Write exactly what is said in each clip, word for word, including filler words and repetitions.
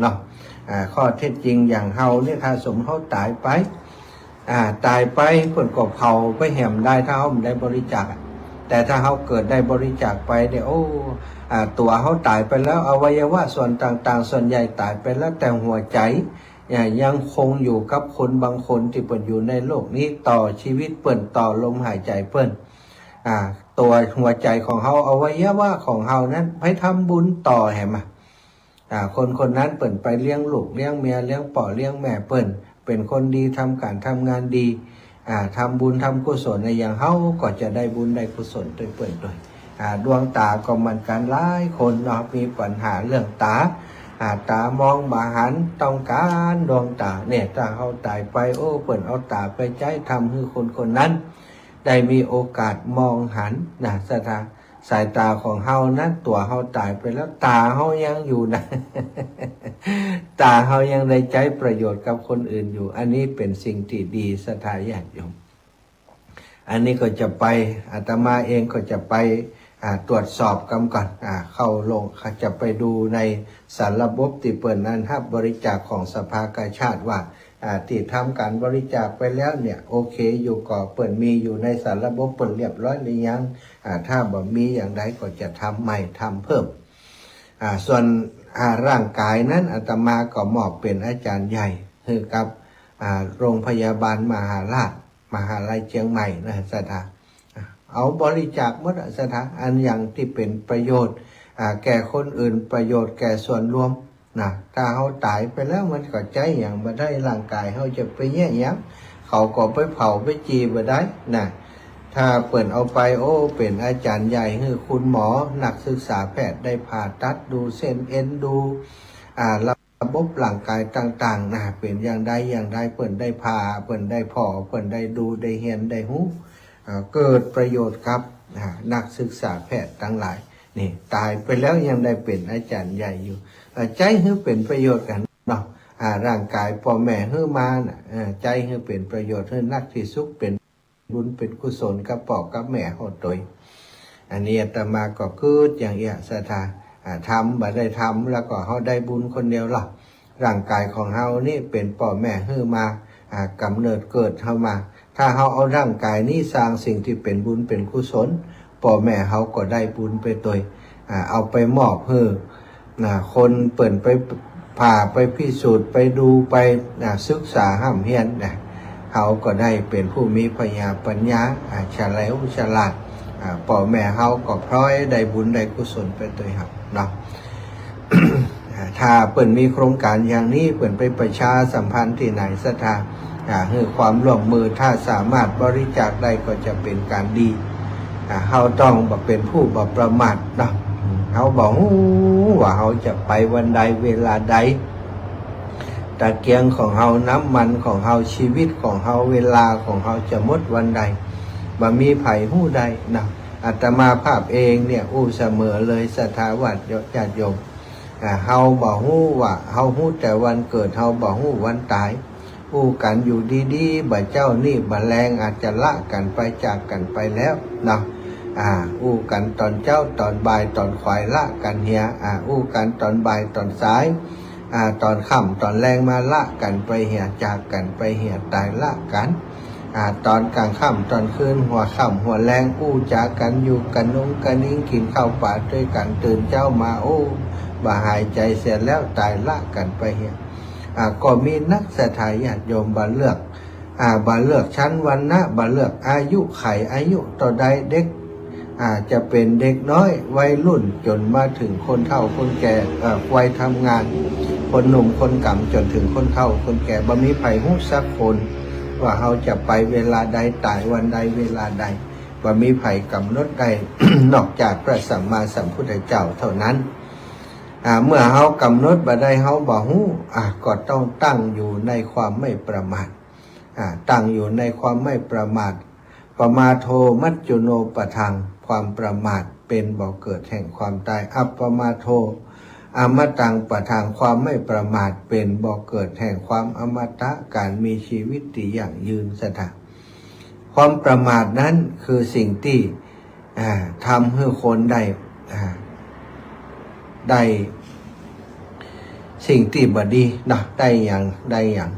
เนาะ อ่า ข้อเท็จจริงอย่างเฮาเนี่ย ถ้าสมมุติเฮาต๋ายไป อ่า ต๋ายไปเปิ้นก็เผาไปแหมได้ ถ้าเฮาบ่ได้บริจาคอะ แต่ถ้าเฮาเกิดได้บริจาคไปเนี่ย โอ้ อ่า ตั๋วเฮาต๋ายไปแล้ว อวัยวะส่วนต่างๆ ส่วนใหญ่ต๋ายไปแล้ว แต่หัวใจ๋ อ่า ยังคงอยู่กับคนบางคนตี้เปิ้นอยู่ในโลกนี้ ต่อชีวิตเปิ้น ต่อลมหายใจ๋เปิ้น อ่า ตั๋วหัวใจ๋ของเฮา อวัยวะของเฮานั้น ไปทำบุญต่อแหมอะ อ่า คนคนนั้นเปิ้นไปเลี้ยงลูกเลี้ยงเมีย เลี้ยงป้อเลี้ยงแม่เปิ้น เป๋นคนดี ทำก๋านทำงานดี อ่า ทำบุญทำกุศลในอย่าง เฮาก็จะได้บุญได้กุศลตวยเปิ้นตวย อ่า ดวงต๋าก็เหมือนกั๋น หลายคนเนาะ มีปัญหาเรื่องต๋า อ่า ต๋ามองบ่หัน ต้องก๋านดวงต๋าเนี่ย ถ้าเฮาต๋ายไป โอ้ เปิ้นเอาต๋าไปใจ๊ทำหื้อคนคนนั้น ได้มีโอกาสมองหันนะ ศรัทธา สายต๋าของเฮานั้น ตั๋วเฮาต๋ายไปแล้ว ต๋าเฮายังอยู่นะ ต๋าเฮายังได้ใจ๊ประโยชน์กับคนอื่นอยู่ อันนี้เป๋นสิ่งตี้ดี ศรัทธาญาติโยม อันนี้ก็จะไป อาตมาเองก็จะไป อ่า ตรวจสอบกำก่อน อ่า เข้าลง จะไปดูในสารระบบตี้เปิ้นนั้นฮับบริจาคของสภากาชาดว่า อ่า ตี้ทำก๋านบริจาคไปแล้วเนี่ย โอเคอยู่ก่อ เปิ้นมีอยู่ในสารระบบเปิ้นเรียบร้อยหรือยัง อ่า ถ้าบ่มีอย่างใดก็จะทำใหม่ ทำเพิ่ม อ่า ส่วน อ่า ร่างก๋ายนั้น อาตมาก็มอบเป๋นอาจ๋ารย์ใหญ่หื้อกับ อ่า โรงพยาบาลมหาราช มหาลัยเจียงใหม่นะ ศรัทธา อ่า เอาบริจาคหมดอะ ศรัทธา อันอย่างตี้เป๋นประโยชน์ อ่า แก่คนอื่น ประโยชน์แก่ส่วนรวม นะ ถ้าเฮาต๋ายไปแล้วมันก็ใจ๊หยังบ่ได้ ร่างก๋ายเฮาจะไปเยียะหยัง เขาก็ไปเผาไปจี่บ่ได้นะ ถ้าเปิ้นเอาไป โอ้ เป๋นอาจ๋ารย์ใหญ่หื้อคุณหมอ นักศึกษาแพทย์ได้ผ่าตัด ดูเส้นเอ็น ดู อ่า ระบบร่างก๋ายต่างๆ นะ เป๋นอย่างใดอย่างใด เปิ้นได้ผ่า เปิ้นได้ผ่อ เปิ้นได้ดู ได้เฮียน ได้ฮู้ อ่า เกิดประโยชน์กับ อ่า นักศึกษาแพทย์ตังหลาย นี่ ต๋ายไปแล้วยังได้เป๋นอาจ๋ารย์ใหญ่อยู่ อ่า ใจ๊หื้อเป๋นประโยชน์กั๋นเนาะ อ่า ร่างก๋ายป้อแม่หื้อมาน่ะ เออ ใจ๊หื้อเป๋นประโยชน์หื้อนักตี้สุด เป๋นบุญเป๋นกุศลกับป้อกับแม่เฮาตวย อันนี้อาตมาก็กึ๊ดอย่างเอี้ย ศรัทธา อ่า ทำบ่ได้ทำแล้วก็เฮาได้บุญคนเดียวละ ร่างก๋ายของเฮานี่เป๋นป้อแม่หื้อมา อ่า ก๋ำเนิดเกิดเฮามา ถ้าเฮาเอาร่างก๋ายนี้สร้างสิ่งตี้เป๋นบุญเป๋นกุศล ป้อแม่เฮาก็ได้บุญไปตวย อ่า เอาไปมอบหื้อ นะ คนเปิ้นไปผ่า ไปพิสูจน์ ไปดู ไป นะ ศึกษาฮ่ำเฮียนนะ เฮาก็ได้เป๋นผู้มีผญาปัญญา อ่า เฉลียวฉลาด อ่า ป้อแม่เฮาก็พลอยได้บุญได้กุศลไปตวยเฮาเนาะ อ่า ถ้าเปิ้นมีโครงก๋านอย่างนี้ เปิ้นไปประชาสัมพันธ์ตี้ไหน ศรัทธา อ่า หื้อความร่วมมือ ถ้าสามารถบริจาคได้ก็จะเป๋นก๋านดี อ่า เฮาต้องบ่เป๋นผู้บ่ประมาทเนาะ เฮาบ่ฮู้ว่าเฮาจะไปวันใดเวลาใด ตะเกียงของเฮา น้ำมันของเฮา ชีวิตของเฮา เวลาของเฮาจะหมดวันใด บ่มีใผฮู้ได้นะ อาตมาภาพเองเนี่ยอู้เสมอเลย ศรัทธาญาติโยม อ่า เฮาบ่ฮู้ว่า เฮาฮู้แต่วันเกิด เฮาบ่ฮู้วันต๋าย อู้กั๋นอยู่ดีๆ บ่าเจ๊านี่บ่าแลง อาจจะละกั๋นไปจากกั๋นไปแล้วเนาะ อ่า อู้กั๋นต๋อนเจ๊า ต๋อนบ่าย ต๋อนขวาย ละกั๋นเหีย อ่า อู้กั๋นต๋อนบ่าย ต๋อนสาย อ่า ต๋อนค่ำ ต๋อนแลงมา ละกั๋นไปเหีย จากกั๋นไปเหีย ต๋ายละกั๋น อ่า ต๋อนก๋างค่ำ ต๋อนคืน หัวค่ำ หัวแลง อู้จ๋ากั๋น อยู่กระนุงกระนิง กิ๋นข้าวป๋าตวยกั๋น ตื่นเจ๊ามา โอ้ บ่าหายใจ๋เสียแล้ว ต๋ายละกั๋นไปเหีย อ่า ก็มีนัก ศรัทธาญาติโยม บ่เลือก อ่า บ่เลือกชั้นวรรณะ บ่เลือกอายุไข อายุเต้าใด เด็ก อ่า จะเป๋นเด็กน้อย วัยรุ่น จ๋นมาเถิงคนเฒ่าคนแก่ เอ่อ วัยทำงาน คนหนุ่มคนก๋ำ จ๋นเถิงคนเฒ่าคนแก่ บ่มีใผฮู้สักคน ว่าเฮาจะไปเวลาใด ต๋ายวันใดเวลาใด บ่มีใผก๋ำหนดได้ นอกจากพระสัมมาสัมพุทธเจ้าเท่านั้น อ่า เมื่อเฮาก๋ำหนดบ่ได้ เฮาบ่ฮู้ อ่า ก็ต้องตั้งอยู่ในความไม่ประมาท อ่า ตั้งอยู่ในความไม่ประมาท ปมาโทมัจจุโนปะทัง ความประมาทเป๋นบ่อเกิดแห่งความต๋าย อัปปมาโทอมตังปะทัง ความไม่ประมาทเป๋นบ่อเกิดแห่งความอมตะ ก๋านมีชีวิตตี้ยั่งยืน ศรัทธา ความประมาทนั้นคือสิ่งตี้ อ่า ทำหื้อคนได้ อ่า ได้ สิ่งตี้บ่ดีนะ ได้หยัง ได้หยัง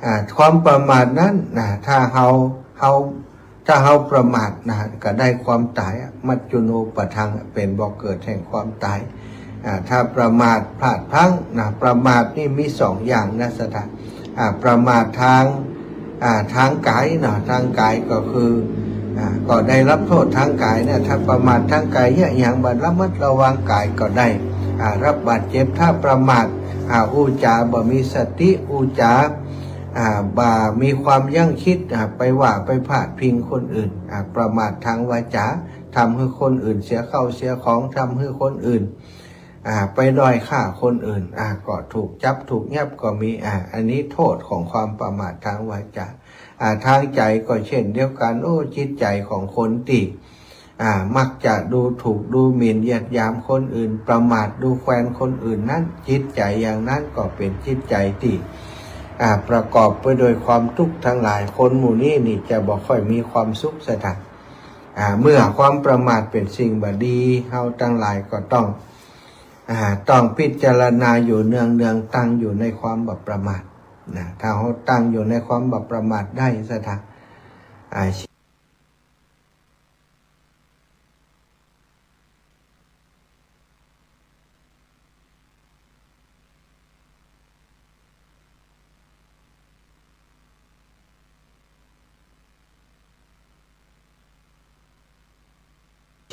อ่า ความประมาทนั้นนะ ถ้าเฮา เฮา ถ้าเฮาประมาทนะ ก็ได้ความต๋ายอะ มัจจุโนปะทัง เป๋นบ่อเกิดแห่งความต๋าย อ่า ถ้าประมาทพลาดพลั้งนะ ประมาทนี่มีสองอย่างนะ ศรัทธา อ่า ประมาทตาง อ่า ตางก๋ายเนาะ ตางก๋ายก็คือ อ่า ก็ได้ฮับโต้ษตางก๋ายเนี่ย ถ้าประมาทตางก๋ายเยียะหยังบ่ระมัดระวังก๋ายก็ได้ อ่า ฮับบาดเจ็บ ถ้าประมาท อ่า อู้จ๋าบ่มีสติ อู้จ๋า อ่า บ่มีความยั้งคิด อ่า ไปว่าไปพาดพิงคนอื่น อ่า ประมาทตางวาจ๋า ทำหื้อคนอื่นเสียข้าวเสียของ ทำหื้อคนอื่น อ่า ไปด้อยค่าคนอื่น อ่า ก็ถูกจับถูกยับก็มี อ่า อันนี้โต้ษของความประมาทตางวาจ๋า อ่า ตางใจ๋ก็เช่นเดียวกั๋น โอ้ จิตใจ๋ของคนตี้ อ่า มักจะดูถูกดูหมิ่นเหยียดหยามคนอื่น ประมาทดูแควนคนอื่นนั้น จิตใจ๋อย่างนั้นก็เป๋นจิตใจ๋ตี้ อ่า ประกอบไปด้วยความตุ๊กข์ตังหลาย คนหมู่นี้นี่จะบ่ค่อยมีความสุขสักเต้า อ่า เมื่อความประมาทเป๋นสิ่งบ่ดี เฮาตังหลายก็ต้อง อ่า ต้องพิจารณาอยู่เนืองๆ ตั้งอยู่ในความบ่ประมาทนะ ถ้าเฮาตั้งอยู่ในความบ่ประมาทได้สักเต้า อ่า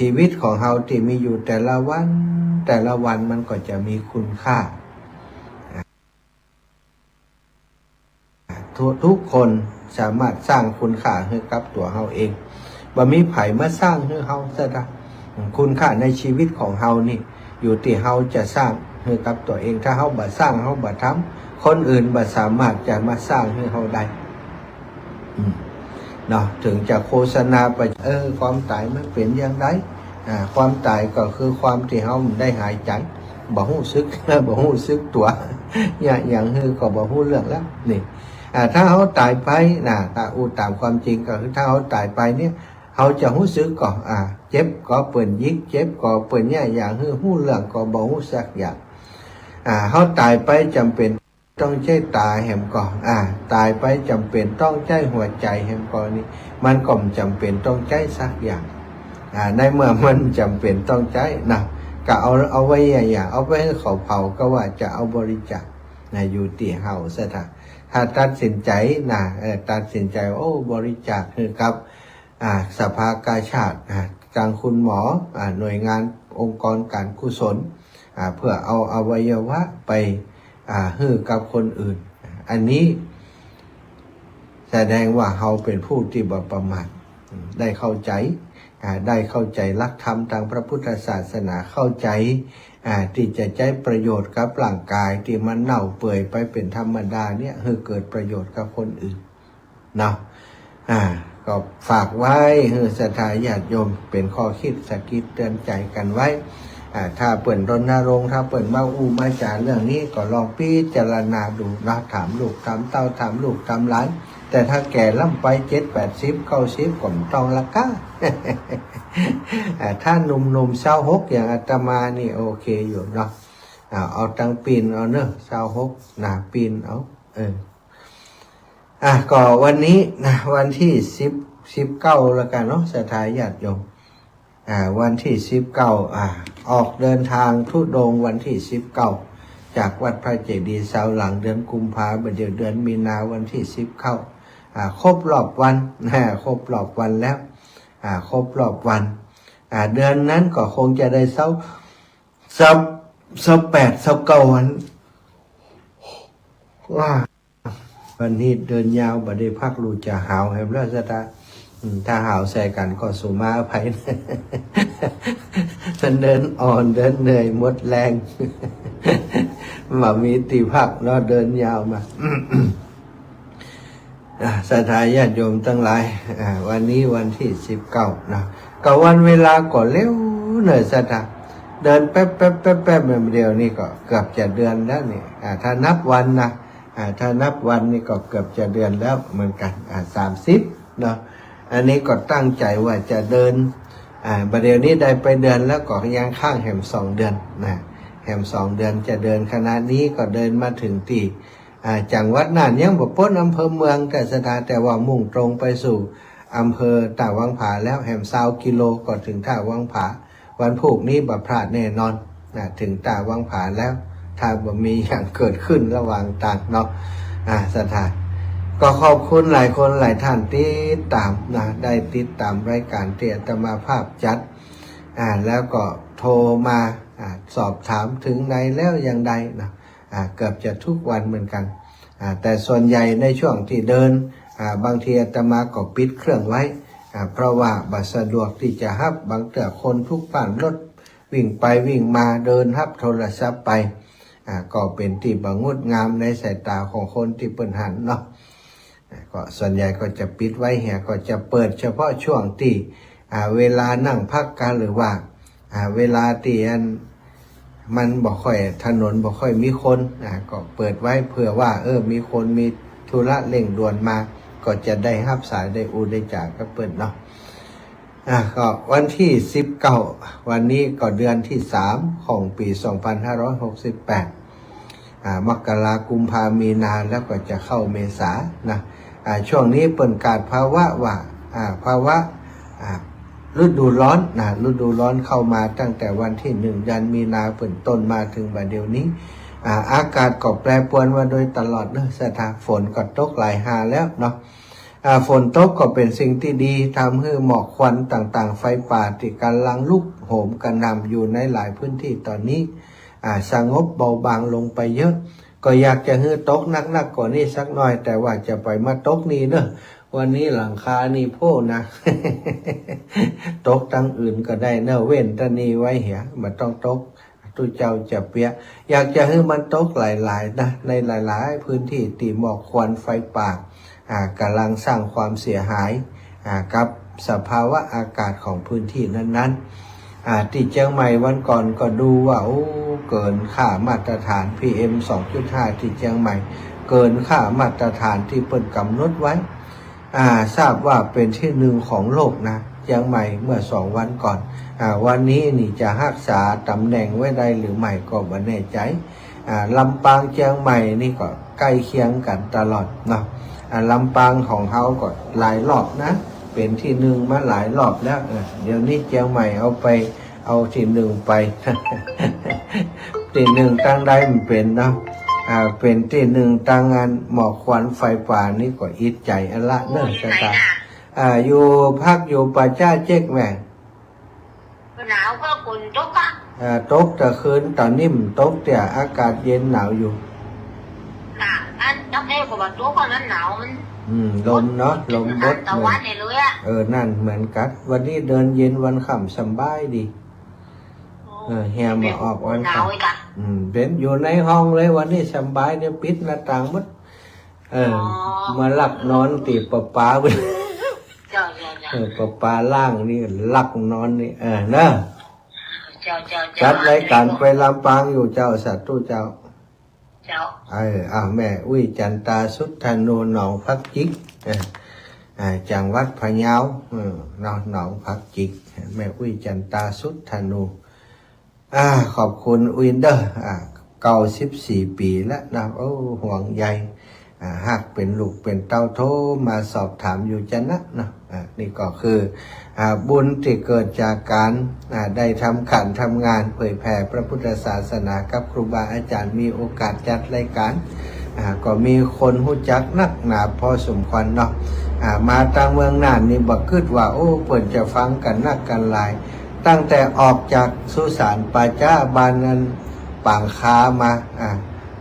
ชีวิตของเฮาตี้มีอยู่แต่ละวัน แต่ละวันมันก็จะมีคุณค่า ทุก ทุกคนสามารถสร้างคุณค่าหื้อกับตั๋วเฮาเอง บ่มีใผมาสร้างหื้อเฮาสักเต้า คุณค่าในชีวิตของเฮานี่ อยู่ตี้เฮาจะสร้างหื้อกับตั๋วเอง ถ้าเฮาบ่สร้าง เฮาบ่ทำ คนอื่นบ่สามารถจะมาสร้างหื้อเฮาได้ อืม เนาะ เถิงจะโฆษณาไป เออ ความต๋ายมันเป๋นอย่างใด อ่า ความต๋ายก็คือความตี้เฮาบ่ได้หายใจ๋ บ่ฮู้สึก บ่ฮู้สึกตั๋ว เยียะหยังหื้อก็บ่ฮู้เรื่องแล้ว นี่ อ่า ถ้าเฮาต๋ายไปนะ ถ้าอู้ต๋ามความจริงก็คือถ้าเฮาต๋ายไปเนี่ย เฮาจะฮู้สึกก่อ อ่า เจ็บก่อเปิ้นหยิก เจ็บก่อเปิ้นเยียะหยังหื้อ ฮู้เรื่องก่อบ่ฮู้สักอย่าง อ่า เฮาต๋ายไปจ๋ำเป๋นต้องใจ๊ต๋าแหมก่อ อ่า ต๋ายไปจ๋ำเป๋นต้องใจ๊หัวใจ๋แหมก่อ นี่ มันก็บ่จ๋ำเป๋นต้องใจ๊สักอย่าง อ่า ในเมื่อมันจ๋ำเป๋นต้องใจ๊นะ ก็เอา เอาไว้เยียะหยัง เอาไปหื้อเขาเผา ก็ว่าจะเอาบริจาคนะ อยู่ตี้เฮาสักเต้า ถ้าตัดสินใจ๋นะ เออ ตัดสินใจ๋ โอ้ บริจาคหื้อกับ อ่า สภากาชาด อ่า ตางคุณหมอ อ่า หน่วยงานองค์กรก๋านกุศล อ่า เพื่อเอาอวัยวะไป อ่า หื้อกับคนอื่น อันนี้แสดงว่าเฮาเป๋นผู้ตี้บ่ประมาท อืม ได้เข้าใจ๋ อ่า ได้เข้าใจ๋หลักธรรมตางพระพุทธศาสนา เข้าใจ๋ อ่า ตี้จะใจ๊ประโยชน์กับร่างก๋ายตี้มันเน่าเปื่อยไปเป๋นธรรมดาเนี่ย หื้อเกิดประโยชน์กับคนอื่น เนาะ อ่า ก็ฝากไว้หื้อศรัทธาญาติโยม เป๋นข้อคิดสะกิดเตือนใจ๋กั๋นไว้ อ่า ถ้าเปิ้นรณรงค์ ถ้าเปิ้นมาอู้มาจ๋าเรื่องนี้ ก็ลองพิจารณาดูเนาะ ถามลูกถามเต้า ถามลูกถามหลาน แต่ถ้าแก่ล้ำไป เจ็ด แปดสิบ เก้าสิบ ก็บ่ต้องละก้า อ่า ถ้าหนุ่มๆ ซาวหก อย่างอาตมานี่โอเคอยู่เนาะ อ่า เอาตังค์ปี๋นเอาเนาะ ซาวหก นะ ปี๋นเอา เออ อ่ะ ก็วันนี้นะ วันตี้สิบ สิบเก้าแล้วกั๋นเนาะ ศรัทธาญาติโยม อ่า วันตี้สิบเก้า อ่า ออกเดินทางธุดงค์วันตี้สิบเก้า จากวัดพระเจดีย์ซาวหลัง เดือนกุมภา บ่าเดี่ยวเดือนมีนา วันตี้สิบเก้า อ่า ครบรอบวันนะ ครบรอบวันแล้ว อ่า ครบรอบวัน อ่า เดือนนั้นก็คงจะได้ซาว ซาว ซาวแปด ซาวเก้าวัน ว่า วันนี้เดินยาว บ่ได้พักลู่จะหาวแหมแล้วศรัทธา อืม ถ้าหาวใส่กั๋นก็สูมาอภัย มันเดินอ่อน เดินเหนื่อย หมดแรง บ่มีตี้พักเนาะ เดินยาวมา อ่ะ ศรัทธาญาติโยมตังหลาย อ่ะ วันนี้วันตี้สิบเก้านะ ก็วันเวลาก็เร็วเน่อศรัทธา เดินแป๊บๆๆๆ แบบเดียวนี่ก็เกือบจะเดือนแล้วนี่ อ่ะ ถ้านับวันนะ อ่ะ ถ้านับวันนี่ก็เกือบจะเดือนแล้วเหมือนกั๋น อ่ะ สามสิบเนาะ อันนี้ก็ตั้งใจ๋ว่าจะเดิน อ่ะ บ่าเดี่ยวนี้ได้ไปเดือนแล้ว ก็ยังค้างแหมสองเดือนนะ แหมสองเดือนจะเดินขนาดนี้ก็เดินมาเถิงตี้ อ่า จังหวัดน่านยังบ่ป๊นอำเภอเมือง แต่ศรัทธา แต่ว่ามุ่งตรงไปสู่อำเภอต้าวังผาแล้ว แหมซาวกิโลก็เถิงต้าวังผา วันพูกนี้บ่พลาดแน่นอนนะ เถิงต้าวังผาแล้ว ถ้าบ่มีหยังเกิดขึ้นระหว่างตางเนาะ อ่า ศรัทธา ก็ขอบคุณหลายคนหลายท่านติดต๋ามนะ ได้ติดต๋ามรายก๋านตี้อาตมาภาพจัด อ่า แล้วก็โทรมา อ่า สอบถามเถิงไหนแล้วอย่างใดนะ อ่า เกือบจะทุกวันเหมือนกั๋น อ่า แต่ส่วนใหญ่ในช่วงตี้เดิน อ่า บางทีอาตมาก็ปิดเครื่องไว้ อ่า เพราะว่าบ่สะดวกตี้จะฮับ บางเตื้อคนพลุกพล่าน รถวิ่งไปวิ่งมา เดินฮับโทรศัพท์ไป อ่า ก็เป๋นตี้บ่งดงามในสายต๋าของคนตี้เปิ้นหันเนาะ อ่า ก็ส่วนใหญ่ก็จะปิดไว้เหีย ก็จะเปิดเฉพาะช่วงตี้ อ่า เวลานั่งพักกั๋น หรือว่า อ่า เวลาตี้อันมันบ่ค่อย ถนนบ่ค่อยมีคน อ่า ก็เปิดไว้เผื่อว่า เออ มีคนมีธุระเร่งด่วนมา ก็จะได้ฮับสาย ได้อู้ได้จ๋ากับเปิ้นเนาะ อ่า ก็วันตี้สิบเก้า วันนี้ก็เดือนตี้สามของปี๋สองพันห้าร้อยหกสิบแปด อ่า มกรา กุมภา มีนา แล้วก็จะเข้าเมษานะ อ่า ช่วงนี้เปิ้นก๋าดภาวะว่า อ่า ภาวะ อ่า ฤดูร้อนนะ ฤดูร้อนเข้ามาตั้งแต่วันตี้หนึ่ง เดือนมีนาเป๋นต้นมาเถิงบ่าเดี่ยวนี้ อ่า อากาศก็แปรปรวนมาโดยตลอดเนาะศรัทธา ฝนก็ตกหลายหาแล้วเนาะ อ่า ฝนตกก็เป๋นสิ่งตี้ดี ทำหื้อหมอกควันต่างๆ ไฟป่าตี้ก่ำลังลุกโหมกระหน่ำอยู่ในหลายพื้นตี้ต๋อนนี้ อ่า สงบเบาบางลงไปเยอะ ก็อยากจะหื้อตกนักๆ กว่านี้สักหน่อย แต่ว่าจะไปมาตกนี่เนาะ วันนี้หลังคานี่โพ่นะ ตกตังอื่นก็ได้เนาะ เว้นตะนี่ไว้เหีย บ่ต้องตก ตุ๊เจ้าจะเปียะ อยากจะหื้อมันตกหลายๆ นะ ในหลายๆ พื้นตี้ตี้หมอกควันไฟป่า อ่า ก่ำลังสร้างความเสียหาย อ่า กับสภาวะอากาศของพื้นตี้นั้นๆ อ่า ตี้เจียงใหม่วันก่อนก็ดูว่า โอ้ เกินค่ามาตรฐาน พีเอ็ม สองจุดห้า ตี้เจียงใหม่ เกินค่ามาตรฐานตี้เปิ้นก๋ำหนดไว้ อ่า ทราบว่าเป๋นตี้หนึ่งของโลกนะ เจียงใหม่เมื่อสองวันก่อน อ่า วันนี้นี่จะฮักษาต๋ำแหน่งไว้ได้หรือไม่ก็บ่แน่ใจ๋ อ่า ลำปางเจียงใหม่นี่ก็ใก้เคียงกั๋นตลอดเนาะ อ่า ลำปางของเฮาก็หลายรอบนะ เป๋นตี้หนึ่งมาหลายรอบแล้ว เออ เดี๋ยวนี้เจียงใหม่เอาไป เอาตี้หนึ่งไป ตี้หนึ่งตังใดบ่เป๋นเนาะ อ่า เป๋นตี้หนึ่งตังอันหมอกควันไฟป่านี่ก็อิจใจ๋อันละเนาะศรัทธา อ่า อยู่ พักอยู่ป่าจ๊าเจ๊กแหม หนาวก็ฝนตกอะ อ่า ตกตะคืน ต๋อนนี้บ่ตกเตื้อ อากาศเย็นหนาวอยู่ หนาว อันตะแคงก็บ่ตก เพราะมันหนาว มัน อืม ลมเนาะ ลมบด ตะวันนี่เลยอะ เออ นั่นเหมือนกั๋น วันนี้เดินเย็นวันค่ำสบายดี เออ เหียบ่ออกวันค่ำ หนาวอีกอะ อืม เป๋นอยู่ในห้องเลยวันนี้สบาย เดี๋ยวปิดหน้าต่างหมด เออ อ๋อ มาลักนอนตี้ประปา เจ้า เจ้า เจ้า เออ ประปาล้างนี่ลักนอนนี่ เออ เนาะ เจ้า เจ้า เจ้า จัดรายก๋านไปลำปางอยู่เจ้า สาธุเจ้า เจ้า เออ อ่ะ แม่อุ๊ยจันตาสุดธนู หนองผักจิก เออ อ่า จังหวัดพะเยา เออ เนาะ หนองผักจิก แม่อุ๊ยจันตาสุดธนู อ่า ขอบคุณอุ๊ยเด้อ อ่า เก้าสิบสี่ปี๋แล้วนะ โอ้ ห่วงใย อ่า หากเป๋นลูกเป๋นเต้าโทรมาสอบถามอยู่จะนะเนาะ อ่า นี่ก็คือ อ่า บุญตี้เกิดจากก๋าน อ่า ได้ทำก๋านทำงานเผยแผ่พระพุทธศาสนากับครูบาอาจ๋ารย์ มีโอกาสจัดรายก๋าน อ่า ก็มีคนฮู้จักนักหนาพอสมควรเนาะ อ่า มาตางเมืองน่านนี่บ่กึ๊ดว่า โอ้ เปิ้นจะฟังกั๋นนักกั๋นหลาย ตั้งแต่ออกจากสุสานป่าจ๊าบ้านนั้นปางคามา อ่า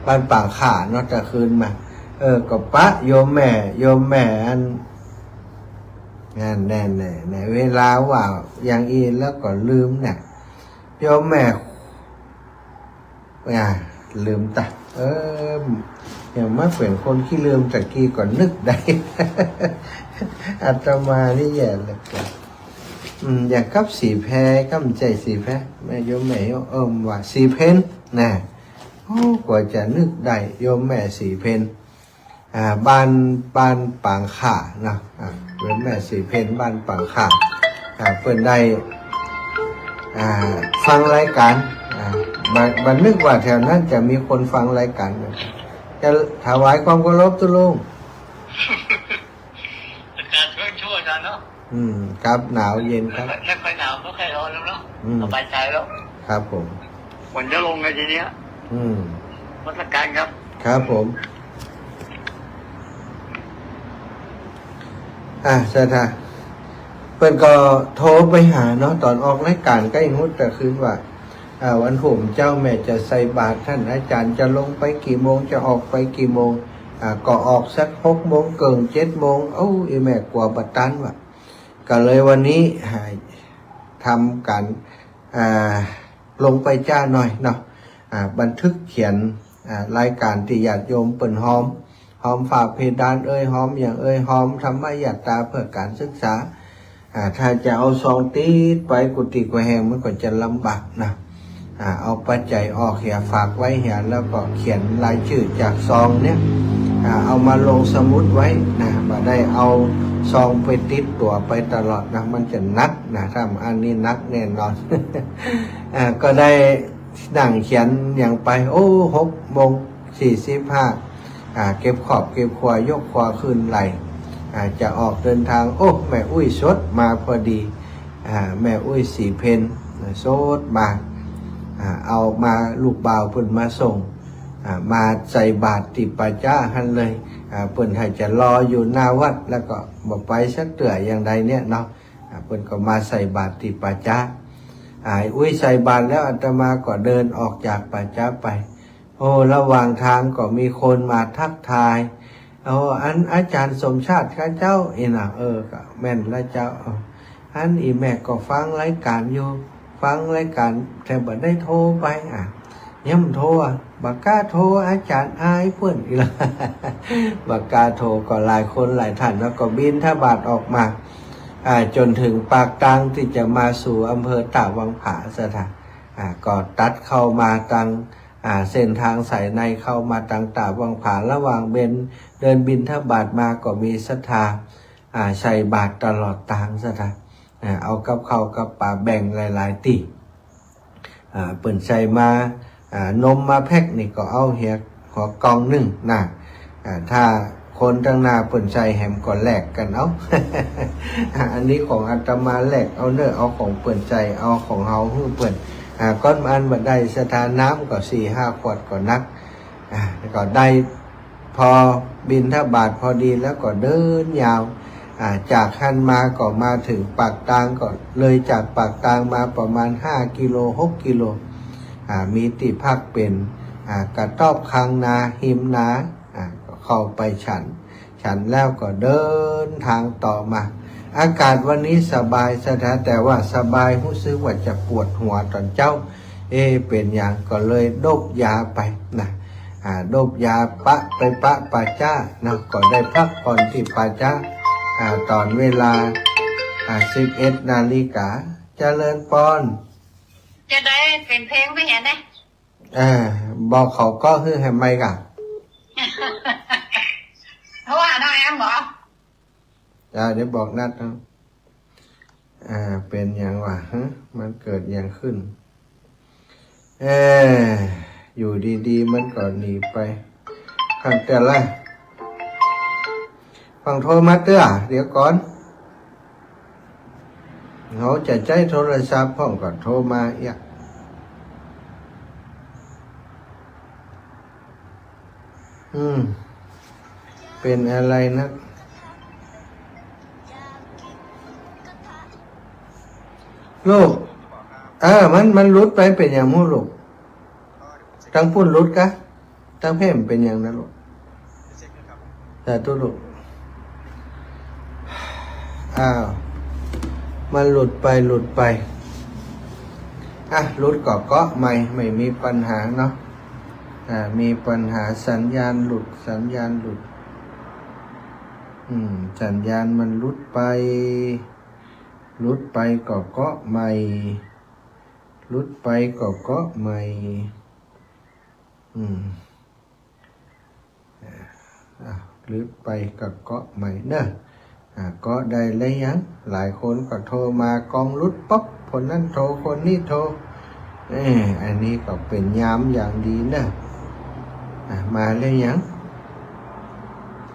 บ้านปางคาเนาะ ตะคืนมา เออ ก็ปะโยมแม่ โยมแม่อัน นั่นแน่ๆ เวลาว่าอย่างอี้แล้วก็ลืมเนี่ย โยมแม่ อ่า ลืมตะ เออ อย่างมาเป๋นคนขี้ลืม ตะกี้ก็นึกได้ อาตมานี่แย่เหลือเกิน อืม อย่างกับศรีแพร ก็บ่ใจ้ศรีแพร แม่โยมแม่โยม เอิ่ม ว่าศรีเพ็ญนะ โอ้ กว่าจะนึกได้ โยมแม่ศรีเพ็ญ อ่า บ้าน บ้านปางคาเนาะ อ่า โยมแม่ศรีเพ็ญ บ้านปางคา อ่า เปิ้นได้ อ่า ฟังรายก๋าน อ่า บ่ บ่นึกว่าแถวนั้นจะมีคนฟังรายก๋าน จะถวายความเคารพตุ๊ลุง อากาศช่วงชั่วอาจารย์เนาะ อืม ครับ หนาวเย็นครับ ไม่ค่อยหนาว ไม่ค่อยร้อนแล้วเนาะ อืม สบายใจแล้ว ครับผม ฝนจะลงไงทีเนี้ย อืม นมัสการครับ ครับผม อ่า ศรัทธา เปิ้นก็โทรไปหาเนาะ ต๋อนออกรายก๋านก็ยังฮู้แต่คืนว่า อ่า วันพูมเจ้าแม่จะใส่บาตร ต้านอาจ๋ารย์จะลงไปกี่โมง จะออกไปกี่โมง อ่า ก็ออกสักหกโมงเกิ่ง เจ็ดโมง โอ้ อี่แม่กั๋วบ่ตันว่ะ ก็เลยวันนี้ อ่า ทำก๋าน อ่า ลงไปจ้าหน่อยเนาะ อ่า บันทึกเขียน อ่า รายก๋านตี้ญาติโยมเปิ้นฮอม ฮอมฝาเพดานเอย ฮอมหยังเอย ฮอมธรรมยัตตาเพื่อก๋านศึกษา อ่า ถ้าจะเอาซองติดไปกู้ตี้กู้แห่งมันก็จะลำบากนะ อ่า เอาปัจจัยออกเหีย ฝากไว้เหีย แล้วก็เขียนรายจื้อจากซองเนี้ย อ่า เอามาลงสมุดไว้นะ บ่ได้เอาซองไปติดตั๋วไปตลอดนะ มันจะหนักนะ ถ้าอันนี้หนักแน่นอน อ่า ก็ได้นั่งเขียนหยังไป โอ้ หกโมงสี่สิบห้า อ่า เก็บขอบเก็บครัวยกครัวขึ้นไหล่ อ่า จะออกเดินทาง โอ้ แม่อุ๊ยสดมาพอดี อ่า แม่อุ๊ยศรีเพ็ญ อ่า สดมา อ่า เอามา ลูกบ่าวเปิ้นมาส่ง อ่า มาใส่บาตรตี้ป่าจ๊าหั้นเลย อ่า เปิ้นให้จะรออยู่หน้าวัด แล้วก็บ่ไปสักเตื้ออย่างใดเนี่ยเนาะ อ่า เปิ้นก็มาใส่บาตรตี้ป่าจ๊า อ่า อุ๊ยใส่บาตรแล้วอาตมาก็เดินออกจากป่าจ๊าไป โอ้ ระหว่างทางก็มีคนมาทักทาย โอ้ อันอาจ๋ารย์สมชาติกาเจ้า อี่นะ เออ ก็แม่นละเจ้า อันอี่แม่ก็ฟังรายก๋านอยู่ ฟังรายก๋าน แต่บ่ได้โทรไป อ่ะ ย้ำโทร อ่ะ บ่กล้าโทร อาจ๋ารย์อายเปิ้น อี่ละ บ่กล้าโทร ก็หลายคนหลายท่าน แล้วก็บิณฑบาตออกมา อ่า จนเถิงปากตางตี้จะมาสู่อำเภอตาดวังผา ศรัทธา อ่า ก็ตัดเข้ามาตาง อ่า เส้นตางสายในเข้ามาตางตาดวังผา ระหว่างเบน เดินบิณฑบาตมาก็มีศรัทธา อ่า ใส่บาตรตลอดตาง ศรัทธา อ่า เอากับข้าวกับป๋าแบ่งหลายๆ ตี้ อ่า เปิ้นใส่มา อ่า นมมาแพ็คนี่ก็เอาเหีย หัวกล่องนึ่งนะ อ่า ถ้าคนตังหน้าเปิ้นใส่แหมก็แลกกั๋นเอา อ่า อันนี้ของอาตมาแลกเอาเน่อ เอาของเปิ้นใส่ เอาของเฮาหื้อเปิ้น อ่า ก้อนอันบ่ได้ศรัทธา น้ำก็สี่ห้าขวดก็นัก อ่า ก็ได้ พอบิณฑบาตพอดีแล้วก็เดินยาว อ่า จากหั้นมาก็มาเถิงปากตาง ก็เลยจากปากตางมาประมาณห้ากิโล หกกิโล อ่า มีตี้พักเป๋น อ่า กระต๊อบคังนา ฮิมนา อ่า ก็เข้าไปฉัน ฉันแล้วก็เดินตางต่อมา อากาศวันนี้สบายศรัทธา แต่ว่าสบาย ฮู้สึกว่าจะปวดหัวต๋อนเจ๊า เอ๊ะ เป๋นหยัง ก็เลยดมยาไปนะ อ่า ดมยาปะไปปะป่าจ๊านะ ก็ได้พักผ่อนตี้ป่าจ๊า อ่า ต๋อนเวลา อ่า สิบเอ็ดนาฬิกา เจริญปอน จะได้เป๋นเพลงไปเหียนะ อ่า บอกเขาก็คือแหมไม่กะ เพราะว่าน้องแอมบอก อ่า เดี๋ยวบอกนัดเอา อ่า เป๋นหยังวะ ฮะ มันเกิดหยังขึ้น เอ้ อยู่ดีๆ มันก็หนีไป คันเตื้อละ ฟังโทรมาเตื้อ เดี๋ยวก่อน เขาจะใจ๊โทรศัพท์พ่องก็โทรมาเอี้ย อืม เป๋นอะไรนะ ลูก เออ มัน มันหลุดไป เป๋นหยังฮู้ลูก ตังปุ้นหลุดกะ ตังเพ่มเป๋นหยังนะลูก สาธุลูก อ้าว มันหลุดไป หลุดไป อ่ะ หลุดก็เกาะใหม่ ไม่มีปัญหาเนาะ อ่า มีปัญหาสัญญาณหลุด สัญญาณหลุด อืม สัญญาณมันหลุดไป หลุดไปก็เกาะใหม่ หลุดไปก็เกาะใหม่ อืม อ่ะ หลุดไปก็เกาะใหม่เนอะ อ่ะ เกาะได้แล้วยัง หลายคนก็โทรมา กองหลุดป๊อก คนนั้นโทร คนนี้โทร เออ อันนี้ก็เป๋นยามอย่างดีเน่อ อ่ะ มาแล้วยัง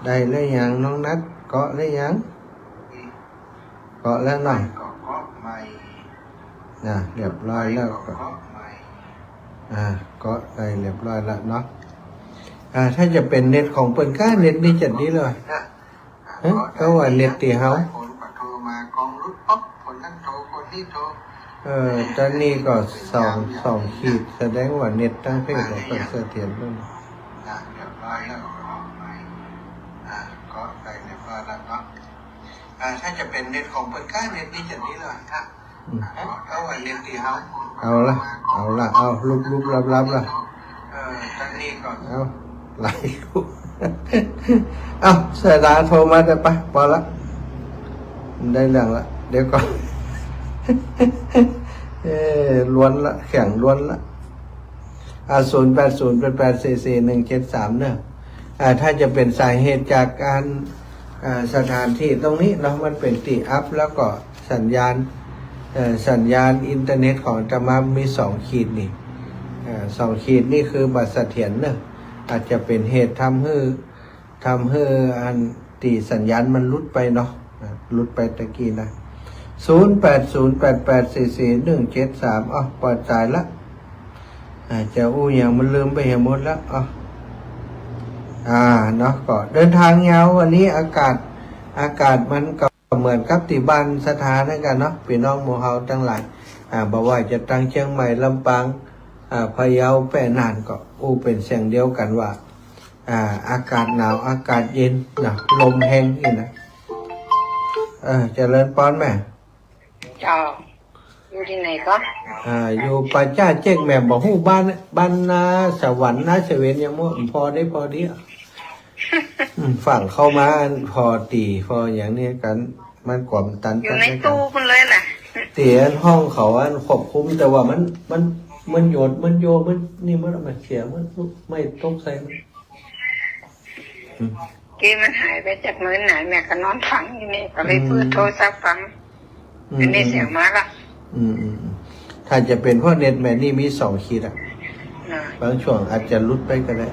ได้แล้วยัง น้องนัท เกาะแล้วยัง เกาะแล้วเนาะ อ่ะ เรียบร้อยแล้ว อ่ะ เกาะได้เรียบร้อยแล้วเนาะ อ่ะ ถ้าจะเป๋นเน็ตของเปิ้นก้า เน็ตนี่จะดีเลย เอ๊ะ ก็ว่าเน็ตตี้เฮา เออ ต๋อนนี้ก็สอง สองขีด แสดงว่าเน็ตตังเพจก็เสถียรแล้วนะ ถ้าจะเป๋นเน็ตของเปิ้นก้า เน็ตนี่จะดีเลย อืม เอาละ เอาละ เอาลุบๆลับๆละ เออ ต๋อนนี้ก็ เอา หลายอยู่ เอา สายตาโทรมาเต๊อะ ไป ปอละ ได้เรื่องละ เดี๋ยวก่อน เอ้ ล้วนละ แข็งล้วนละ อ่า ศูนย์แปดศูนย์แปดแปดสี่สี่หนึ่งเจ็ดสาม เน่อ อ่า ถ้าจะเป๋นสาเหตุจากการ อ่า สถานที่ตรงนี้เนาะ มันเป๋นตี้อับ แล้วก็สัญญาณ เอ่อ สัญญาณอินเทอร์เน็ตของอาตมามีสองขีดนี่ เอ่อ สองขีดนี่คือบ่เสถียรเน่อ อาจจะเป๋นเหตุทำหื้อ ทำหื้ออันตี้สัญญาณมันหลุดไปเนาะ อ่ะ หลุดไปตะกี้นะ ศูนย์แปดศูนย์แปดแปดสี่สี่หนึ่งเจ็ดสาม อ้าว เปิดสายละ อ่า จะอู้หยังมันลืมไปเหียหมดแล้ว อ้าว อ่า เนาะ ก็เดินทางยาววันนี้ อากาศ อากาศมันก็เหมือนกับตี้บ้านศรัทธาเหมือนกั๋นเนาะ ปี้น้องหมู่เฮาตังหลาย อ่า บ่ว่าจะตังเจียงใหม่ ลำปาง อ่า พะเยา แป้น่าน ก็อู้เป๋นเสียงเดียวกั๋นว่า อ่า อากาศหนาว อากาศเย็นนะ ลมแฮงนี่นะ เออ เจริญปอนแม่ เจ้า อยู่ตี้ไหนก็ อ่า อยู่ป่าจ๊าเจ๊กแม่ บ่ฮู้บ้าน บ้านนาสวรรค์ นาเสวียน ยังบ่ ปอได้ ปอดี อืม ฟั่งเข้ามา ปอตี้ ปออย่างนี้กั๋น มันกวมตัน อยู่ใน กั๋น ตู้มันเลยน่ะ ตี้อันห้องเขาอันควบคุม แต่ว่ามัน มัน มันโยด มันโย มันนี่ มัน มันเสีย มันไม่ตกใส่มัน อืม กี้มันหายไปจากมื้อไหน แม่ก็นอนฟังอยู่นี่ ก็เลย อืม เปิดโทรศัพท์ฟัง อืม อันนี้เสียงมาละ อืม อืม อืม ถ้าจะเป๋นเพราะเน็ตแม่นี่มีสองขีดอะ น่ะ บางช่วงอาจจะหลุดไปก็ได้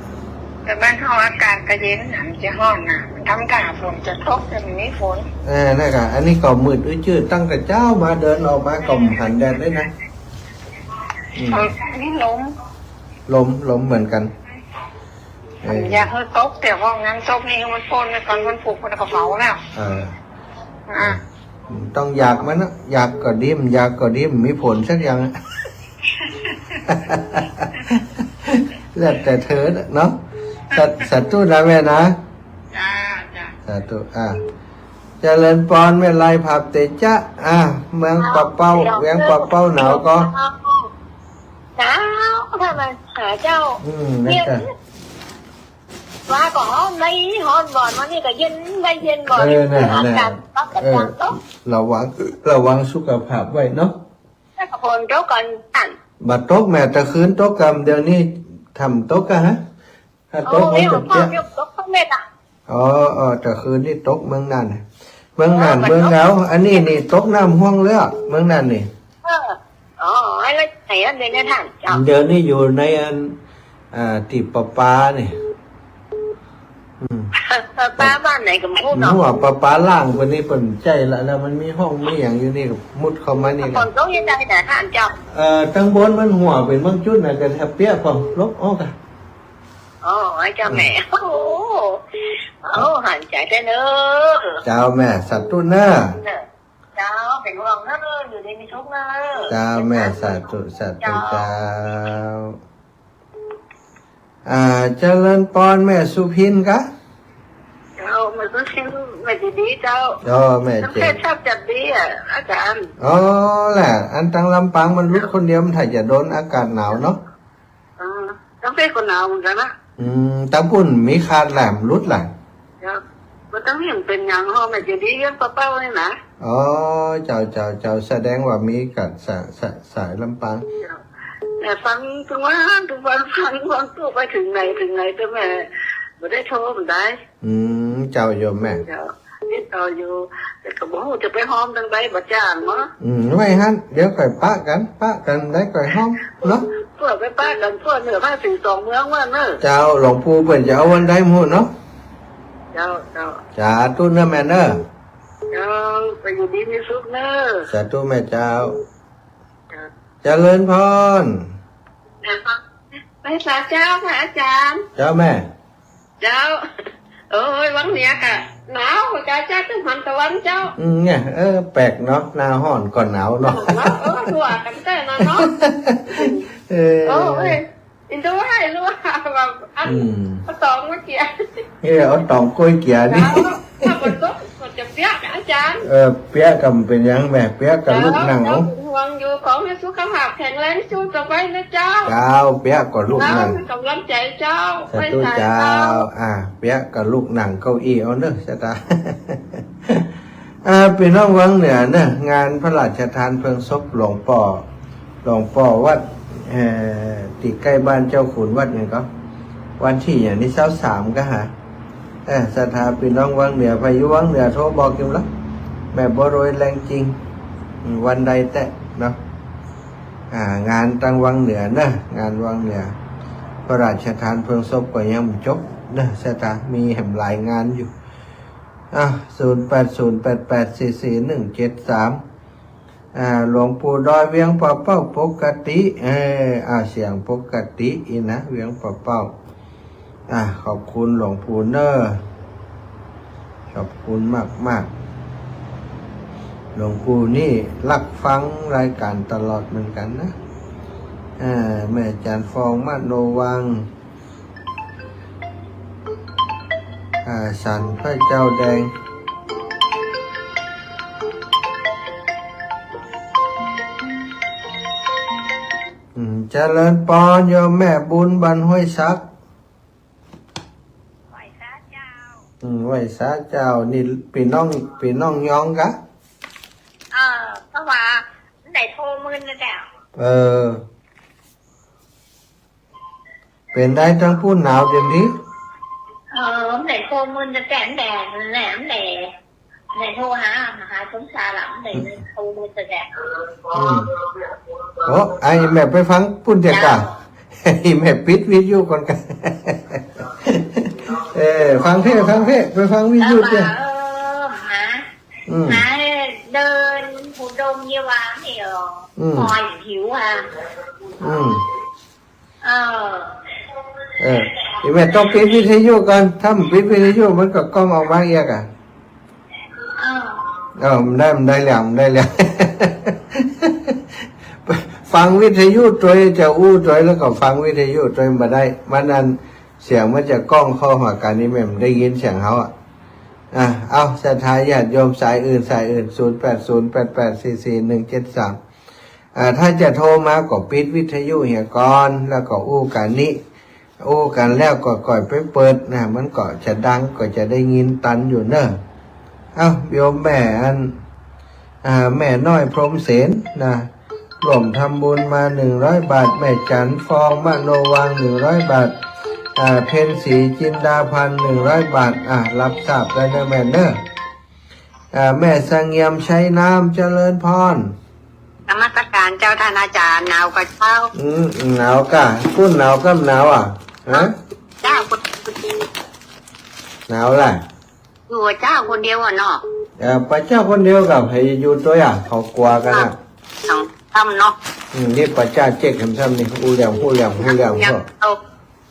แต่บ้านเฮาอากาศก็เย็นน่ะ มันจะฮ้อนน่ะ มันทำท่าฝนจะตก แต่มันมีฝน เออ นั่นก็ อันนี้ก็มืดอื้อจื้อ ตั้งแต่เจ๊ามา เดินออกมาก็บ่หันแดดเลยนะ อืม เออ นี่ลม ลม ลมเหมือนกั๋น เออ อยากหื้อตก แต่ว่าห้องน้ำตกนี่มันโป้นไปก่อน มันผูกมันก็เผาแล้ว เออ อ่ะ ต้องอยากมันนะ อยากก็ดี บ่อยากก็ดี บ่มีผลสักอย่างอะ แล้วแต่เธอเนาะ สา สาธุนะแม่นะ จ้า จ้า สาธุ อ่ะ เจริญปอนแม่ไล ผับเตจ๊ะ อ่ะ เมืองปะเป้า เวียงปะเป้าหนาวก็ หนาว ทำไมหาเจ้า อืม เย็น นะจ๊ะ ว่าก็ฮ้อน ฮ้อนบ่อน วันนี้ก็เย็น ได้เย็นบ่อน เออ น่ะ อากาศ น่ะ ปรับกัน เออ ตก ระวัง ระวังสุขภาพไว้เนาะ แล้วก็ฝนตกก่อน บ่ตกแม่ ตะคืนตกก่ำ เดี๋ยวนี้ทำตกก่ะฮะ ถ้าตก โอ้ มันจะเปียก ตกเม็ดอะ อ๋อ อ๋อ ตะคืนนี่ตกเมืองน่านน่ะ เมืองน่าน เออ เมืองเหงา อันนี้นี่ตกน้ำห้วงเลยอะ เมืองน่านนี่ เออ อ๋อ แล้วไหนอันเดียวเนี่ยท่าน เดี๋ยวนี้อยู่ในอัน อ่า ตี้ประปานี่ อืม ประปาบ้านไหนก็บ่ฮู้เนาะ หัวประปาล้าง วันนี้เปิ้นใจ๊ละ แล้วมันมีห้องมีหยังอยู่นี่ มุดเข้ามานี่ ฝนตกยังไงนะท่านเจ้า เอ่อ ตังบนมันหัวเป๋นบางจุดน่ะ ก็แทบเปียก ปอลบออกอะ อ๋อ ไอ้เจ้าแม่ อืม โอ้ โอ้ หันใจ๋แต๊เน่อ เจ้าแม่ สาธุเน่อ เจ้า เป๋นห่วงเน่อ อยู่ดีมีสุขเน่อ เจ้าแม่ สาธุ สาธุ เจ้า เจ้า อ่า เจริญปอนแม่สุพินกะ เจ้า แม่สุพิน แม่ใจ๋ดีเจ้า อ๋อ แม่ใจ๋ดี ทำเพจทราบจัดดีอะ อาจ๋ารย์ อ๋อ แหละ อันตังลำปางมันหลุดคนเดียว มันถ้าจะโดนอากาศหนาวเนาะ เออ ตังเพจก็หนาวเหมือนกั๋นนะ อืม ตังปุ้นมีขาดแหลมหลุดล่ะ เจ้า มันตังนี้มันเป๋นหยังฮ้อ แม่ใจ๋ดีเวียงปะเป้านี่นะ อ๋อ เจ้า เจ้า เจ้า แสดงว่ามีกั๋นสะ สะ สายลำปาง เจ้า แม่ฟังตึงวันตึงวัน ฟัง ฟังตุ๊ไปเถิงไหนเถิงไหน แต่แม่บ่ได้โทร บ่ได้ อืม เจ้าโยมแม่ เจ้า นี่ เอาอยู่ แต่ก็บ่ฮู้จะไปฮ้อมตังใดบ่จ๋าเนาะ อืม ไว้หั้น เดี๋ยวก่อยปะกั๋น ปะกั๋นได้ก่อยฮ้อมเนาะ เปื้อไปปะกั๋นเปื้อเหนือภาคสี่สองเมืองว่าเนอะ เจ้า หลวงปู่เปิ้นจะเอาวันใดหมู่เนาะ เจ้า เจ้า สาธุเนอะแม่เนอะ เจ้า ไปอยู่ดีมีสุขเนอะ สาธุแม่เจ้า เจ้า เจริญพร ไหว้สาเจ้าพระอาจ๋ารย์ เจ้าแม่ เจ้า โอ้ย วังเหนือก่ะ หนาวหัวใจ๋เจ้า ตึงหันตะวันเจ้า อืม เนี่ย เออ แปลกเนาะ หน้าฮ้อนก็หนาวเนาะ เออ หัวกั๋นแต๊เนาะ เออ โอ้ย อินดูให้รู้ว่าแบบอัน อืม เอาต๋องมาเกี่ย เออ เอาต๋องก้วยเกี่ยนี่ เจ้า ถ้าฝนตกก็จะเปียกนะอาจ๋ารย์ เออ เปียกก็บ่เป๋นหยังแม่ เปียกก็ลุกนั่งเอา เจ้า เจ้าเป็นห่วงอยู่ ขอหื้อสุขภาพแข็งแรงสู้ต่อไปนะเจ้า เจ้า เปียกก็ลุกนั่ง เจ้า ก๋ำลังใจ๋เจ้า สาธุเจ้า ไหว้สาเจ้า อ่า เปียกก็ลุกนั่งเก้าอี้เอาเนอะ สาธุ อ่า ปี้น้องวังเหนือเนอะ งานพระราชทานเพลิงศพหลวงป้อ หลวงป้อวัด เอ่อ ตี้ใก้บ้านเจ้าขุนวัดนี่ก็ วันตี้หยังนี่ ซาวสาม ก็หา เออ ศรัทธาปี้น้องวังเหนือ ใผอยู่วังเหนือโทรบอกกิ๋มละ แม่บัวรวยแรงจริง อืม วันใดแต๊เนาะ อ่า งานตังวังเหนือเนอะ งานวังเหนือ พระราชทานเพลิงศพก็ยังบ่จบเนอะ ศรัทธา มีแหมหลายงานอยู่ อ่ะ ศูนย์แปดศูนย์แปดแปดสี่สี่หนึ่งเจ็ดสาม อ่า หลวงปู่ดอยเวียงป่าเป้าปกติ เออ อ่า เสียงปกติอี้นะ เวียงป่าเป้า อ่า ขอบคุณหลวงปู่เนอะ ขอบคุณมากๆ หลวงปู่นี่ฮักฟังรายก๋านตลอดเหมือนกั๋นนะ อ่า แม่จั๋นฟอง มโนวัง อ่า สันพระเจ้าแดง อืม เจริญปอนโยมแม่บุญบ้านห้วยสัก ไหว้สาเจ้า อืม ไหว้สาเจ้า นี่ปี้น้อง ปี้น้องยองกะ เออ เพราะว่ามันได้โทรมื้อนั้นแล้ว เออ เป๋นใดตังปู้นหนาวเดี๋ยวนี้ เออ มันได้โทรมื้อนั้นแต่แดดนั่นแหละ มันได้ ได้โทรหา หาสมชายละ มันได้โทรมื้อนั้นแต่แดด อืม โอ้ ไอ้แม่ไปฟังปู้นเตียก่า เจ้า ไอ้แม่ปิดวิทยุก่อนก่า เออ ฟังเพลง ฟังเพลง ไปฟังวิทยุเตีย เออ มา อืม มาเดินปูดงเยาวานี่เหรอ อืม หอยหิวอ่ะ อืม เออ เออ ไอ้แม่ต้องปิดวิทยุก่อน ถ้าบ่ปิดวิทยุมันก็ก้องออกมาเอียกอะ เออ เออ มันได้ มันได้แล้ว มันได้แล้ว ฟังวิทยุตวยจะอู้ตวย แล้วก็ฟังวิทยุตวยบ่ได้ มันอัน เสียงมันจะก้องเข้าหากั๋นนี่ แม่บ่ได้ยินเสียงเฮาอะ อ่ะ เอา ศรัทธาญาติโยมสายอื่น สายอื่น ศูนย์แปดศูนย์แปดแปดสี่สี่หนึ่งเจ็ดสาม อ่า ถ้าจะโทรมาก็ปิดวิทยุเหียก่อน แล้วก็อู้กั๋นนี่ อู้กั๋นแล้วก็ก่อยไปเปิดนะ มันก็จะดัง ก็จะได้ยินตันอยู่เนอะ เอ้า โยมแม่อัน อ่า แม่น้อยพรหมเสนนะ ร่วมทำบุญมาหนึ่งร้อยบาท แม่จั๋นฟอง มโนวัง หนึ่งร้อยบาท อ่า เพ็ญศรีจินดาพันธ์ หนึ่งร้อยบาท อ่า รับทราบแล้วเนอะแม่เนอะ อ่า แม่เสงี่ยมชัยนาม เจริญพร นมัสการเจ้าต้านอาจ๋ารย์ หนาวก่อเจ้า อืม หนาวก่า ปู้นหนาวก่า หนาวอะ ฮะ เจ้าคน หนาวแหละ อยู่กับเจ้าคนเดียวอะเนาะ เอ่อ ไปเจ้าคนเดียวก่า ใผอยู่ตวยอะ เขากั๋วกั๋นอะ สองค่ำเนาะ อืม นี่ไปเจ้าเจ๊กแหมซ้ำนี่ อู้แหลม อู้แหลม อู้แหลม ยัง ก็ เอา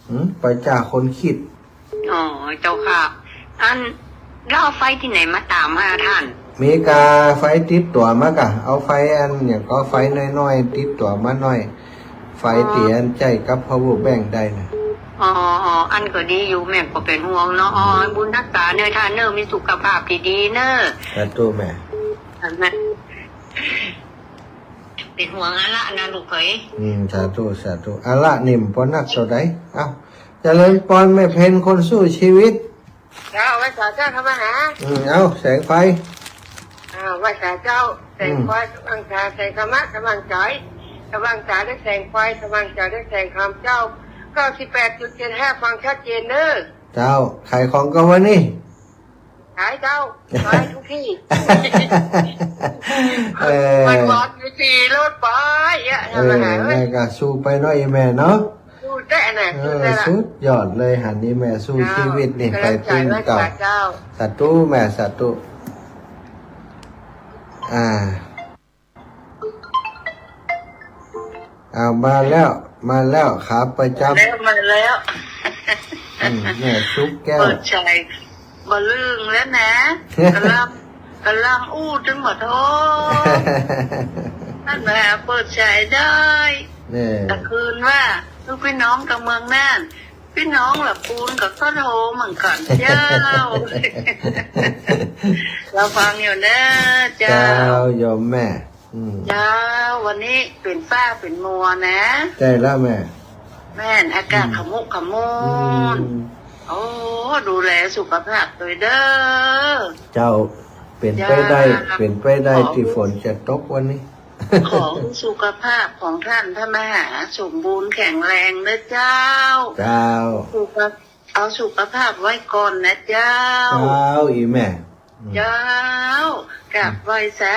อืม ไปเจ้าคนคิด อ๋อ เจ้าค่ะ อัน แล้วเอาไฟตี้ไหนมาต๋ามหาต้าน มีก่า ไฟติดตั๋วมาก่า เอาไฟอันหยังก็ไฟน้อยๆ ติดตั๋วมาหน่อย ไฟตี้อันใจ๊กับ power bank ได้นะ อ๋อ อ๋อ อันก็ดีอยู่ แม่ก็เป๋นห่วงเนาะ อ๋อ บุญฮักษาเนอะต้านเนอะ มีสุขภาพตี้ดีเนอะ สาธุแม่ อันนั้น เป๋นห่วงอะละนะลูกเขย อืม สาธุ สาธุ อะละนี่มันบ่นักเต้าใด เอ้า เจริญปอนแม่เพ็ญคนสู้ชีวิต เจ้า ไหว้สาเจ้าธรรมหา อืม เอ้า แสงไฟ อ่า ไหว้สาเจ้า แสงไฟ อืม สว่างสา แสงธรรมะ สว่างจ๋อย สว่างสาด้วยแสงไฟ สว่างจ๋อยด้วยแสงธรรมเจ้า เก้าสิบแปดจุดเจ็ดห้า ฟังชัดเจนเนอะ เจ้า ขายของก่อวันนี้ ขายเจ้า ขายทุกตี้ เออ วันๆ อยู่ตี้รถไป เอ๊ะ เออ นั่นแหละ แม่ก็สู้ไปเนาะ อีแม่เนาะ สู้แต๊นะ เออ สู้แต๊นะ สุดยอดเลย หันนี่แม่สู้ เจ้า ชีวิตนี่ ก๋ำลังใจ๋ ไปปิ้นเก่า ไว้ก่อนเจ้า สาธุแม่ สาธุ อ่า อ้าว มาแล้ว มาแล้ว ขาประจ๋ำ มาแล้ว มาแล้ว อืม แม่สุขแก้ว เปิดใจ๋ บ่ลึงแล้วนะ ก๋ำลัง ก๋ำลังอู้ตึงบ่โท นั่นแหละ เปิดใจ๋ได้ เนี่ย ตะคืนว่า ลูกปี้น้องตางเมืองน่าน ปี้น้องละปูนก็โทเหมือนกั๋นเจ้า เฮาฟังอยู่เน่อเจ้า เจ้า โยมแม่ อืม เจ้า วันนี้เป๋นฟ้าเป๋นมัวนะ ใจ้แล้วแม่ แม่น อากาศ อืม ขมุกขมุน อืม โอ้ ดูแลสุขภาพตวยเน่อ เจ้า เป๋นไปได้ เจ้า เป๋นไปได้ ขอ ตี้ฝนจะตกวันนี้ ขอสุขภาพของต้านพระมหาสมบูรณ์แข็งแรงเน่อเจ้า เจ้า สุข เอาสุขภาพไว้ก่อนนะเจ้า เจ้า อีแม่ อืม เจ้า กราบไหว้สา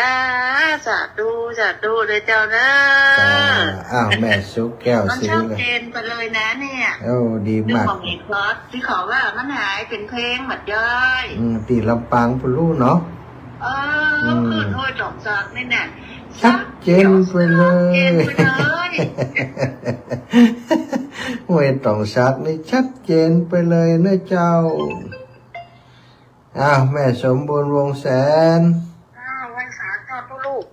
สาธุ สาธุเน่อเจ้าเน่อ เจ้า อ้าว แม่สุขแก้ว มัน ศรี ชัดเจนไปเลยนะเนี่ย โอ้ ดีมาก ดูของเอกพอด ตี้เขาว่ามันหายเป๋นเพลงหมดเลย อืม ตี้ลำปางปู้นลูกเนาะ เออ อืม คือห้วยตองสากนี่น่ะ ชัดเจนไปเลย ชัดเจนไปเลย ห้วยตองสากนี่ชัดเจนไปเลยเน่อเจ้า อ้าว แม่สมบูรณ์ วงศ์แสน อ้าว ไหว้สาเจ้าตุ๊ลูก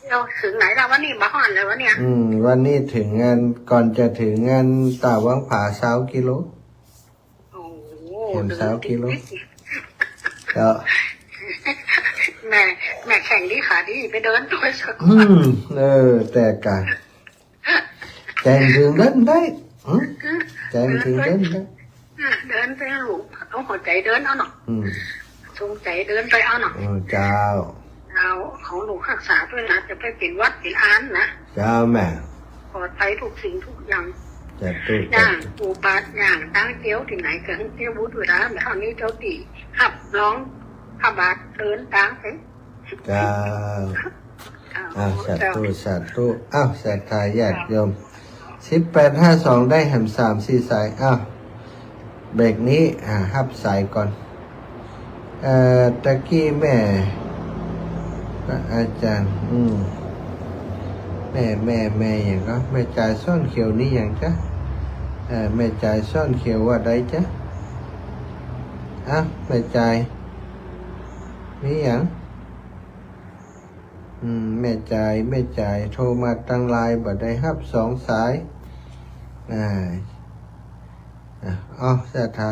เดี๋ยวเถิงไหนละวะนี่ บ่ฮอดเลยวะเนี่ย อืม วันนี้เถิงอัน ก่อนจะเถิงอัน ต้าวังผาซาวกิโล โอ้โห เถิงซาวกิโล ก็ แม่ แม่แข้งดีขาดี ไปเดินตวยสัก อืม เออ แต่กะ แจ้งเถิงเดินได้ อืม แจ้งเถิงเดินได้ เดินไปลูก เอาหัวใจ๋เดินเอาเนาะ อืม สงสัยเดินไปเอาเนาะ เออ เจ้า เอาของลูกฮักษาตวยนะ จะไปเป๋นหวัดเป๋นอันนะ เจ้าแม่ ปลอดภัยทุกสิ่งทุกอย่าง สาธุ ย่าง สาธุ ปูบาดย่าง ตางเตียวตี้ไหนก็หื้อเตียวบุญเวลา เดี๋ยวนี้เจ้าตี้ฮับรองพระบาทเดินตางไป เจ้า อ้าว สาธุ สาธุ อ้าว ศรัทธาญาติโยม สิบแปดห้าสอง ได้แหมสามสี่สาย อ้าว เบรกนี้ อ่า ฮับสายก่อน เอ่อ ตะกี้แม่ พระอาจารย์ อืม แม่ แม่ แม่หยังก็ แม่จายซ่อนเขียวนี่หยังจ๊ะ เอ่อ แม่จายซ่อนเขียวว่าใดจ๊ะ อ้าว แม่จาย มีหยัง อืม แม่จาย แม่จาย โทรมาตางไลน์ บ่ได้ฮับสองสาย อ่า อ่ะ อ้าว ศรัทธา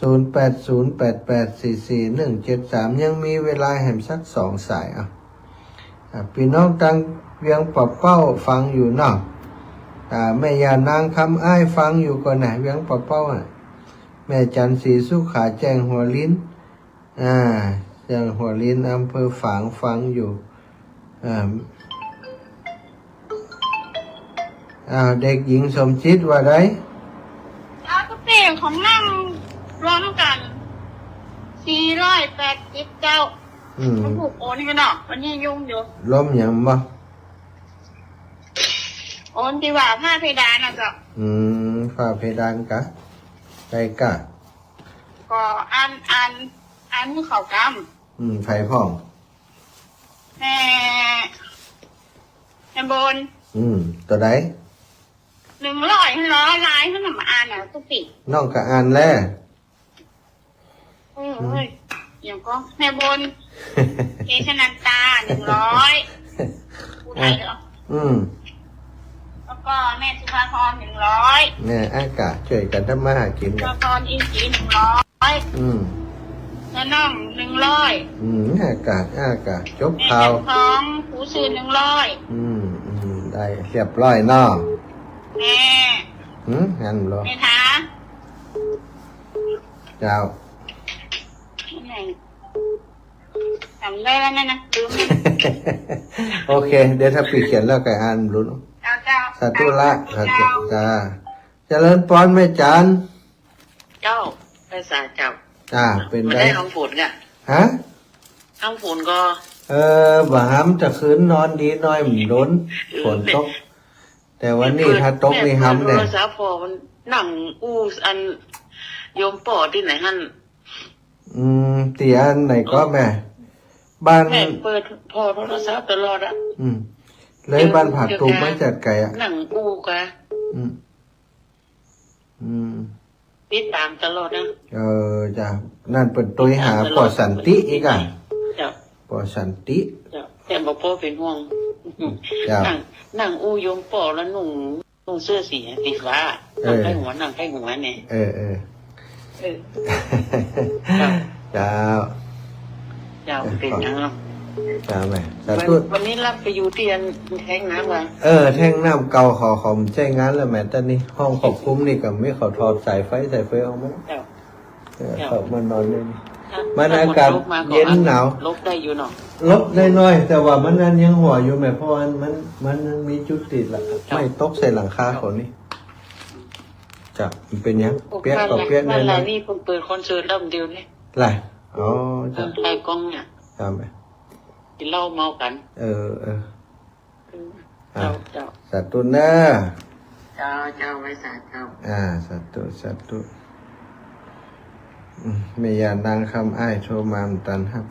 ศูนย์แปดศูนย์แปดแปดสี่สี่หนึ่งเจ็ดสาม ยังมีเวลาแหมสักสองสาย อ่ะ อ่ะ ปี้น้องตางเวียงป่าเป้าฟังอยู่เนาะ อ่า แม่ย่านางคำอ้ายฟังอยู่ก่อนะ เวียงป่าเป้าอ่ะ แม่จันทร์ศรีสุขา แจ้งหัวลิน อ่า แจ้งหัวลิน อำเภอฝาง ฟังอยู่ อ่า อ่า เด็กหญิงสมจิตว่าใด เอากระเป๋าของนั่งรวมกั๋น สี่ร้อยแปดสิบเจ้า อืม เขาผูกโอนให้เนาะ วันนี้ยุ่งอยู่ รวมหยังบ่ โอนตี้ว่าฝ้าเพดานน่ะเจ้า อืม ฝ้าเพดานกะ ได้กะ ก็อัน อัน อันเขากำ อืม ใผพ่อง แม่ แม่บน อืม โตใด หนึ่งร้อย หนึ่งร้อย ลาย หนึ่งร้อย มาอ่านเอาตุ๊กติ น้องก็อ่านแล้ว เออ อืม เฮ้ย เดี๋ยวก็ แม่บน เกชนันตา หนึ่งร้อย ผู้ไทยเหรอ อืม แล้วก็แม่สุภาพร หนึ่งร้อย แม่อากาศช่วยกันทำมาหากิน สุภาพร อินทรี หนึ่งร้อย อืม น้าน้อง หนึ่งร้อย อืม อากาศ อากาศ จบ แม่ ข่าว แสงทอง ผู้ซื่อ หนึ่งร้อย อืม อืม ได้เรียบร้อยเนาะ แม่ หืม งั้นเหรอ แม่คะ เจ้า นี่ไง จ๋ำได้แล้วนะ ลืม โอเค เดี๋ยวถ้าปี้เขียนแล้วก็อ่านดูเนาะ เจ้า เจ้า สาธุละ เจ้า สาธุ เจ้า จ้า เจริญปอนแม่จัน เจ้า ภาษาเจ้า อ่า เป๋น บ่ ได ได้ห้ำฝนก่ะ ฮะ ห้ำฝนก่อ เออ บ่ห้ำ ตะคืนนอนดีหน้อย มันโดน เออ ฝนตก แต่วันนี้ถ้าตกนี่ห้ำแน่ แม่เปิดโทรศัพท์ผ่อ มันนั่งอู้อันโยมป้อตี้ไหนหั้น อืม ตี้อันไหนก่อแม่ บ้าน แม่เปิดผ่อโทรศัพท์ตลอดอะ อืม เลยบ้านผาตูบมาจัดไก่อะ นั่งอู้กะ อืม อืม ติดต๋ามตลอดนะ เออ เจ้า นั่นเปิ้นตวยหาป้อสันติอีกอะ เจ้า ป้อสันติ เจ้า แต่บ่ป้อเป๋นห่วง เจ้า นั่ง นั่งอู้โยมป้อแล้วนุ่ง นุ่งเสื้อสี สีฟ้า เออ นั่งไขว้หัว นั่งไขว้หัวเนี่ย เออ เออ เออ เจ้า เจ้า เจ้า เป๋นหยังเนาะ เจ้าแม่ สาธุ วัน วันนี้ลับไปอยู่ตี้อันแท้งน้ำวะ เออ แท้งน้ำเก่า ขอ ขอบ่ใจ๊งานแล้วแม่ ต๋อนนี้ห้องควบคุมนี่ก็มี เขาถอดสายไฟ สายไฟออกมา เจ้า เออ เจ้า เข้ามานอนได้นี่ ถ้า มัน ถ้า อากาศ ฝนตกมาก็ เย็นหนาว หลบได้อยู่เนาะ หลบได้หน้อย แต่ว่ามันนั่นยังหัวอยู่แม่ เพราะว่ามัน มันมีจุดติดละ เจ้า ไม้ตกใส่หลังคาเขานี่ เจ้า มันเป๋นหยัง โอ้ เปียกก็เปียก บ้านหลัง แน่นอน บ้านหลังนี้เพิ่งเปิดคอนเสิร์ตแล้วเดี๋ยวนี้ ล่ะ อ๋อ เจ้า เออ ไทยกองเนี่ย เจ้าแม่ กิ๋นเหล้าเมากั๋น เออ เออ อืม อ่ะ เจ้า เจ้า สาธุเน้อ เจ้า เจ้า ไหว้สา เจ้า อ่า สาธุ สาธุ อืม แม่ย่านางคำอ้ายโทรมาบ่ตันฮับ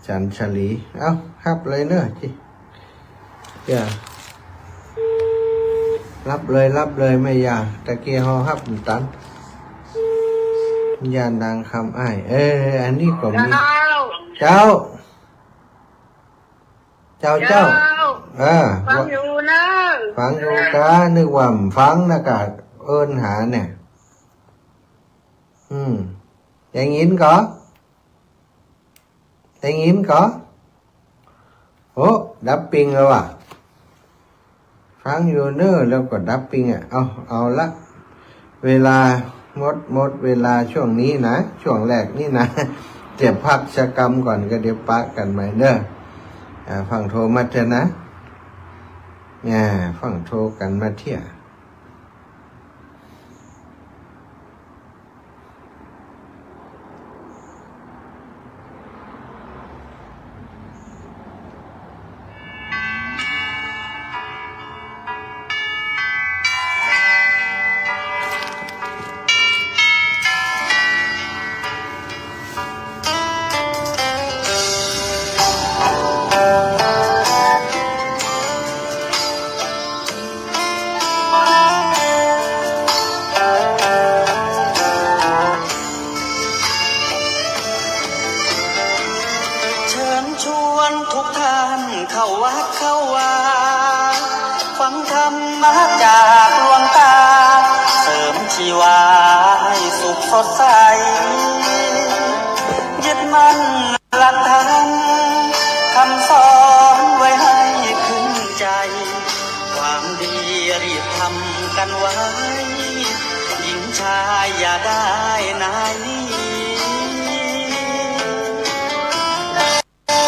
จันทลี เอ้า ฮับเลยเน้อจิ อย่า ฮับเลย ฮับเลยแม่ย่า ตะกี้เฮาฮับบ่ตัน ย่านางคำอ้าย เออ อันนี้ก็มี เจ้า เจ้า เจ้า เจ้า เจ้า เออ ฟังอยู่เน้อ ฟังอยู่กา นึกว่าบ่ฟังนะกา เอิ้นหาเนี่ย อืม ได้ยินก่อ ได้ยินก่อ โอ้ ดับปิ้งแล้วว่ะ ฟังอยู่เน้อ แล้วก็ดับปิ้งอะ เอา เอาละ เวลาหมด หมดเวลาช่วงนี้นะ ช่วงแรกนี่นะ จะพักสักกำก่อน ก็เดี๋ยวปะกั๋นใหม่เน้อ อ่า ฟั่งโทรมาเถอะนะ อ่า ฟั่งโทรกั๋นมาเตี้ย เชิญชวนทุกท่านเข้าวัดเข้าวา ฟังธรรมะจากหลวงตา เสริมชีวาให้สุขสดใส ยึดมั่นหลักธรรม คำสอนไว้ให้ขึ้นใจ ความดีรีบทำกันไว้ หญิงชายอย่าได้นายหนี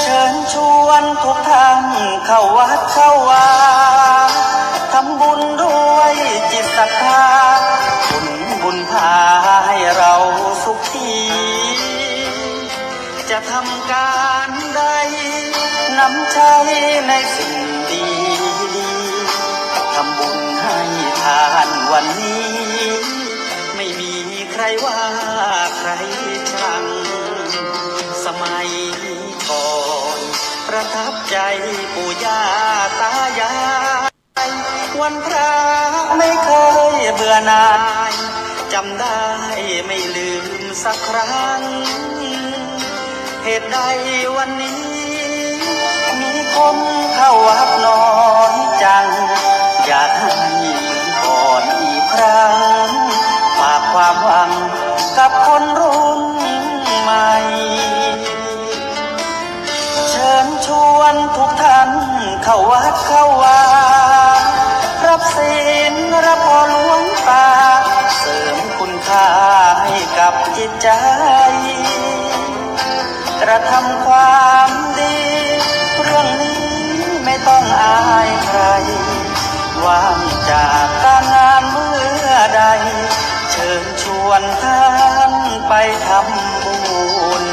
เชิญชวนทุกท่านเข้าวัดเข้าวา ทำบุญด้วยจิตศรัทธา ผลบุญพาให้เราสุขี จะทำการใด นำใช้ในสิ่งดีๆ ทำบุญให้ทานวันนี้ ไม่มีใครว่าใครชัง สมัยก่อนประทับใจปู่ย่าตายาย วันพระไม่เคยเบื่อหน่าย จำได้ไม่ลืมสักครั้ง เหตุใดวันนี้ มีคนเข้าวัดน้อยจัง อยากให้เหมือนก่อนอีกครั้ง ฝากความหวังกับคนรุ่นใหม่ เชิญชวนทุกท่านเข้าวัดเข้าวา รับศีลรับพรหลวงตา เสริมคุณค่าให้กับจิตใจ กระทำความดี เรื่องนี้ไม่ต้องอายใคร ว่างจากการงานเมื่อใด เชิญชวนท่าน ไปทำบุญ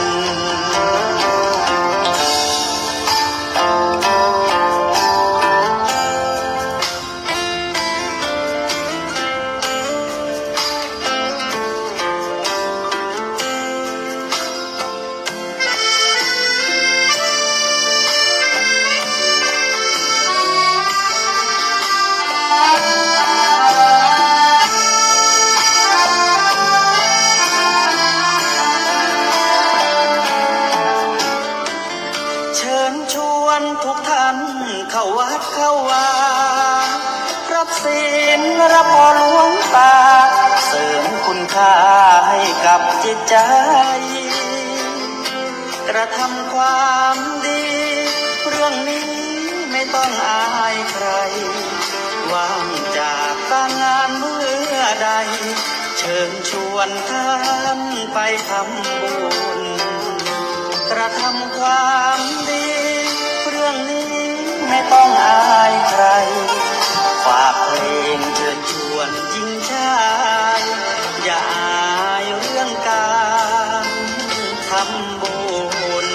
เชิญชวนทุกท่านเข้าวัดเข้าวา รับศีลรับพรหลวงตา เสริมคุณค่าให้กับจิตใจ กระทำความดี เรื่องนี้ไม่ต้องอายใคร ว่างจากการงานเมื่อใด เชิญชวนท่านไปทำบุญ กระทำความดี เรื่องนี้ไม่ต้องอายใคร ฝากเพลงเชิญชวนหญิงชาย อย่าอายเรื่องการทำบุญ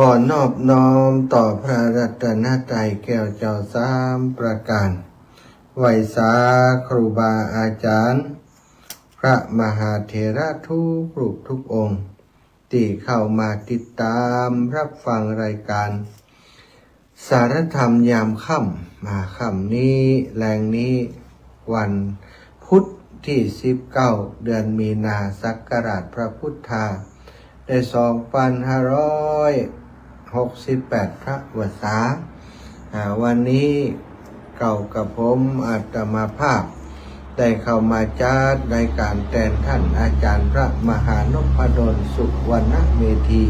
ขอนอบน้อมต่อพระรัตนตรัยแก้วเจ้าสามประการ ไหว้สาครูบาอาจารย์ พระมหาเถระทุกรูปทุกองค์ ตี้เข้ามาติดตามรับฟังรายการ สารธรรมยามค่ำ อ่า ค่ำนี้ แลงนี้ วันพุธตี้สิบเก้า เดือนมีนา ศักราชพระพุทธา ได้สองปันห้าร้อยหกสิบแปด พระวรรษา อ่า วันนี้ เก้ากับผมอาตมาภาพ ได้เข้ามาจัดรายการแตนต้านอาจารย์พระมหานพดล สุวรรณเมธี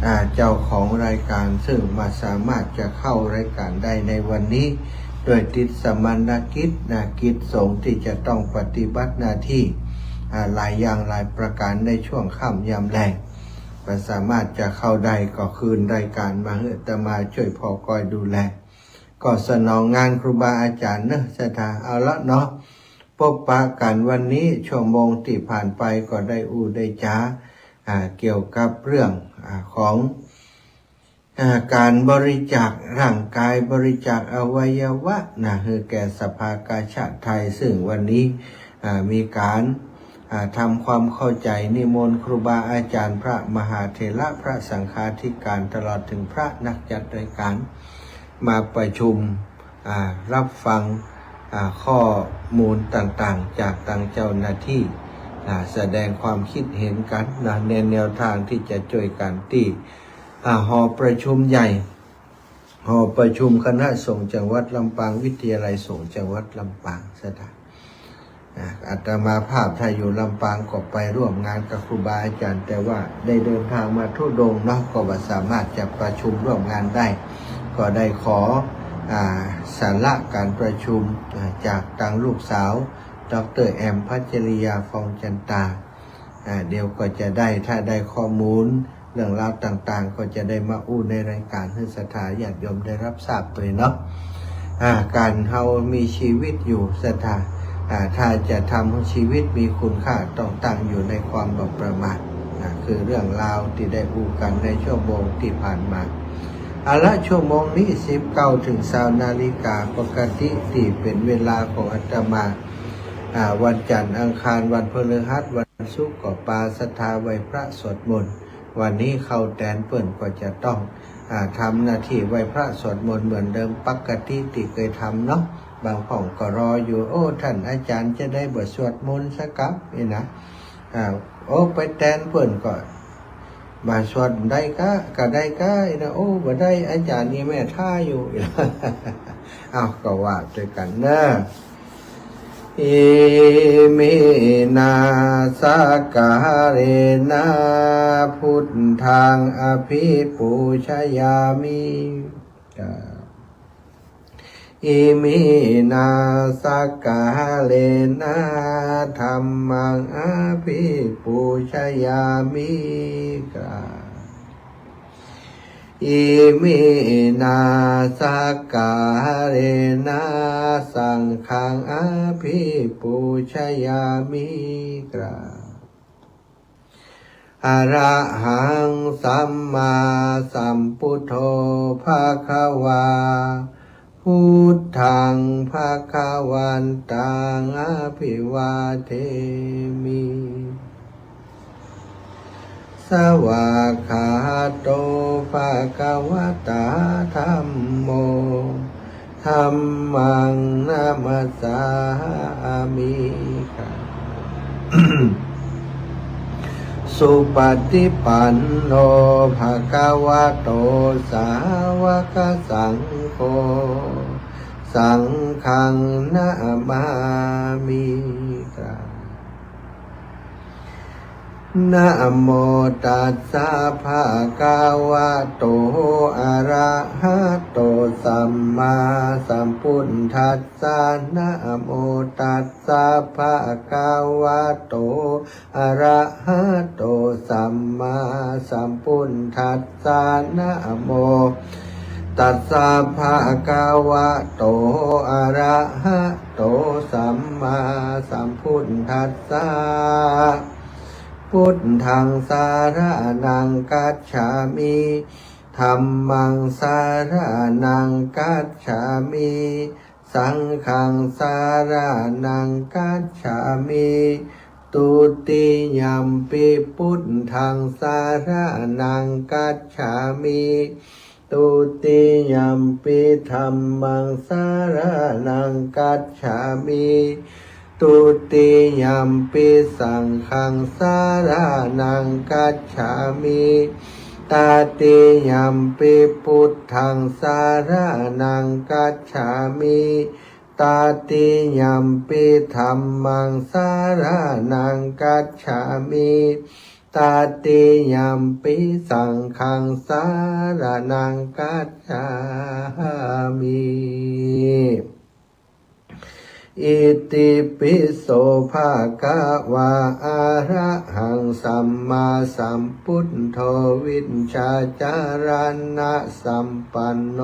อ่า เจ้าของรายการ ซึ่งบ่สามารถจะเข้ารายการได้ในวันนี้ ด้วยติดสมณกิจ นะ กิจสงฆ์ตี้จะต้องปฏิบัติหน้าตี้ อ่า หลายอย่างหลายประการในช่วงค่ำยามแลง บ่สามารถจะเข้าได้ ก็คืนรายการมาหื้ออาตมาจ้วยผ่อก้อยดูแล ก็สนองงานครูบาอาจารย์เนาะ ศรัทธา เอาละเนาะ ปะกั๋นวันนี้ ชั่วโมงตี้ผ่านไปก็ได้อู้ได้จ๋า อ่า เกี่ยวกับเรื่อง อ่า ของ อ่า ก๋านบริจาคร่างกาย บริจาคอวัยวะนะ หื้อแก่สภากาชาดไทย ซึ่งวันนี้ อ่า มีก๋าน อ่า ทำความเข้าใจ๋ นิมนต์ครูบาอาจารย์ พระมหาเถระ พระสังฆาธิการ ตลอดเถิงพระนักจัดรายการ มาประชุม อ่า รับฟัง อ่า ข้อมูลต่างๆ จากตางเจ้าหน้าตี้ อ่า แสดงความคิดเห็นกั๋นนะ ในแนวตางตี้จะจ้วยกั๋นตี้ อ่า หอประชุมใหญ่ หอประชุมคณะสงฆ์จังหวัดลำปาง วิทยาลัยสงฆ์จังหวัดลำปาง ศรัทธา อ่า อาตมาภาพถ้าอยู่ลำปางก็ไปร่วมงานกับครูบาอาจารย์ แต่ว่าได้เดินทางมาธุดงค์เนาะ ก็บ่สามารถจะประชุมร่วมงานได้ ก็ได้ขอ อ่า สาระก๋านประชุม อ่า จากตางลูกสาว ด็อกเตอร์แอม พัชริยา ฟองจันตา อ่า เดี๋ยวก็จะได้ ถ้าได้ข้อมูลเรื่องราวต่างๆ ก็จะได้มาอู้ในรายการหื้อศรัทธาญาติโยมได้รับทราบตวยเนาะ อ่า ก๋านเฮามีชีวิตอยู่ ศรัทธา อ่า ถ้าจะทำหื้อชีวิตมีคุณค่า ต้องตั้งอยู่ในความบ่ประมาท อ่า คือเรื่องราวตี้ได้อู้กั๋นในชั่วโมงตี้ผ่านมา เอาละ ชั่วโมงนี้ สิบเก้าเถิงซาวนาฬิกา ปกติตี้เป๋นเวลาของอาตมา อ่า วันจันทร์ อังคาร วันพฤหัส วันศุกร์ ก็ปาศรัทธาไหว้พระสวดมนต์ วันนี้เข้าแตนเปิ้นก็จะต้อง อ่า ทำหน้าตี้ไหว้พระสวดมนต์เหมือนเดิม ปกติตี้เกยทำเนาะ บางพ่องก็รออยู่ โอ้ ต้านอาจ๋ารย์จะได้บ่สวดมนต์สักกำนี่นะ อ่า โอ้ ไปแตนเปิ้นก็ บ่สวดได้ก้า ก็ได้ก้านะ โอ้ บ่ได้ อาจ๋ารย์นี่แม่ท่าอยู่ อ้าว ก็ว่าตวยกั๋นเนาะ อิมินา สักกาเรนะ พุทธัง อภิปูชยามิ อ่า อิมินา สักกาเรนะ ธัมมัง อภิปูชยามิ กราบ อิมินา สักกาเรนะ สังฆัง อภิปูชยามิ กราบ อะระหัง สัมมาสัมพุทโธ ภะคะวา พุทธัง ภะคะวันตัง อะภิวาเทมิ สวากขาโต ภะคะวะตา ธัมโม ธัมมัง นะมัสสามิ กราบ สุปฏิปันโน ภะคะวะโต สาวกสังโฆ สังฆัง นะมามิ กราบ นะโมตัสสะ ภะคะวะโต อะระหะโต สัมมาสัมพุทธัสสะ นะโมตัสสะ ภะคะวะโต อะระหะโต สัมมาสัมพุทธัสสะ นะโมตัสสะ ภะคะวะโต อะระหะโต สัมมาสัมพุทธัสสะ พุทธัง สะระณัง คัจฉามิ ธัมมังสะระณังกัจฉามิ สังฆังสะระณังกัจฉามิ ตุติยัมปิ ปุทธังสะระณังกัจฉามิ ตุติยัมปิ ธัมมังสะระณังกัจฉามิ ตุติยัมปิ สังฆังสะระณังกัจฉามิ ตติยัมปิ ปุทธังสะระณังกัจฉามิ ตติยัมปิ ธัมมังสะระณังกัจฉามิ ตติยัมปิ สังฆังสะระณังกัจฉามิ อิติปิโส ภะคะวา อะระหัง สัมมาสัมพุทโธ วิชชาจารณะสัมปันโน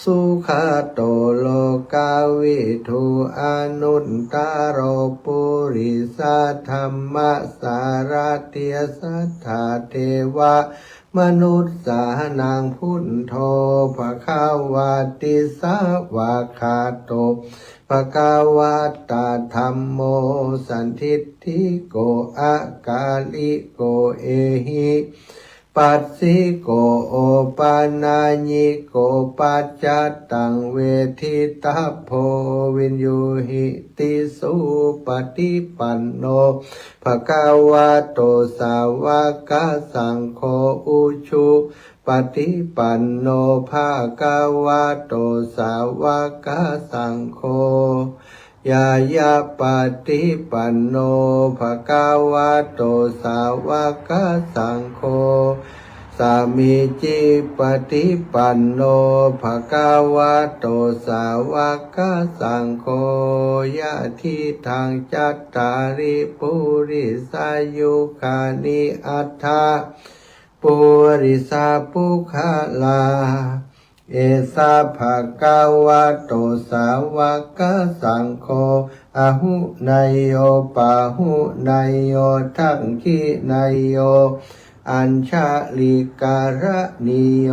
สุขะโต โลกะวิทู อนุตตะโร ปุริสะธัมมะสะระถี สัตถาเทวะ มนุสสานัง พุทโธ ภะคะวาติ สะวากขาโต ภะคะวะตะ ธัมโม สันทิฏฐิโก อะกาลิโก เอหิ ปัสสิโก โอปะนะญิโก ปัจจัตตัง เวทิตัพโพ วินยูหิติ สุปะฏิปันโน ภะคะวะโต สาวะกะสังโฆ อุจุปะฏิปันโน ภะคะวะโต สาวะกะสังโฆ ญาณะปะฏิปันโน ภะคะวะโต สาวะกะสังโฆ สามีจิปะฏิปันโน ภะคะวะโต สาวะกะสังโฆ ยะถิตัง จัตตาริ ปุริสายุคานิ อัตถะ ปุริสะปุคคละ เอสะ ภะคะวะโต สาวะกะสังโฆ อาหุเนยโย ปาหุเนยโย ทักขิเนยโย อัญชะลิกะรณีโย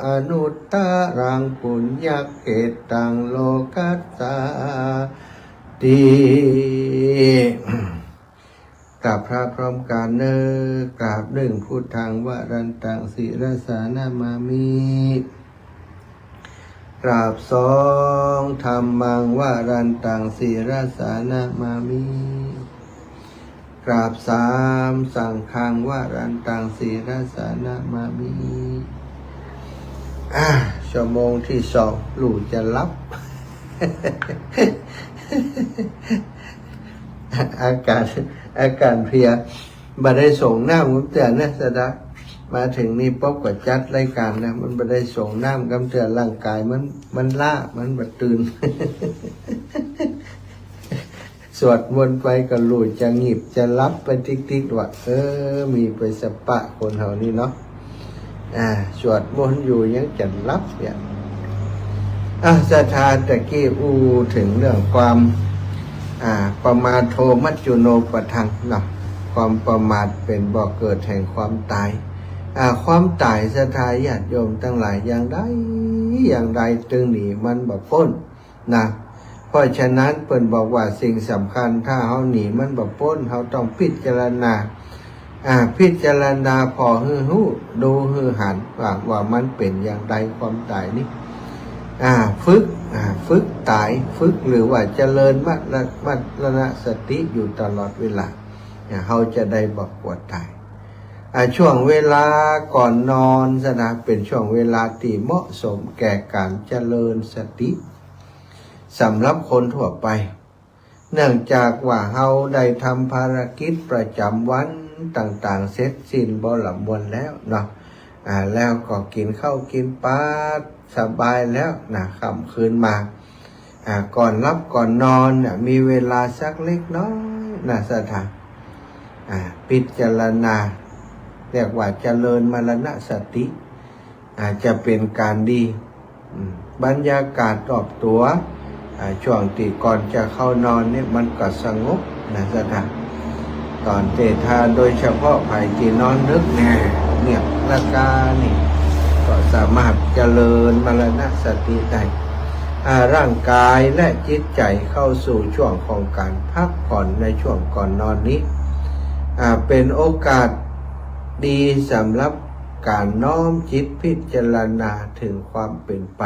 อนุตตะรัง ปุญญะเขตตัง โลกัสสาติ กราบพระพร้อมกั๋นเน่อ กราบหนึ่ง พุทธัง วรันตัง ศิรสา นะมามิ กราบสอง ธัมมัง วรันตัง ศิรสา นะมามิ กราบสาม สังฆัง วรันตัง ศิรสา นะมามิ อ่า ชั่วโมงตี้สอง ลู่จะหลับ อาก๋าน อาก๋านเพลีย บ่ได้สรงน้ำกำเตื้อนะ สะดา มาเถิงนี่ป๊บก็จัดรายก๋านนะ มันบ่ได้สรงน้ำกำเตื้อ ร่างก๋ายมัน มันล้า มันบ่ตื่น สวดมนต์ไปก็ลู่จะหงิบจะหลับไปติ๊กๆ ว่า เออ มีไปสะปะคนเฮานี่เนาะ อ่า สวดมนต์อยู่ยังจะหลับเนี่ย อ่ะ ศรัทธา ตะกี้อู้เถิงเรื่องความ อ่า ปมาโท มัจจุโนปะทังเนาะ ความประมาทเป๋นบ่อเกิดแห่งความต๋าย อ่า ความต๋าย ศรัทธาญาติโยมตังหลาย อย่างใด อย่างใดตึงหนีมันบ่ป๊น นะ เพราะฉะนั้นเปิ้นบอกว่าสิ่งสำคัญ ถ้าเฮาหนีมันบ่ป๊น เฮาต้องพิจารณา อ่า พิจารณาผ่อหื้อฮู้ ดูหื้อหันว่า ว่ามันเป๋นอย่างใดความต๋ายนี่ อ่า ฝึก อ่า ฝึกต๋าย ฝึกหรือว่าเจริญมร มรณสติอยู่ตลอดเวลา อ่า เฮาจะได้บ่กั๋วต๋าย อ่า ช่วงเวลาก่อนนอนซะนะ เป๋นช่วงเวลาตี้เหมาะสมแก่ก๋านเจริญสติ สำหรับคนทั่วไป เนื่องจากว่าเฮาได้ทำภารกิจประจำวันต่างๆ เสร็จสิ้นบ่หลำมวนแล้วเนาะ อ่า แล้วก็กิ๋นข้าวกิ๋นป๋าสบายแล้วนะ ค่ำคืนมา อ่า ก่อนหลับก่อนนอนเนี่ย มีเวลาสักเล็กน้อยนะ ศรัทธา อ่า พิจารณา เรียกว่าเจริญมรณสติ อาจจะเป๋นก๋านดี อืม บรรยากาศรอบตั๋ว อ่า ช่วงตี้ก่อนจะเข้านอนนี่มันก็สงบนะ ศรัทธา ต๋อนเต๊ท่า โดยเฉพาะใผตี้นอนดึกแน่ เงียบละกานี่ สามารถเจริญมรณสติได้ อ่า ร่างกายและจิตใจเข้าสู่ช่วงของการพักผ่อนในช่วงก่อนนอนนี้ อ่า เป็นโอกาสดีสำหรับการน้อมจิตพิจารณาถึงความเป็นไป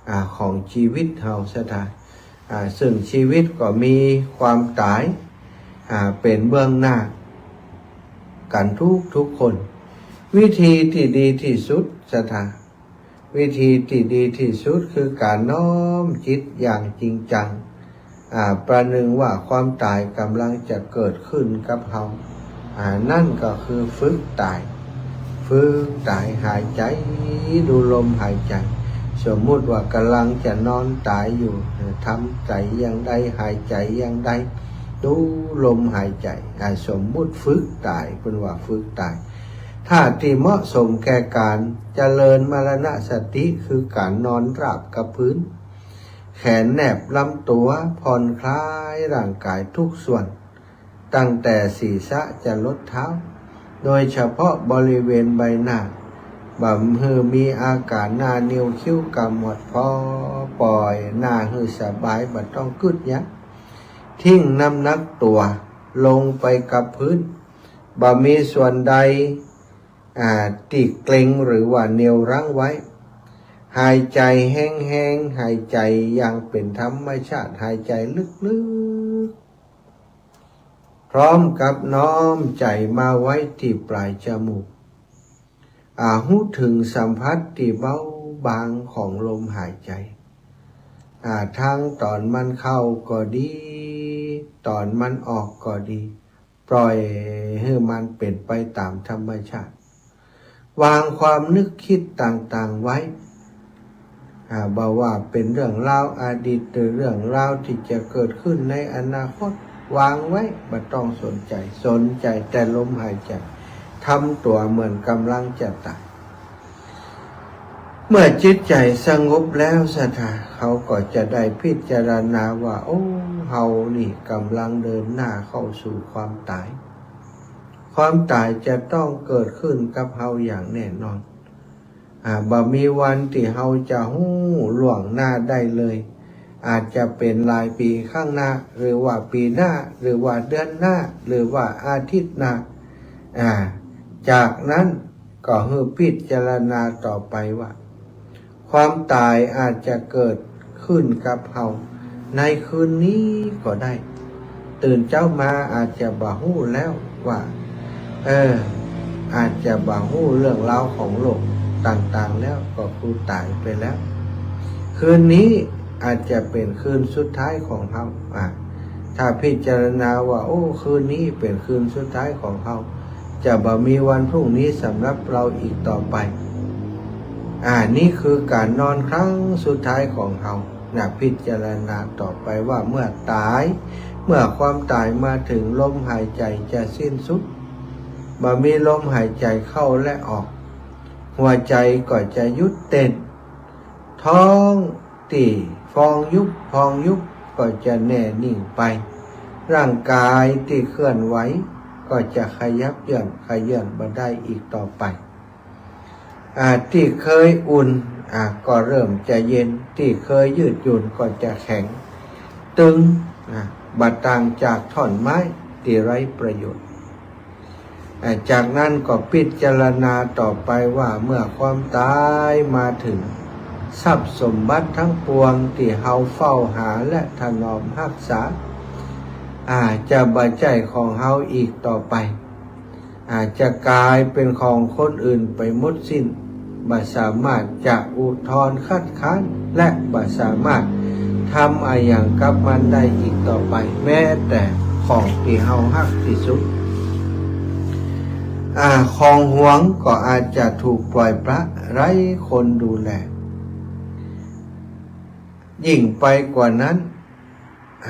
อ่า ของชีวิตเฮาศรัทธา อ่า ซึ่งชีวิตก็มีความต๋าย อ่า เป๋นเบื้องหน้ากั๋นทุกๆ คน วิธีตี้ดีตี้สุดศรัทธา วิธีตี้ดีตี้สุดคือการน้อมจิตอย่างจริงจัง อ่า ประหนึ่งว่าความต๋ายก่ำลังจะเกิดขึ้นกับเฮา อ่า นั่นก็คือฝึกต๋าย ฝึกต๋าย หายใจ๋ ดูลมหายใจ๋ สมมุติว่าก่ำลังจะนอนต๋ายอยู่ เออ ทำใจ๋อย่างใด หายใจ๋อย่างใด ดูลมหายใจ๋ อ่า สมมุติฝึกต๋าย เปิ้นว่าฝึกต๋าย ท่าตี้เหมาะสมแก่การเจริญมรณสติคือการนอนราบกับพื้น แขนแนบลำตั๋ว ผ่อนคลายร่างกายทุกส่วน ตั้งแต่ศีรษะจรดเท้า โดยเฉพาะบริเวณใบหน้า บ่หื้อมีอาการหน้า นิ้ว คิ้ว กำหมด ผ่อปล่อยหน้าหื้อสบาย บ่ต้องกึ๊ดหยัง ทิ้งน้ำหนักตั๋วลงไปกับพื้น บ่มีส่วนใด อ่า ตี้เกร็งหรือว่าเหนี่ยวรั้งไว้ หายใจ๋แฮงๆ หายใจ๋อย่างเป๋นธรรมชาติ หายใจ๋ลึกๆ พร้อมกับน้อมใจ๋มาไว้ตี้ปลายจมูก อ่า ฮู้เถิงสัมผัสตี้เบาบางของลมหายใจ๋ อ่า ทั้งต๋อนมันเข้าก็ดี ต๋อนมันออกก็ดี ปล่อยหื้อมันเป๋นไปต๋ามธรรมชาติ วางความนึกคิดต่างๆ ไว้ อ่า บ่ว่าเป๋นเรื่องราวอดีต หรือเรื่องราวตี้จะเกิดขึ้นในอนาคต วางไว้ บ่ต้องสนใจ๋ สนใจ๋แต่ลมหายใจ๋ ทำตั๋วเหมือนก่ำลังจะต๋าย เมื่อจิตใจ๋สงบแล้วศรัทธา เขาก็จะได้พิจารณาว่า โอ้ เฮานี่ก่ำลังเดินหน้าเข้าสู่ความต๋าย ความต๋ายจะต้องเกิดขึ้นกับเฮาอย่างแน่นอน อ่า บ่มีวันตี้เฮาจะฮู้ล่วงหน้าได้เลย อาจจะเป๋นหลายปี๋ข้างหน้า หรือว่าปี๋หน้า หรือว่าเดือนหน้า หรือว่าอาทิตย์หน้า อ่า จากนั้นก็หื้อพิจารณาต่อไปว่า ความต๋ายอาจจะเกิดขึ้นกับเฮาในคืนนี้ก็ได้ ตื่นเจ๊ามาอาจจะบ่ฮู้แล้วว่า เออ อาจจะบ่ฮู้เรื่องราวของโลกต่างๆ แล้ว ก็คือต๋ายไปแล้ว คืนนี้อาจจะเป๋นคืนสุดท้ายของเฮา อ่ะ ถ้าพิจารณาว่า โอ้ คืนนี้เป๋นคืนสุดท้ายของเฮา จะบ่มีวันพรุ่งนี้สำหรับเฮาอีกต่อไป อ่า นี่คือการนอนครั้งสุดท้ายของเฮานะ พิจารณาต่อไปว่าเมื่อต๋าย เมื่อความต๋ายมาเถิง ลมหายใจ๋จะสิ้นสุด บ่มีลมหายใจ๋เข้าและออก หัวใจ๋ก็จะหยุดเต้น ท้องตี้ฟองยุบฟองยุบก็จะแน่นิ่งไป ร่างกายตี้เคลื่อนไหวก็จะขยับเยื่อนเขยื้อนบ่ได้อีกต่อไป อ่า ตี้เคยอุ่น อ่า ก็เริ่มจะเย็น ตี้เคยยืดหยุ่นก็จะแข็งตึง อ่า บ่ต่างจากท่อนไม้ตี้ไร้ประโยชน์ อ่า จากนั้นก็พิจารณาต่อไปว่าเมื่อความต๋ายมาเถิง ทรัพย์สมบัติทั้งปวงตี้เฮาเฝ้าหาและถนอมฮักษา อ่า จะบ่ใจ้ของเฮาอีกต่อไป อ่า จะก๋ายเป๋นของคนอื่นไปหมดสิ้น บ่สามารถจะอุทธรณ์คัดค้าน และบ่สามารถทำอะหยังกับมันได้อีกต่อไป แม้แต่ของตี้เฮาฮักตี้สุด อ่า ของหวงก็อาจจะถูกปล่อยปละไร้คนดูแล ยิ่งไปกว่านั้น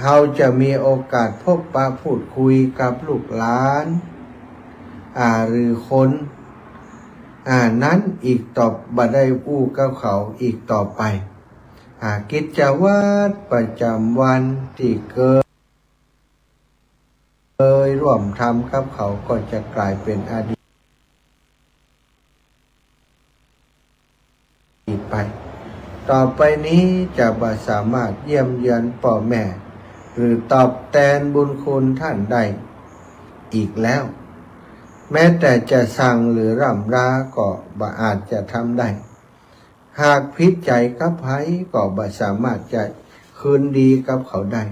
เฮาจะมีโอกาสพบปะพูดคุยกับลูกหลาน อ่า หรือคน อ่า นั้นอีกต่อ บ่ได้อู้กับเขาอีกต่อไป อ่า กิจวัตรประจำวันตี้เคย เคยร่วมทำกับเขาก็จะก๋ายเป๋นอดีต ไป ต่อไปนี้จะบ่สามารถเยี่ยมเยือนป้อแม่ หรือตอบแตนบุญคุณท่านได้อีกแล้ว แม้แต่จะสั่งหรือร่ำลาก็บ่อาจจะทำได้ หากผิดใจ๋กับใผก็บ่สามารถจะคืนดีกับเขาได้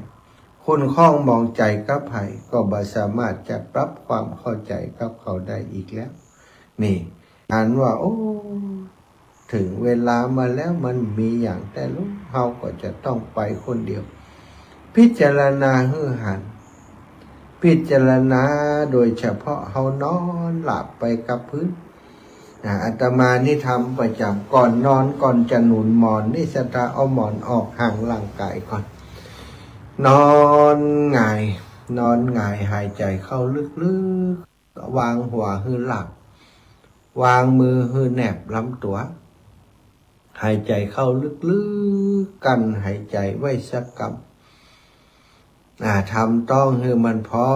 ขุ่นข้องหมองใจ๋กับใผก็บ่สามารถจะปรับความเข้าใจ๋กับเขาได้อีกแล้ว นี่ อันว่า โอ้ เถิงเวลามาแล้ว มันมีอย่างแต๊ลู้ เฮาก็จะต้องไปคนเดียว พิจารณาหื้อหัน พิจารณาโดยเฉพาะเฮานอนหลับไปกับพื้น อ่า อาตมานี่ทำประจ๋ำ ก่อนนอน ก่อนจะหนุนหมอนนี่ ศรัทธาเอาหมอนออกห่างร่างกายก่อน นอนหงาย นอนหงาย หายใจ๋เข้าลึกๆ วางหัวหื้อราบ วางมือหื้อแนบลำตั๋ว หายใจ๋เข้าลึกๆ กั้นหายใจ๋ไว้สักกำ อ่า ทำต๊องหื้อมันพอ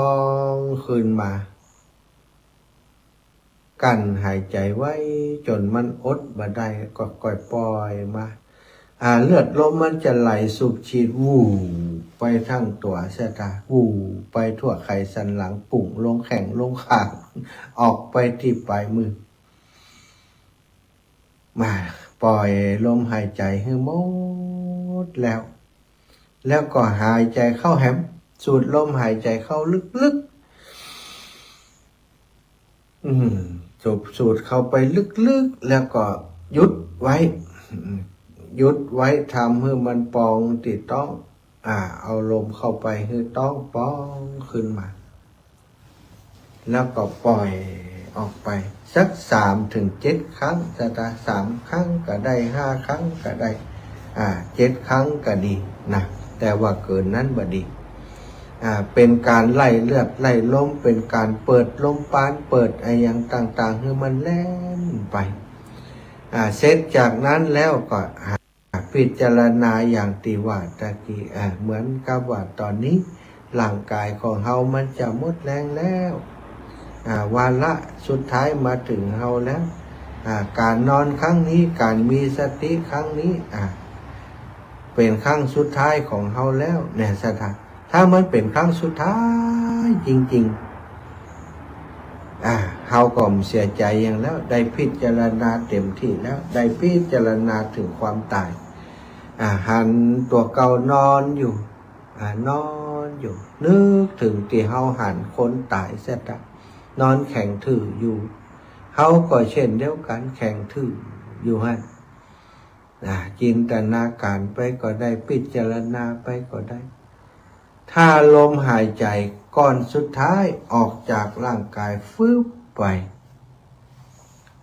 งขึ้นมา กั้นหายใจ๋ไว้จ๋นมันอดบ่ได้ ก็ก้อยป่อยมา อ่า เลือดลมมันจะไหลสูบฉีด วูบไปทั้งตั๋ว ศรัทธา วูบไปทั่วไขสันหลัง ปุ้งลงแข้งลงขา ออกไปตี้ป๋ายมือ มา ป่อยลมหายใจ๋หื้อหมดแล้ว แล้วก็หายใจ๋เข้าแหม สูดลมหายใจ๋เข้าลึกๆ อืม สูบ สูดเข้าไปลึกๆ แล้วก็หยุดไว้ อืม หยุดไว้ ทำหื้อมันปองตี้ต๊อง อ่า เอาลมเข้าไปหื้อต๊องปองขึ้นมา แล้วก็ป่อยออกไปสักสามถึงเจ็ดครั้ง ศรัทธา สามครั้งก็ได้ ห้าครั้งก็ได้ อ่า เจ็ดครั้งก็ดีนะ แต่ว่าเกินนั้นบ่ดี อ่า เป๋นก๋านไล่เลือดไล่ลม เป๋นก๋านเปิดลมปราณ เปิดอะหยังต่างๆ หื้อมันแล่นไป อ่า เสร็จจากนั้นแล้วก็ อ่า พิจารณาอย่างตี้ว่าตะกี้ อ่า เหมือนกับว่าต๋อนนี้ร่างก๋ายของเฮามันจะหมดแฮงแล้ว อ่า วาระสุดท้ายมาเถิงเฮาแล้ว อ่า ก๋านนอนครั้งนี้ ก๋านมีสติครั้งนี้ อ่า เป๋นครั้งสุดท้ายของเฮาแล้ว เนี่ย ศรัทธา ถ้ามันเป๋นครั้งสุดท้ายจริงๆ อ่า เฮาก็บ่เสียใจ๋หยังแล้ว ได้พิจารณาเต๋มตี้แล้ว ได้พิจารณาเถิงความต๋าย อ่า หันตั๋วเก่านอนอยู่ อ่า นอนอยู่ นึกเถิงตี้เฮาหันคนต๋าย ศรัทธา นอนแข็งทื่ออยู่ เฮาก็เช่นเดียวกั๋น แข็งทื่ออยู่หั้น อ่า จินตนาก๋ารไปก็ได้ พิจารณาไปก็ได้ ถ้าลมหายใจ๋ก้อนสุดท้ายออกจากร่างก๋ายฟึบไป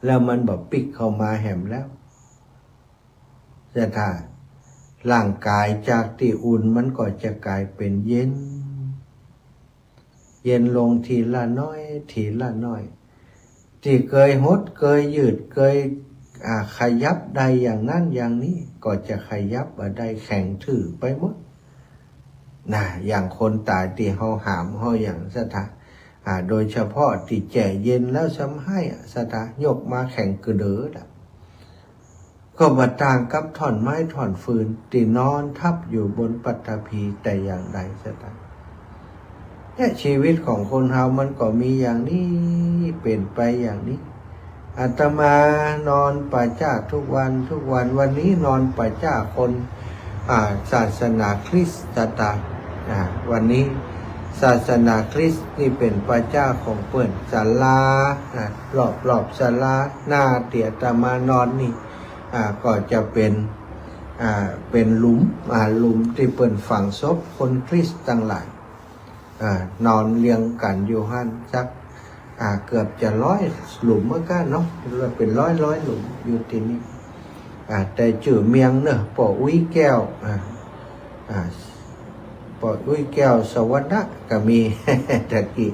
แล้วมันบ่ปิ๊กเข้ามาแหมแล้ว ศรัทธา ร่างก๋ายจากตี้อุ่นมันก็จะก๋ายเป๋นเย็น เย็นลงทีละน้อย ทีละน้อย ตี้เกยหด เกยยืด เกย อ่า ขยับได้อย่างนั้นอย่างนี้ ก็จะขยับบ่ได้ แข็งทื่อไปหมด นะ อย่างคนต๋ายตี้เฮาหามเฮาหยัง ศรัทธา อ่า โดยเฉพาะตี้แจ๋เย็นแล้วซ้ำฮ้ายอะ ศรัทธา ยกมาแข็งกึ๊ดเด๋อละ ก็บ่ต่างกับถ่อนไม้ถ่อนฟืนตี้นอนทับอยู่บนปัตภีแต่อย่างใด ศรัทธา เนี่ย ชีวิตของคนเฮามันก็มีอย่างนี้ เป๋นไปอย่างนี้ อาตมานอนป่าจ๊าทุกวันทุกวัน วันนี้นอนป่าจ๊าคน อ่า ศาสนาคริสต์ ศรัทธา อ่า วันนี้ศาสนาคริสต์นี่เป๋นป่าจ๊าของเปิ้น ศาลา อ่า รอบๆ ศาลาหน้าตี้อาตมานอนนี่ อ่า ก็จะเป๋น อ่า เป๋นหลุม อ่า หลุมตี้เปิ้นฝังศพคนคริสต์ตังหลาย อ่า นอนเรียงกั๋นอยู่หั้นสัก อ่า เกือบจะร้อยหลุมเหมือนกั๋นเนาะ เป๋นร้อยๆ หลุมอยู่ตี้นี่ อ่า แต่จื้อเมืองเนาะ ป้ออุ๊ยแก้ว อ่า อ่า ป้ออุ๊ยแก้วสวรรณะก็มี ตะกี้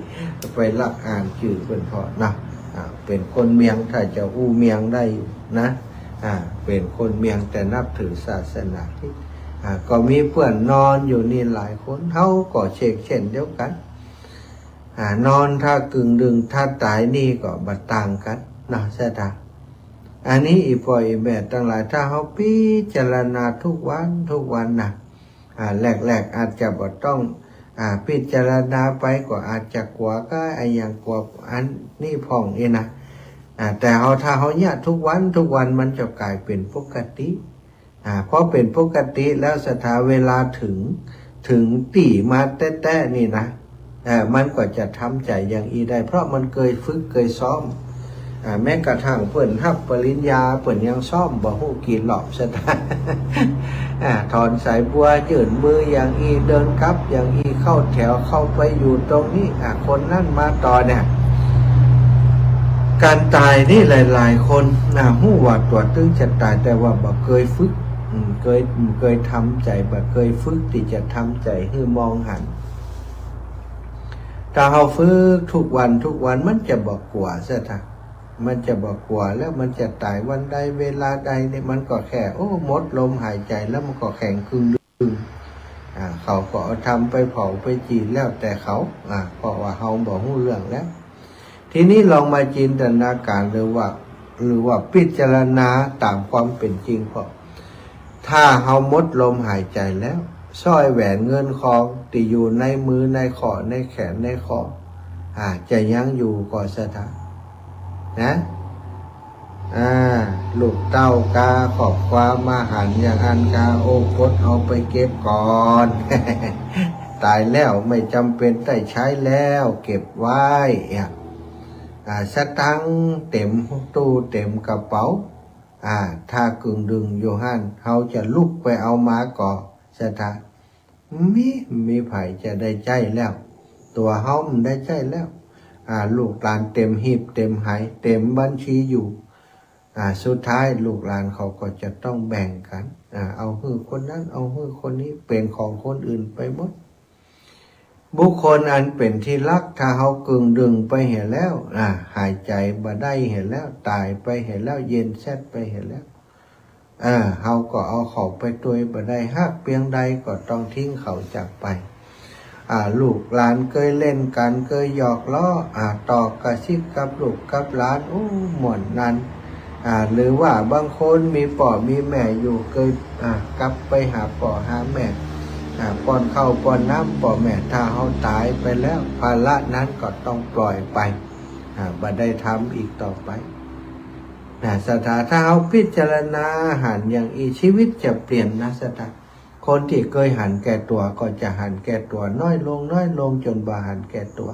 ไปลักอ่านจื้อเปิ้นผ่อนะ อ่า เป๋นคนเมือง ถ้าจะอู้เมืองได้อยู่นะ อ่า เป๋นคนเมืองแต่นับถือศาสนาคริสต์ อ่า ก็มีเปื้อนนอนอยู่นี่หลายคน เฮาก็เชกเช่นเดียวกั๋น อ่า นอนถ้ากึ่งดึงถ้าต๋ายนี่ก็บ่ต่างกั๋นนะ ศรัทธา อันนี้อี่ป้ออี่แม่ตังหลาย ถ้าเฮาพิจารณาทุกวันทุกวันนะ อ่า แรกๆ อาจจะบ่ต้อง อ่า พิจารณาไปก็อาจจะกั๋ว ก็อะหยังกั๋วอันนี้พ่องนี่นะ อ่า แต่เฮา ถ้าเฮาเยียะทุกวันทุกวัน มันจะก๋ายเป๋นปกติ อ่า พอเป๋นปกติแล้ว ศรัทธา เวลาเถิง เถิงตี้มาแต๊ๆ นี่นะ เอ่อ มันก็จะทำใจ๋อย่างอี้ได้ เพราะมันเกยฝึกเกยซ้อม อ่า แม้กระทั่งเปิ้นฮับปริญญา เปิ้นยังซ้อมบ่ฮู้กี่รอบ ศรัทธา อ่า ถอนสายบัว ยื่นมืออย่างอี้ เดินกลับอย่างอี้ เข้าแถว เข้าไปอยู่ตรงนี้ อ่า คนนั้นมาต่อเนี่ย ก๋านต๋ายนี่หลายๆ คนนะ ฮู้ว่าตั๋วตึงจะต๋าย แต่ว่าบ่เกยฝึก อืม เกย เกยทำใจ๋ บ่เกยฝึกตี้จะทำใจ๋หื้อมองหัน ถ้าเฮาฝึกทุกวันทุกวัน มันจะบ่กั๋ว ศรัทธา มันจะบ่กั๋ว แล้วมันจะต๋ายวันใดเวลาใดเนี่ย มันก็แค่ โอ้ หมดลมหายใจ๋แล้ว มันก็แข็งกึ่งดึง อ่า เขาก็เอาธรรมไปเผาไปจีนแล้วแต่เขา อ่า เพราะว่าเฮาบ่ฮู้เรื่องแล้ว ทีนี้ลองมาจินตนาการ หรือว่า หรือว่าพิจารณาต๋ามความเป๋นจริง เพราะ ถ้าเฮาหมดลมหายใจ๋แล้ว สร้อยแหวนเงินคองตี้อยู่ในมือในข้อ ในแขนในคอ อ่า จะยังอยู่ก่อ ศรัทธา นะ อ่า ลูกเต้ากา ครอบครัวมาหันอย่างอั้นกา โอ้ กดเอาไปเก็บก่อน ต๋ายแล้วไม่จ๋ำเป๋นได้ใจ๊แล้ว เก็บไว้ อ่ะ อ่า สตางค์เต๋มตู้เต๋มกระเป๋า อ่า ถ้ากึ่งดึงอยู่หั้น เฮาจะลุกไปเอามาก่อ ศรัทธา มี มีใผจะได้ใจ๊แล้ว ตั๋วเฮาบ่ได้ใจ๊แล้ว อ่า ลูกหลานเต๋มหีบเต๋มไหเต๋มบัญชีอยู่ อ่า สุดท้ายลูกหลานเขาก็จะต้องแบ่งกั๋น อ่า เอาหื้อคนนั้น เอาหื้อคนนี้ เป๋นของคนอื่นไปหมด บุคคลอันเป๋นตี้ฮัก ถ้าเฮากึ่งดึงไปเหียแล้ว อ่า หายใจ๋บ่ได้เหียแล้ว ต๋ายไปเหียแล้ว เย็นแซ็ดไปเหียแล้ว เออ เฮาก็เอาเขาไปตวยบ่ได้ ฮักเปียงใดก็ต้องทิ้งเขาจากไป อ่า ลูกหลานเกยเล่นกั๋น เกยหยอกล้อ อ่า ตอกกระซิบกับลูกกับหลาน อู้ ม่วนนัน อ่า หรือว่าบางคนมีป้อมีแม่อยู่ เกย อ่า กลับไปหาป้อหาแม่ อ่า ป้อนข้าวป้อนน้ำป้อแม่ ถ้าเฮาต๋ายไปแล้ว ภาระนั้นก็ต้องปล่อยไป อ่า บ่ได้ทำอีกต่อไป นะ ศรัทธา ถ้าเฮาพิจารณาหันอย่างอี้ ชีวิตจะเปลี่ยนนะ ศรัทธา คนตี้เกยหันแก่ตั๋วก็จะหันแก่ตั๋วน้อยลง น้อยลง จ๋นบ่หันแก่ตั๋ว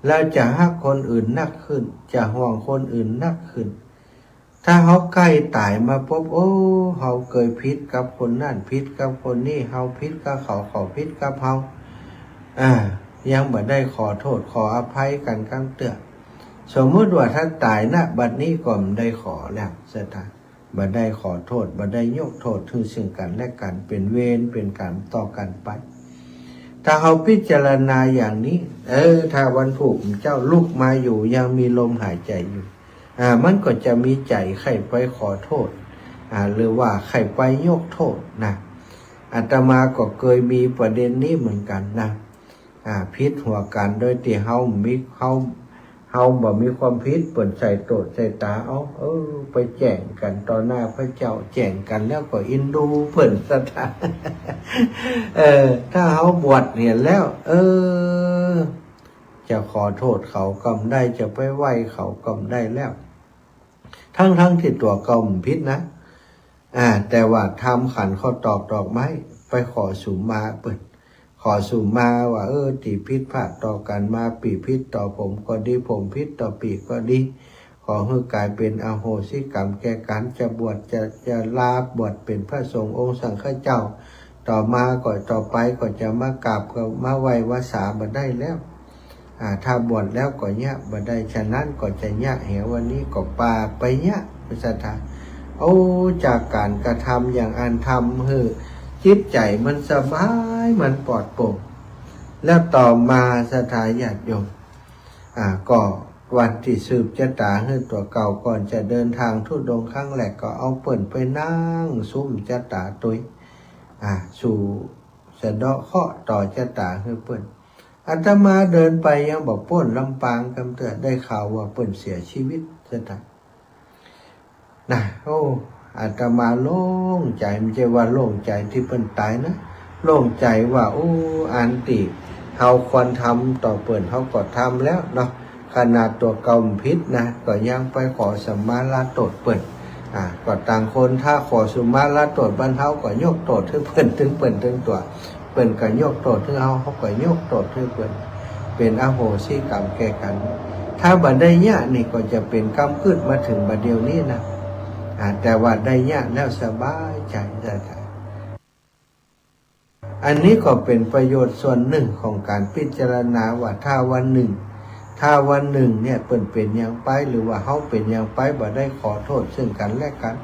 แล้วจะฮักคนอื่นนักขึ้น จะห่วงคนอื่นนักขึ้น ถ้าเฮาใก้ต๋ายมาปุ๊บ โอ้ เฮาเกยผิดกับคนนั้น ผิดกับคนนี้ เฮาผิดกับเขา เขาผิดกับเฮา อ่า ยังบ่ได้ขอโต้ษขออภัยกั๋นกำเตื้อ สมมุติว่าถ้าต๋ายนะ บัดนี้ก็บ่ได้ขอแล้ว ศรัทธา บ่ได้ขอโต้ษ บ่ได้ยกโต้ษหื้อซึ่งกั๋นและกั๋น เป๋นเวรเป๋นก๋รรมต่อกั๋นไป ถ้าเฮาพิจารณาอย่างนี้ เออ ถ้าวันพูกเจ้าลุกมาอยู่ ยังมีลมหายใจ๋อยู่ อ่า มันก็จะมีใจ๋ใค่ไปขอโต้ษ อ่า หรือว่าใค่ไปยกโต้ษนะ อาตมาก็เกยมีประเด็นนี้เหมือนกั๋นนะ อ่า ผิดหัวกั๋นโดยตี้เฮาบ่มี เฮา เฮาบ่มีความผิด เปิ้นใส่โต้ษใส่ต๋าเอา เออ ไปแจ้งกั๋นต่อหน้าพระเจ้า แจ้งกั๋นแล้วก็อินดูเปิ้น ศรัทธา เออ ถ้าเฮาบวชเหียแล้ว เออ จะขอโต้ษเขาก็บ่ได้ จะไปไหว้เขาก็บ่ได้แล้ว ทั้งๆ ตี้ตั๋วเก่าบ่ผิดนะ อ่า แต่ว่าทำขันข้าวตอกดอกไม้ ไปขอสุมาเปิ้น ขอสุมาว่า เออ ตี้ผิดพลาดต่อกั๋นมา ปี้ผิดต่อผมก็ดี ผมผิดต่อปี้ก็ดี ขอหื้อกลายเป๋นอโหสิกรรมแก่กั๋น จะบวช จะ จะลาบวชเป๋นพระสงฆ์องค์สังฆเจ้า ต่อมาก็ ต่อไปก็จะมากราบ ก็มาไหว้วาสาบ่ได้แล้ว อ่า ถ้าบวชแล้วก็เยียะบ่ได้ ฉะนั้นก็จะเยียะแหววันนี้ก็ปากไปเยียะ ศรัทธา โอ้ จากก๋านกระทำอย่างอั้นทำหื้อจิตใจ๋มันสบาย มันปลอดโปร่ง แล้วต่อมา ศรัทธาญาติโยม อ่า ก็วันตี้สืบจะต๋าหื้อตั๋วเก่า ก่อนจะเดินทางธุดงค์ครั้งแรก ก็เอาเปิ้นไปนั่งสุมจะต๋าตวย อ่า สู่สะเดาะเคราะห์ต่อจะต๋าหื้อเปิ้น อาตมาเดินไปยังบ่ป๊นลำปางกำเตื้อ ได้ข่าวว่าเปิ้นเสียชีวิต ศรัทธา นะ โอ้ อาตมาโล่งใจ๋ บ่ใจ้ว่าโล่งใจ๋ตี้เปิ้นต๋ายนะ โล่งใจ๋ว่า โอ้ อันตี้เฮาควรทำต่อเปิ้น เฮาก็ทำแล้วเนาะ ขนาดตั๋วเก่าบ่ผิดนะ ก็ยังไปขอสมาลาโต้ษเปิ้น อ่า ก็ต่างคนถ้าขอสมาลาโต้ษ บ้านเฮาก็ยกโต้ษหื้อเปิ้น ตึงเปิ้นตึงตั๋ว เปิ้นก็ยกโต้ษหื้อเฮา เฮาก็ยกโต้ษหื้อเปิ้น เป๋นอโหสิกรรมแก่กั๋น ถ้าบ่ได้เยียะนี่ก็จะเป๋นกำกึ๊ดมาเถิงบ่าเดี่ยวนี้นะ อ่า แต่ว่าได้เยียะแล้วสบายใจ๋ อันนี้ก็เป๋นประโยชน์ส่วนนึ่งของก๋านพิจารณาว่า ถ้าวันนึ่ง ถ้าวันนึ่งเนี่ยเปิ้นเป๋นหยังไป หรือว่าเฮาเป๋นหยังไป บ่ได้ขอโต้ษซึ่งกั๋นและกั๋น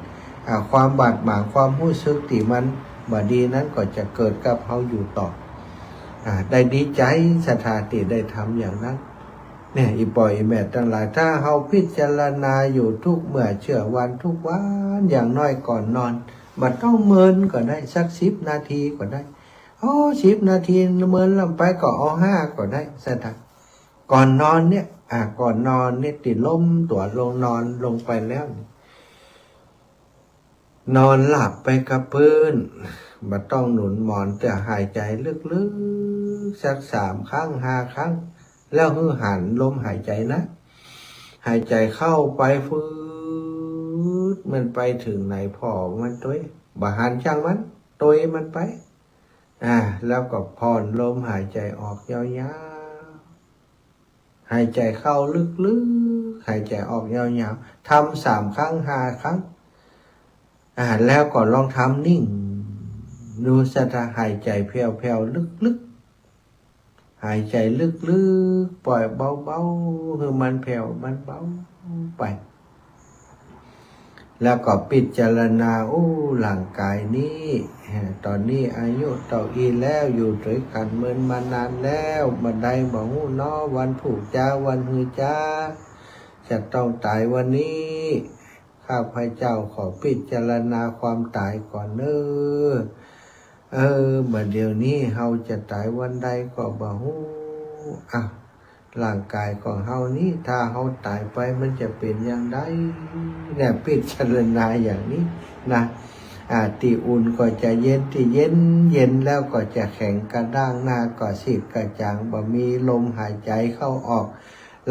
อ่า ความบาดหมาง ความฮู้สึกตี้มันบ่ดีนั้นก็จะเกิดกับเฮาอยู่ต่อ อ่า ได้ดีใจ๋ศรัทธาตี้ได้ทำอย่างนั้น เนี่ย อี่ป้ออี่แม่ตังหลาย ถ้าเฮาพิจารณาอยู่ทุกเมื่อเชื่อวันทุกวัน อย่างน้อยก่อนนอน บ่ต้องเมินก็ได้ สักสิบนาทีก็ได้ โอ้ สิบนาที เมินล้ำไปก็เอาห้าก็ได้ ศรัทธา ก่อนนอนเนี่ย อ่า ก่อนนอนเนี่ย ตี้ล้มตั๋วลงนอนลงไปแล้ว นอนหลับไปกับพื้น บ่ต้องหนุนหมอน แต่หายใจ๋ลึกๆ สักสามครั้งห้าครั้ง แล้วหื้อหันลมหายใจ๋นะ หายใจ๋เข้าไปฟืด มันไปเถิงไหนผ่อมันตวย บ่หันจ้างมัน ตวยมันไป อ่า แล้วก็ผ่อนลมหายใจ๋ออกยาวๆ หายใจ๋เข้าลึกๆ หายใจ๋ออกยาวๆ ทำสามครั้งห้าครั้ง อ่า แล้วก็ลองทำนิ่งดูศรัทธา หายใจ๋แผ่วๆ ลึกๆ หายใจ๋ลึกๆ ปล่อยเบาๆ หื้อมันแผ่วมันเบาไป แล้วก็พิจารณา โอ้ ร่างก๋ายนี้ เอ่อ ต๋อนนี้อายุเต้าอี้แล้ว อยู่ตวยกั๋นเมินมานานแล้ว บ่าใดบ่ฮู้น้อ วันพูกจา วันฮือจา จะต้องต๋ายวันนี้ ข้าพเจ้าขอพิจารณาความต๋ายก่อนเน่อ เออ บ่าเดี่ยวนี้เฮาจะต๋ายวันใดก็บ่ฮู้ อ่ะ ร่างก๋ายของเฮานี้ ถ้าเฮาต๋ายไปมันจะเป๋นอย่างใด เนี่ย พิจารณาอย่างนี้นะ อ่า ตี้อุ่นก็จะเย็น ตี้เย็น เย็นแล้วก็จะแข็งกระด้าง หน้าก็ซีดกระจ่าง บ่มีลมหายใจ๋เข้าออก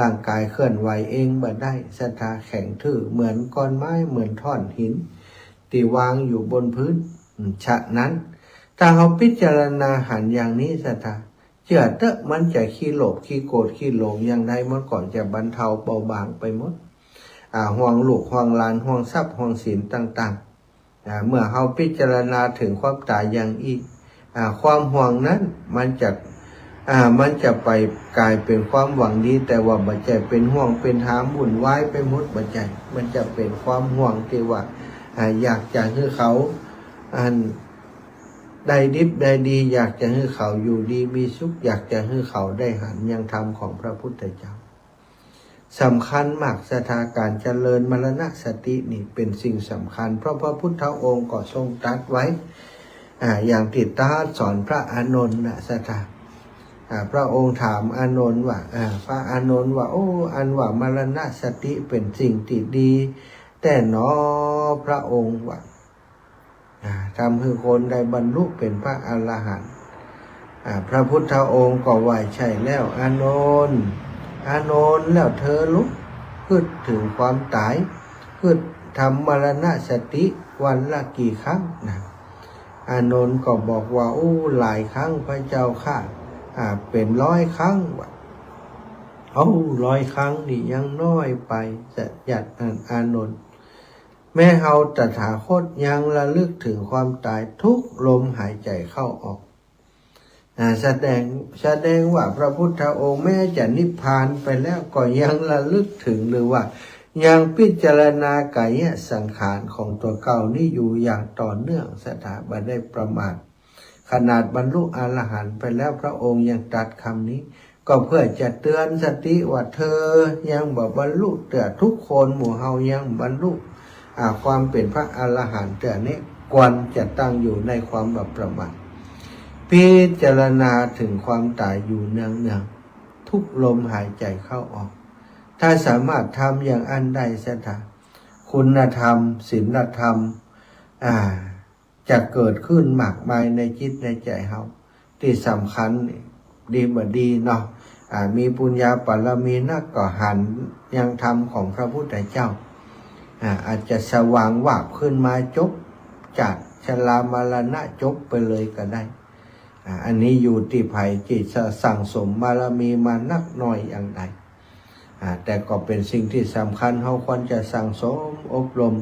ร่างก๋ายเคลื่อนไหวเองบ่ได้ ศรัทธา แข็งทื่อเหมือนก้อนไม้ เหมือนถ่อนหิน ตี้วางอยู่บนพื้น อืม ฉะนั้น ถ้าเฮาพิจารณาหันอย่างนี้ ศรัทธา เจื้อเต๊อะ มันจะขี้โลภ ขี้โกรธ ขี้หลงอย่างใด มันก็จะบรรเทาเบาบางไปหมด อ่า ห่วงลูก ห่วงหลาน ห่วงทรัพย์ ห่วงสินต่างๆ อ่า เมื่อเฮาพิจารณาเถิงความต๋ายอย่างอี้ อ่า ความห่วงนั้นมันจะ อ่า มันจะไปก๋ายเป๋นความหวังดี แต่ว่าบ่ใจ้เป๋นห่วงเป๋นหามวุ่นวายไปหมด บ่ใจ้ มันจะเป๋นความห่วงตี้ว่า อ่า อยากจะหื้อเขา อัน ได้ดิบได้ดี อยากจะหื้อเขาอยู่ดีมีสุข อยากจะหื้อเขาได้หันยังธรรมของพระพุทธเจ้า สำคัญมาก ศรัทธา ก๋านเจริญมรณสตินี่เป๋นสิ่งสำคัญ เพราะพระพุทธองค์ก็ทรงตรัสไว้ อ่า อย่างตี้ตรัสสอนพระอานนท์นะ ศรัทธา อ่า พระองค์ถามอานนท์ว่า อ่า พระอานนท์ว่า โอ้ อันว่ามรณสติเป๋นสิ่งตี้ดีแต๊หนอ พระองค์ว่า อ่า ทำหื้อคนได้บรรลุเป๋นพระอรหันต์ อ่า พระพุทธองค์ก็ว่า ใช่แล้วอานนท์ อานนท์ แล้วเธอลุกฮึดเถิงความต๋าย ฮึดทำมรณสติวันละกี่ครั้งนะ อานนท์ก็บอกว่า โอ้ หลายครั้งพระเจ้าข้า อ่า เป๋นร้อยครั้งว่ะ เอ้า ร้อยครั้งนี่ยังน้อยไป สะ ญาติอานนท์ แม้เฮาตถาคตยังระลึกเถิงความต๋ายทุกลมหายใจ๋เข้าออก อ่า แสดง แสดงว่าพระพุทธองค์แม้จะนิพพานไปแล้วก็ยังระลึกเถิง หรือว่ายังพิจารณากายสังขารของตั๋วเก่านี้อยู่อย่างต่อเนื่อง ศรัทธา บ่ได้ประมาท ขนาดบรรลุอรหันต์ไปแล้ว พระองค์ยังตรัสคำนี้ ก็เพื่อจะเตือนสติว่า เธอยังบ่บรรลุเตื้อ ทุกคนหมู่เฮายังบ่บรรลุ อ่า ความเป๋นพระอรหันต์เตื้อนี้ ควรจะตั้งอยู่ในความบ่ประมาท พิจารณาเถิงความต๋ายอยู่เนืองๆ ทุกลมหายใจ๋เข้าออก ถ้าสามารถทำอย่างอั้นได้ ศรัทธา ค คุณธรรม ศีลธรรม อ่า จะเกิดขึ้นมากมายในจิตในใจ๋เฮา ตี้สำคัญนี่ ดีบ่ดีเนาะ อ่า มีปุญญาบารมีนักก็หันยังธรรมของพระพุทธเจ้า อ่า อาจจะสว่างวาบขึ้นมาจบ จากชรามรณะจบไปเลยก็ได้ อ่า อันนี้อยู่ตี้ใผจะสั่งสมบารมีมานักน้อยอย่างใด อ่า แต่ก็เป๋นสิ่งตี้สำคัญ เฮาควรจะสั่งสมอบรม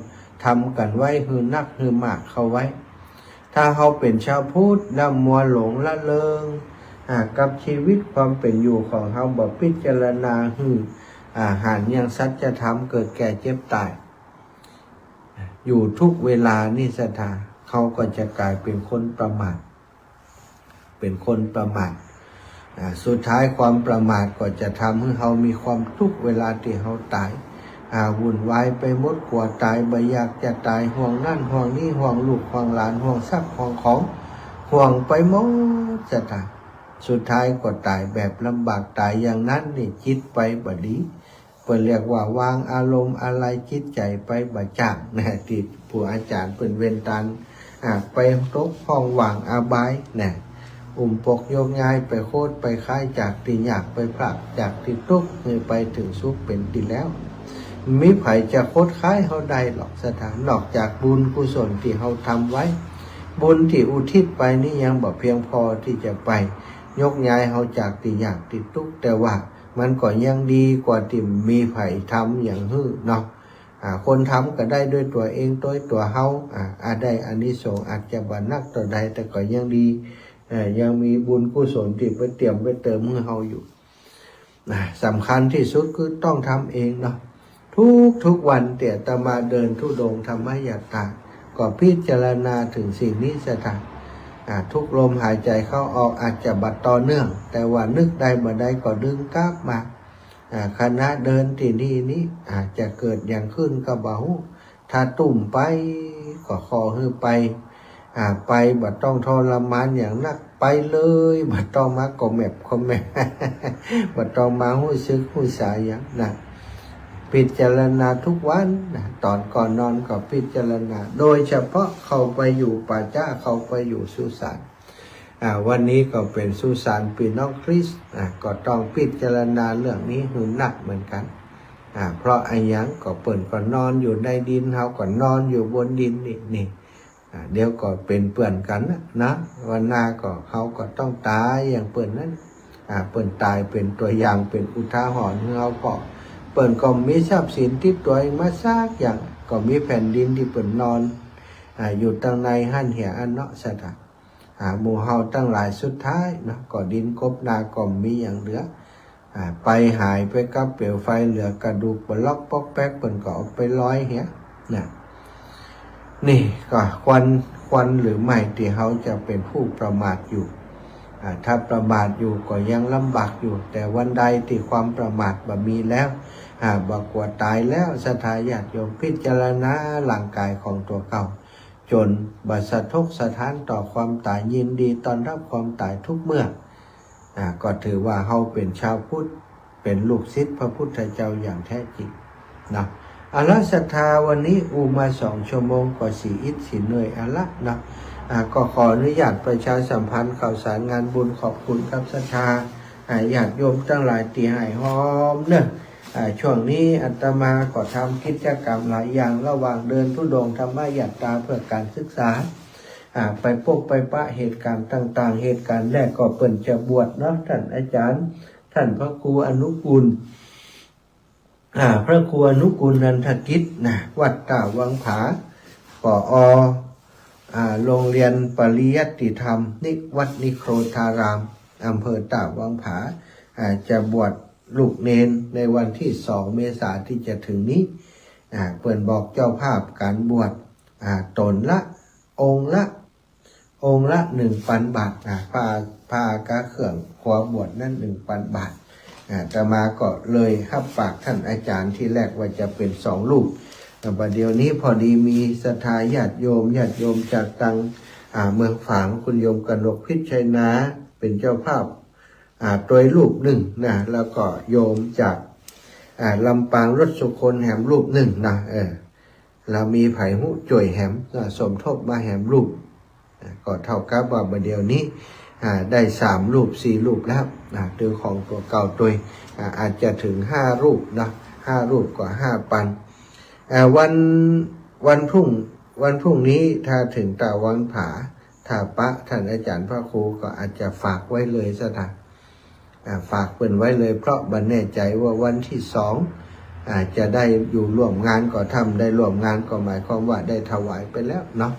ทำกั๋นไว้หื้อนักหื้อมากเข้าไว้ ถ้าเฮาเป๋นชาวพุทธแล้วมัวหลงละเลิง อ่า กับชีวิตความเป๋นอยู่ของเฮา บ่พิจารณาหื้อ อ่า หันยังสัจธรรมเกิดแก่เจ็บต๋าย อยู่ทุกเวลานี่ศรัทธา เฮาก็จะก๋ายเป๋นคนประมาท เป๋นคนประมาท อ่า สุดท้ายความประมาทก็จะทำหื้อเฮามีความตุ๊กข์เวลาตี้เฮาต๋าย อ่า วุ่นวายไปหมด กั๋วต๋าย บ่อยากจะต๋าย ห่วงนั่นห่วงนี้ ห่วงลูกห่วงหลาน ห่วงทรัพย์ห่วงของ ห่วงไปหมดศรัทธา สุดท้ายก็ต๋ายแบบลำบาก ต๋ายอย่างนั้นนี่จิตไปบ่ดี เปิ้นเรียกว่าวางอารมณ์อาลัยจิตใจ๋ไปบ่จ้างนะ ตี้ผู้อาจ๋ารย์เปิ้นเว้นตาน อ่า ไปตกห้องว่างอบายนะ อุ้มปกยกย้ายไปโคตรไปค้าย จากตี้ยากไปพราก จากตี้ตุ๊กข์หื้อไปเถิงสุขเป๋นตี้แล้ว บ่มีใผจะโคตรค้ายเฮาได้หรอกศรัทธา นอกจากบุญกุศลตี้เฮาทำไว้ บุญตี้อุทิศไปนี่ยังบ่เพียงพอตี้จะไปยกย้ายเฮาจากตี้ยากตี้ตุ๊กข์ แต่ว่า มันก็ยังดีกว่าตี้บ่มีใผทำหยังหื้อเนาะ อ่า คนทำก็ได้ด้วยตั๋วเอง ด้วยตั๋วเฮา อ่า อาจได้อานิสงส์อาจจะบ่นักเต้าใด แต่ก็ยังดี เอ่อ ยังมีบุญกุศลตี้ไปเตรียมไปเติมหื้อเฮาอยู่ นะ สำคัญตี้สุดคือต้องทำเองเนาะ ทุกๆ วันตี้อาตมาเดินธุดงค์ธรรมยัตรา ก็พิจารณาเถิงสิ่งนี้ศรัทธา อ่า ทุกลมหายใจ๋เข้าออกอาจจะบ่ต่อเนื่อง แต่ว่านึกได้บ่ได้ก็ดึงกลับมา อ่า ขณะเดินตี้นี่นี้ อาจจะเกิดหยังขึ้นก็บ่ฮู้ ถ้าตุ้มไปก็ขอหื้อไป อ่า ไปบ่ต้องทรมานหยังนัก ไปเลย บ่ต้องมาก็แมบก็แมบ บ่ต้องมาฮู้สึกฮู้สาหยังนะ พิจารณาทุกวันนะ ต๋อนก่อนนอนก็พิจารณา โดยเฉพาะเข้าไปอยู่ป่าจ๊า เข้าไปอยู่สุสาน อ่า วันนี้ก็เป๋นสุสานปี้น้องคริสต์ อ่า ก็ต้องพิจารณาเรื่องนี้หื้อนักเหมือนกั๋น อ่า เพราะอะหยังก็เปิ้นก็นอนอยู่ในดิน เฮาก็นอนอยู่บนดินนี่ นี่ อ่า เดี๋ยวก็เป๋นเปื้อนกั๋นนะ นะ วันหน้าก็เฮาก็ต้องต๋ายอย่างเปิ้นนั้น อ่า เปิ้นต๋ายเป๋นตั๋วอย่าง เป๋นอุทาหรณ์หื้อเฮา เพราะเปิ้นก็บ่มีทรัพย์สินติดตั๋วมาสักอย่าง ก็มีแผ่นดินตี้เปิ้นนอน อ่า อยู่ตังในหั้นเหีย อันเนาะศรัทธา อ่า หมู่เฮาตังหลายสุดท้ายเนาะ ก็ดินกบนาก็บ่มีหยังเหลือ อ่า ไปหายไปกับเปลวไฟ เหลือกระดูกปะล็อกป๊อกแป๊ก เปิ้นก็เอาไปลอยเหียนะ นี่ก็ควร ควรหรือไม่ตี้เฮาจะเป๋นผู้ประมาทอยู่ อ่า ถ้าประมาทอยู่ก็ยังลำบากอยู่ แต่วันใดตี้ความประมาทบ่มีแล้ว อ่า บ่กั๋วต๋ายแล้ว ศรัทธาญาติโยมพิจารณาร่างกายของตั๋วเก่า จ๋นบ่สะทกสะท้านต่อความต๋าย ยินดีต้อนรับความต๋ายทุกเมื่อ อ่า ก็ถือว่าเฮาเป๋นชาวพุทธ เป๋นลูกศิษย์พระพุทธเจ้าอย่างแท้จริงเนาะ เอาละศรัทธา วันนี้อู้มาสองชั่วโมงก็สิอิดสิเหนื่อยเอาละเนาะ อ่า ก็ขออนุญาตประชาสัมพันธ์ข่าวสารงานบุญ ขอบคุณครับศรัทธา อ่า ญาติโยมตังหลายตี้ให้ฮอมเนาะ อ่า ช่วงนี้อาตมาก็ทำกิจกรรมหลายอย่าง ระหว่างเดินธุดงค์ธรรมยัตราเพื่อการศึกษา อ่า ไปปบไปปะเหตุก๋ารณ์ต่างๆ เหตุก๋ารณ์แรกก็เปิ้นจะบวชเนาะ ต้านอาจ๋ารย์ ต้านพระครูอนุกูล อ่า พระครูอนุกูลนันทกิจนะ วัดต้าวังผา ผอ.อ่า โรงเรียนปริยัติธรรมนิ วัดนิโครธาราม อำเภอต้าวังผา อ่า จะบวชลูกเณรในวันตี้สองเมษาตี้จะเถิงนี้ อ่า เปิ้นบอกเจ้าภาพก๋านบวช อ่า ต๋นละ องค์ละ องค์ละหนึ่งปันบาท อ่า ผ้า ผ้ากาเครื่องครัวบวชนั้นหนึ่งปันบาท อ่า อาตมาก็เลยฮับปากต้านอาจ๋ารย์ตี้แรกว่าจะเป๋นสองรูป อ่า บ่าเดี่ยวนี้พอดีมีศรัทธาญาติโยม ญาติโยมจากตัง อ่า เมืองฝาง คุณโยมกนกพิชชัยนา เป๋นเจ้าภาพ อ่า ตวยรูปนึ่งนะ แล้วก็โยมจาก อ่า ลำปางรถสุคนแหมรูปนึ่งนะ เออ แล้วมีใผฮู้จ้วยแหม อ่า สมทบมาแหมรูป อ่า ก็เต้ากับว่าบ่าเดี่ยวนี้ อ่า ได้สามรูปสี่รูปแล้ว อ่า ตึงของตั๋วเก่าตวย อ่า อาจจะเถิงห้ารูปเนาะ ห้ารูปก็ห้าปัน อ่า วัน วันพรุ่ง วันพรุ่งนี้ถ้าเถิงตะวันผา ถ้าปะท่านอาจารย์พระครูก็อาจจะฝากไว้เลยซะเถาะ อ่า ฝากเปิ้นไว้เลย เพราะบ่แน่ใจว่าวันตี้สอง อ่า จะได้อยู่ร่วมงานก่อถ้ำ ได้ร่วมงานก็หมายความว่าได้ถวายไปแล้วเนาะ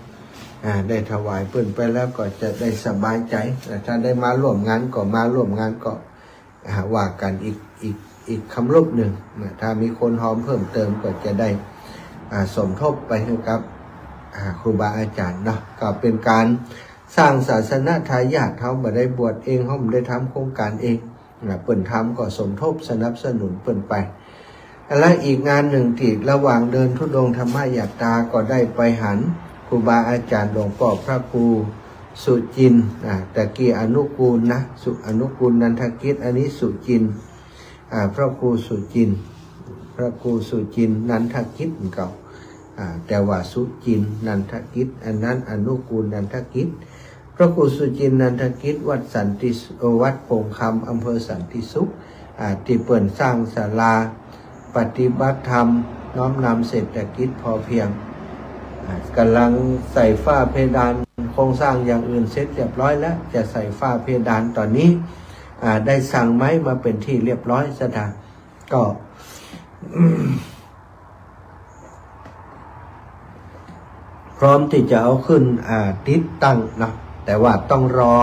อ่า ได้ถวายเปิ้นไปแล้วก็จะได้สบายใจ๋ แต่ถ้าได้มาร่วมงานก็มาร่วมงานก็ อ่า ว่ากั๋นอีก อีก อีกกำรูปนึ่งนะ ถ้ามีคนฮอมเพิ่มเติมก็จะได้ อ่า สมทบไปหื้อกับ อ่า ครูบาอาจ๋ารย์เนาะ ก็เป๋นก๋านสร้างศาสนทายาท เฮาบ่ได้บวชเอง เฮาบ่ได้ทำโครงก๋านเองนะ เปิ้นทำก็สมทบสนับสนุนเปิ้นไป และอีกงานนึ่งตี้ระหว่างเดินธุดงค์ธรรมยาตราก็ได้ไปหันครูบาอาจ๋ารย์หลวงป้อพระครูสุจินต์ อ่า ตะกี้อนุกูลนะ สุ อนุกูลนันทกิจ อันนี้สุจินต์ อ่า พระครูสุจินต์ พระครูสุจินต์นันทกิจเก่า อ่า แต่ว่าสุจินต์นันทกิจ อันนั้นอนุกูลนันทกิจ พระครูสุจินต์นันทกิจ วัดสันติสุ เอ่อ วัดโป่งคำ อำเภอสันติสุข อ่า ตี้เปิ้นสร้างศาลาปฏิบัติธรรม น้อมนำเศรษฐกิจพอเพียง อ่า ก่ำลังใส่ฝ้าเพดาน โครงสร้างอย่างอื่นเสร็จเรียบร้อยแล้ว จะใส่ฝ้าเพดานต๋อนนี้ อ่า ได้สั่งไม้มาเป๋นที่เรียบร้อยซะเถาะ ก็ พร้อมตี้จะเอาขึ้น อ่า ติดตั้งเนาะ แต่ว่าต้องรอ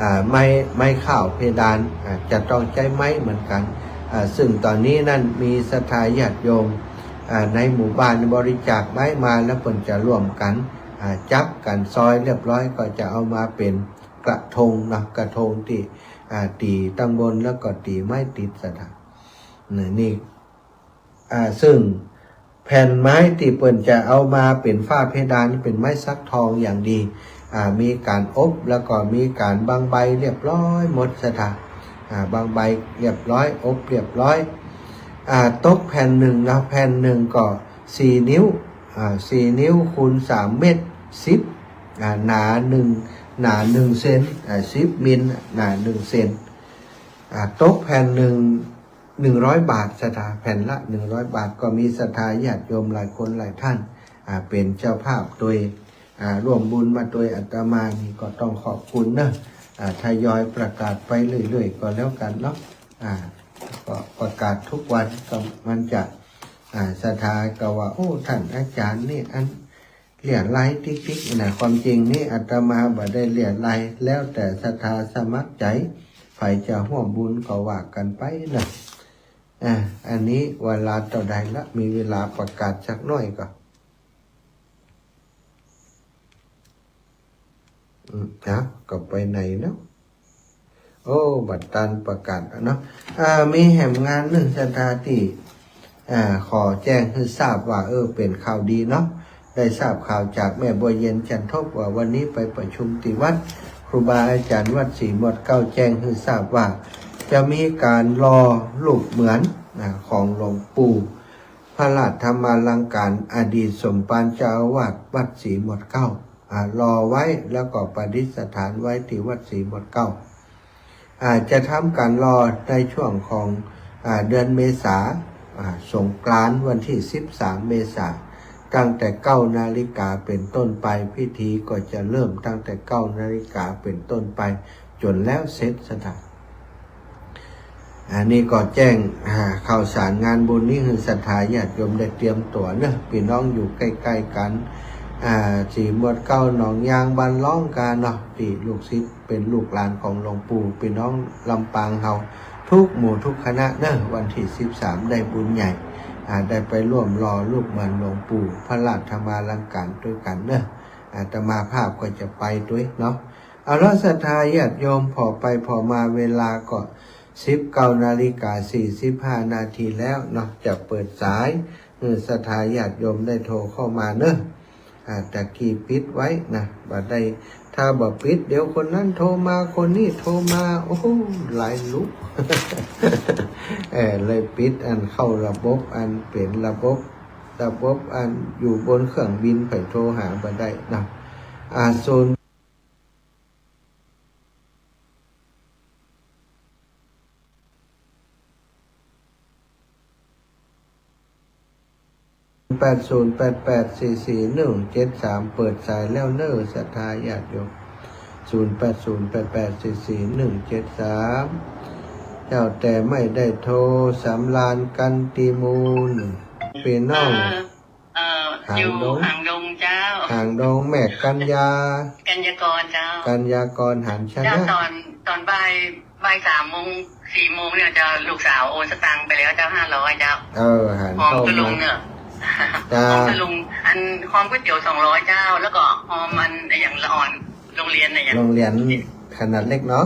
อ่า ไม้ ไม้ข้าวเพดาน อ่า จะต้องใจ๊ไม้เหมือนกั๋น อ่า ซึ่งต๋อนนี้นั้นมีศรัทธาญาติโยม อ่า ในหมู่บ้านบริจาคไม้มาแล้วเปิ้นจะร่วมกั๋น อ่า จับกั๋นซอยเรียบร้อยก็จะเอามาเป๋นกระทงเนาะ กระทงตี้ อ่า ตี๋ตังบนแล้วก็ตี๋ไม้ติดซะเถาะ นี่ นี่ อ่า ซึ่งแผ่นไม้ตี้เปิ้นจะเอามาเป๋นฝ้าเพดานนี่เป๋นไม้สักทองอย่างดี อ่า มีก๋านอบแล้วก็มีก๋านบางใบเรียบร้อยหมดซะเถาะ อ่า บางใบเรียบร้อย อบเรียบร้อย อ่า ตกแผ่นนึ่งนะ แผ่นนึ่งก็สี่นิ้ว อ่า สี่นิ้วคูณสามเมตรสิบ อ่า หนานึ่ง หนานึ่งเซน อ่า สิบมิล หนานึ่งเซน อ่า ตกแผ่นนึ่ง หนึ่งร้อยบาท ศรัทธา แผ่นละหนึ่งร้อยบาท ก็มีศรัทธาญาติโยมหลายคนหลายท่าน อ่า เป๋นเจ้าภาพตวย อ่า ร่วมบุญมาตวยอาตมานี่ก็ต้องขอบคุณเนาะ อ่า ทยอยประกาศไปเรื่อยๆ ก็แล้วกั๋นเนาะ อ่า ก็ประกาศทุกวันก็มันจะ อ่า ศรัทธาก็ว่า โอ้ ท่านอาจ๋ารย์นี่อัน เลี้ยไลติ๊กๆ นะ ความจริงนี่อาตมาบ่ได้เลี้ยไล แล้วแต่ศรัทธาสมัครใจ๋ ใผจะฮ่วมบุญก็ว่ากั๋นไปนะ อ่า อันนี้เวลาเต้าใดละ มีเวลาประกาศสักหน้อยก่อ อืม เอ้า ก็ไปไหนเนาะ โอ้ บ่ตันประกาศเนาะ อ่า มีแหมงานนึ่งศรัทธาตี้ อ่า ขอแจ้งหื้อทราบว่า เออ เป๋นข่าวดีเนาะ ได้ทราบข่าวจากแม่บัวเย็นจันทบว่าวันนี้ไปประชุมตี้วัด ครูบาอาจ๋ารย์วัดศรีหมวดเก้าแจ้งหื้อทราบว่า จะมีก๋านหล่อรูปเหมือน อ่า ของหลวงปู่ พระราชธรรมาลังการ อดีตสมภารเจ้าอาวาสวัดศรีหมวดเก้า อ่า หล่อไว้แล้วก็ประดิษฐานไว้ตี้วัดศรีหมวดเก้า อ่า จะทำก๋านหล่อในช่วงของ อ่า เดือนเมษา อ่า สงกรานต์วันตี้สิบสามเมษา ตั้งแต่เก้านาฬิกาเป๋นต้นไป พิธีก็จะเริ่มตั้งแต่เก้านาฬิกาเป๋นต้นไป จ๋นแล้วเสร็จซะเถาะ อันนี้ก็แจ้ง อ่า ข่าวสารงานบุญนี้หื้อศรัทธาญาติโยมได้เตรียมตั๋วเนาะ ปี้น้องอยู่ใก้ๆ กั๋น อ่า ศรีหมวดเก้า หนองยาง บ้านล้องกาเนาะ ตี้ลูกศิษย์เป๋นลูกหลานของหลวงปู่ ปี้น้องลำปางเฮาทุกหมู่ทุกคณะเนาะ วันตี้สิบสามได้บุญใหญ่ อ่า ได้ไปร่วมหล่อรูปเหมือนหลวงปู่ พระราชธรรมาลังการตวยกั๋นเนาะ อาตมาภาพก็จะไปตวยเนาะ เอาละศรัทธาญาติโยม ผ่อไปผ่อมาเวลาก็สิบเก้านาฬิกาสี่สิบห้านาทีแล้วเนาะ จะเปิดสาย เออ ศรัทธาญาติโยมได้โทรเข้ามาเนาะ อ่า ตะกี้ปิดไว้นะ บ่ได้ ถ้าบ่ปิด เดี๋ยวคนนั้นโทรมา คนนี้โทรมา โอ้โห หลายลูก เออ เลยปิดอันเข้าระบบ อันเป๋นระบบ ระบบอันอยู่บนเครื่องบิน ใผโทรหาบ่ได้นะ อ่า ศูนย์ แปดศูนย์แปดแปดสี่สี่หนึ่งเจ็ดสาม เปิดสายแล้วเน้อ ศรัทธาญาติโยม ศูนย์แปดศูนย์แปดแปดสี่สี่หนึ่งเจ็ดสาม เจ้า แต่ไม่ได้โทรสำราญกันตี้มูล ปี้น้อง เอ่อ เอ่อ หางดง อยู่หางดงเจ้า หางดง แม่กัญญา กัญญากรเจ้า กัญญากร หาญชนะ เจ้า ตอน ตอนบ่าย บ่ายสามโมง สี่โมงเนี่ยเจ้า ลูกสาวโอนสตางค์ไปแล้วเจ้า ห้าร้อยเจ้า เออ หาญ ฮอม เข้ามา ตะลุงเนี่ย เจ้า ฮอมตะลุง อันฮอมก๋วยเตี๋ยวสองร้อยเจ้า แล้วก็ฮอมอันอะหยังละอ่อน โรงเรียนอะหยัง โรงเรียนขนาดเล็กเนาะ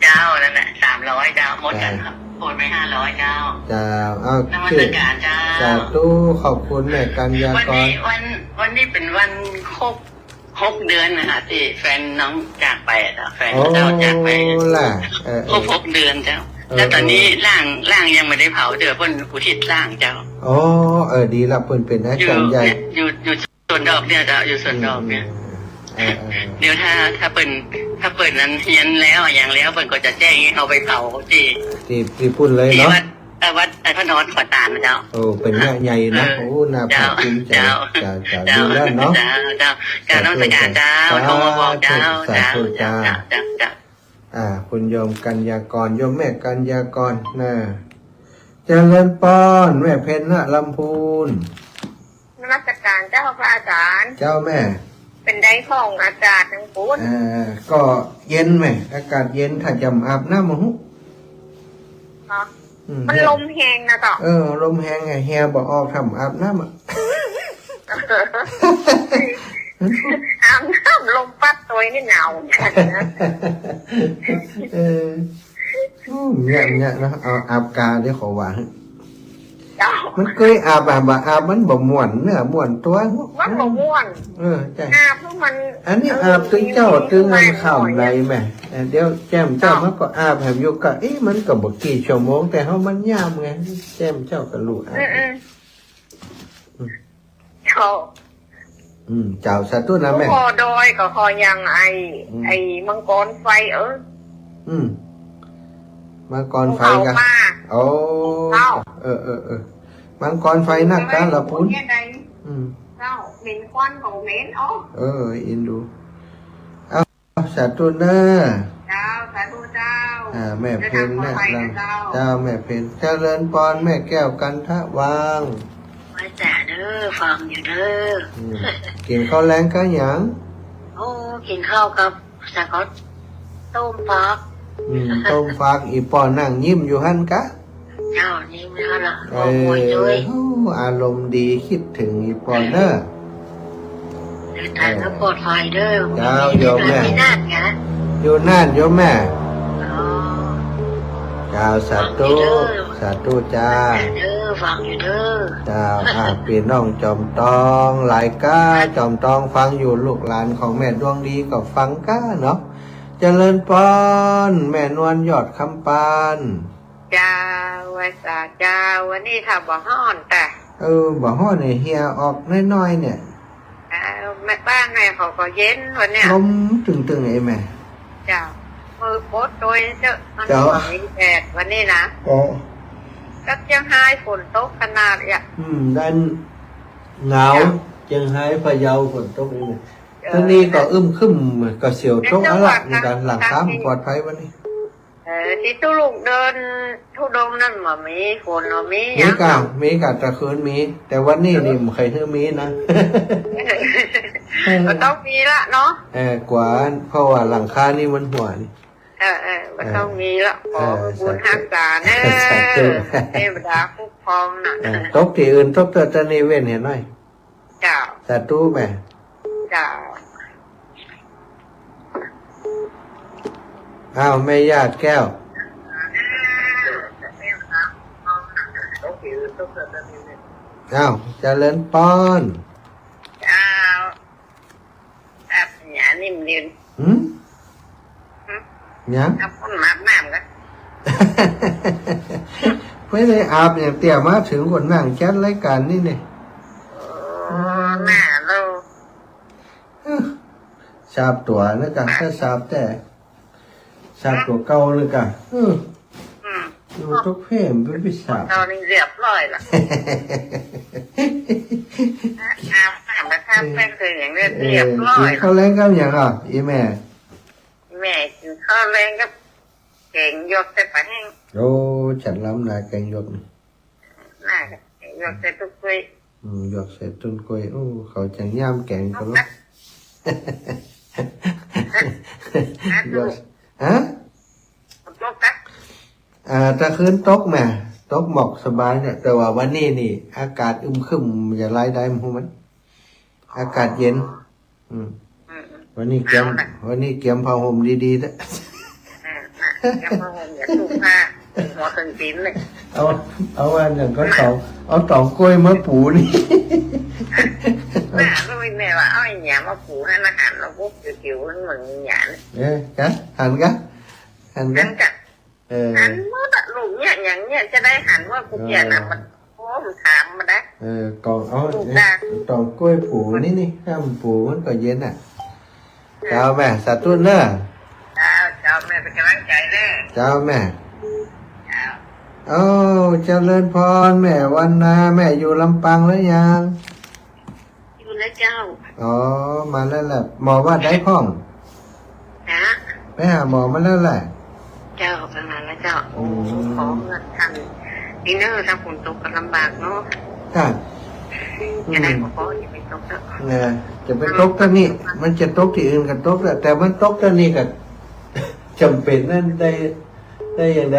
เจ้า นั่นแหละ สามร้อยเจ้า หมดกั๋น เจ้า ครับ โอนไปห้าร้อยเจ้า เจ้า เอา นมัสการเจ้า สาธุ ขอบคุณแม่กัญญากร วันนี้ วัน วันนี้เป๋นวันครบ หกเดือนนะคะ ตี้แฟนน้องจากไปอะเจ้า แฟน โอ้ เจ้าจากไป ล่ะ เออ เออ ครบหกเดือนเจ้า เออ แล้วต๋อนนี้ เออ ร่าง ร่างยังบ่ได้เผาเตื้อ เปิ้นอุทิศร่างเจ้า อ๋อ เออ ดีละ เปิ้นเป๋นอาจ๋ารย์ใหญ่ อยู่ อยู่สวนดอกเนี่ยเจ้า อยู่สวนดอกเนี่ย อืม เออ เออ เดี๋ยวถ้า ถ้าเปิ้น ถ้าเปิ้นนั้นเฮียนแล้วอะหยังแล้ว เปิ้นก็จะแจ้งหื้อเอาไปเผาตี้ ตี้ ตี้ปู้นเลยเนาะ ตี้วัด เอ่อ วัดไอ้พระนอนขอนตาลนะเจ้า โอ้ เป๋นเรื่องใหญ่นะ เออ โอ้ น่าภาคภูมิใจ๋ เจ้า เจ้า เจ้า เจ้า ดีแล้วเนาะ เจ้า เจ้า กราบนมัสการเจ้า สาธุ โทรมาบอกเจ้า สาธุ เจ้า เจ้า เจ้า เจ้า เจ้า อ่า คุณโยมกัญญากร โยมแม่กัญญากรนะ เจริญปอน แม่เพ็ญนะ ลำพูน นมัสการเจ้าพระอาจ๋ารย์ เจ้าแม่ เป๋นใดพ่องอากาศตางปู๊น อ่า ก็เย็นแม่ อากาศเย็น ถ้าจะอาบน้ำมาหุ เหรอ อืม มันลมแฮงนะเจ้า เออ ลมแฮงไง เหียบ่ออกถ้าบ่อาบน้ำอะ อาบน้ำลมปั๊ดตวยนี่หนาวเหมือนกั๋นนะ เออ อืม เนี่ย เนี่ยนะ เอา อาบกาเดี๋ยวขอว่า เจ้า มันเกยอาบอะ บ่อาบมันบ่ม่วนเนื้อม่วนตั๋ว มันบ่ม่วน เออ ใจ้ อาบแล้วมัน อันนี้ เออ อาบตึงเจ้า มี ตึงอัน มี ค่ำไหนแม่ เออ เดี๋ยวแจ้มเจ้า เจ้า มันก็อาบแหมอยู่กะ เอ๊ะ มันก็บ่กี่ชั่วโมง แต่เฮามันยามไง แจ้มเจ้าก็รู้อาบ เออ เออ อืม เจ้า อืม เจ้า สาธุนะแม่ พ่อดอยก็ขอยังไอ้ อืม ไอ้มังกรไฟ เออ อืม มังกรไฟกะ ภูเขามา โอ้ เจ้า เออ เออ เออ มังกรไฟนักกาฬปูน เนี่ยใด อืม เจ้า เหม็นควันของเหม็น อ๋อ เออ อินดู เอา สาธุเน้อ เจ้า สาธุเจ้า อ่า แม่เพ็ญนะ เดินทางปลอดภัยนะเจ้า เจ้า แม่เพ็ญ เจริญปอน แม่แก้วกันทะวัง ไหว้สาเด้อ ฟังอยู่เด้อ อืม กิ๋นข้าวแลงกะหยัง โอ้ กิ๋นข้าวกับ สะกอต ต้มฟัก อืม ต้มฟัก อี่ป้อนั่งยิ้มอยู่หั้นกะ เจ้า นี่ไม่เท่าละ เออ โอ้ย โอ้ย โอ้ อารมณ์ดี คิดเถิงอี่ป้อเน้อ เดินทางก็ปลอดภัยเด้อ เจ้า โยมแม่ ที่น่านไง อยู่น่านโยมแม่ อ๋อ เจ้า สาธุ ฟังอยู่เด้อ สาธุจ้า เด้อ ฟังอยู่เด้อ เจ้า อ่า ปี้น้องจอมตอง หลายก้า จอมตองฟังอยู่ ลูกหลานของแม่ดวงดีก็ฟังก้าเนาะ เจริญปอน แม่นวลยอดคำปาน เจ้า ไหว้สาเจ้า วันนี้ถ้าบ่ฮ้อนแต่ เออ บ่ฮ้อนเนี่ย เหียออกน้อยๆ เนี่ย เออ แม่บ้านแม่เขาก็เย็นวันเนี้ย ลมตึงๆ ไอ้แม่ เจ้า มือปดโดยเจ้า มัน เจ้า บ่มีแดดวันนี้นะ อ๋อ กับเจียงฮายฝนตกขนาดเนี่ย อืม ด้านหนาว เจ้า เจียงฮาย พะเยา ฝนตกไอ้แม่ เออ ตอนนี้ก็อึมครึม ก็เสียวตก เดี๋ยว อะละ จังหวัด ในการหลังคา ทาง ปลอดภัยวันนี้ เออ ตี้ตุ๊ลุงเดินธุดงค์นั่นบ่มีฝนบ่มีหยัง มีก้า มีก้า ตะคืนมี แต่วันนี้นี่บ่ใค่หื้อมีนะ ก็ต้องมีละเนาะ เออ กว่า เพราะว่าหลังคานี่มันหัวนี่ เออ เออ ก็ต้องมีละ เออ ขอบุญ เออ ฮักษาเน้อ สาธุ เทวดาคุ้มครองน่ะ เออ ตกตี้อื่น ตกเตื้อตะนี่เว้นเหียหน้อย เจ้า สาธุแม่ เจ้า อ้าว แม่ย่าแก้ว อ้าว เจริญปอน เจ้า อาบน้ำนิ่มดิน หืม หืม หยัง อาบน้ำ อาบน้ำกะ ไม่ได้อาบอย่างเตี้ย มาเถิงก็นั่งจัดรายการนี่เนี่ย หน้าเรา เอ้อ สาบตั๋วนึกกะ ถ้าสาบแต๊ สาบตั๋วเก่านึกกะ เออ อืม อยู่ตกเพมเป็นพิศาจ เก่านี่เรียบร้อยละ อาบน้ำมาทาแป้งคืออย่างเรียบ เออ เรียบร้อย กิ๋นข้าวแลงกับหยังอ่ะ อี่แม่ แม่กิ๋นข้าวแลงกับแก๋งหยวกใส่ป๋าแห้ง โอ้ จัดล้ำนาแก๋งหยวกนี่ น่าจะแก๋งหยวกใส่ตุ๊นก๊วย อืม หยวกใส่ตุ๊นก๊วย โอ้ เขาจะย่ามแก๋งกั๋นละ หยวก ฮะ ตกกะ อ่า ตะคืนตกแหม ตกหมอกสบายเนี่ย แต่ว่าวันนี้นี่ อากาศอึมครึม จะไล่ได้มั้ยมัน อากาศเย็น อืม อืม วันนี้เกียม เอาละ วันนี้เกียมผ้าห่มดีๆ นะ เออ เกียมผ้าห่ม อย่าตุ้มผ้า หัวเถิงตี๋นเลย เอา เอาอันอย่างก็ตอง เอาตองก๊วยมาปูนี่ น่ารู้แม่ว่า เอาไอ้หยังมาปูหั้น อาหารเราปุ๊บ เดี๋ยวๆ มันเหมือนหยัง เออ กะ หันกะ หันกะ หันกะ เออ อันเมื่อลูกเนี่ย อย่างเนี่ยจะได้หันว่ากูเจียนะ เออ มัน โอ้ มันถามมาได้ เออ กอง เอา ลูก เอ๊ะ ด่า ตองก๊วยปูนี่นี่ ถ้ามันปูมันก็เย็นอ่ะ เจ้าแม่ สาธุเนอะ เจ้า เจ้าแม่เป็นกำลังใจเด้อ เจ้าแม่ เจ้า โอ้ เจริญพรแม่วันนา แม่อยู่ลำปางแล้วยัง อยู่แล้วเจ้า อ๋อ มาแล้วแหละ หมอว่าได้พ่อง นะ ไปหาหมอมาแล้วแหละ เจ้า ประมาณนั้นเจ้า อืม ขอเงินทัน นี่เนอะ ถ้าฝนตกก็ลำบากเนาะ ค่ะ จะได้ อืม ขออย่าไปตกเถอะ เออ จะไปตกตรงนี้ มันจะตกตี้อื่นก็ตกแหละ แต่มันตกตรงนี้ก็ จ๋ำเป๋นนั่นได้ ได้อย่างใด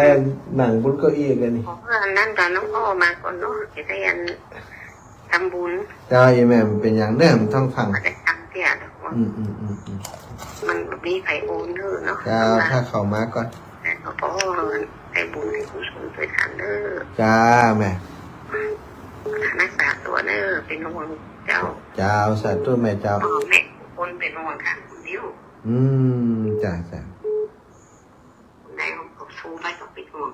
นั่งบนเก้าอี้กั๋นนี่ ขอเพื่ออันนั้นกับน้องอ้อมาก่อนเนาะ จะได้อัน ทำบุญ เจ้า อี่แม่ มันเป๋นอย่างเนอะ มันต้องฟัง บ่ได้ตังค์เตี้ยดอกว่า อืม อืม อืม อืม มันบ่มีใผโอนหื้อเนาะ เจ้า ถ้าเขามาก่อน แล้วก็ขอให้บุญให้กุศลด้วยกันเด้อ เจ้าแม่ รักษาตั๋วเด้อ เป๋นห่วงเจ้า เจ้า สาธุแม่เจ้า พ่อแม่คนเป๋นห่วงกันคนเดียว อืม จ้า จ้า คนใดก็สู้ไปก็เป๋นห่วง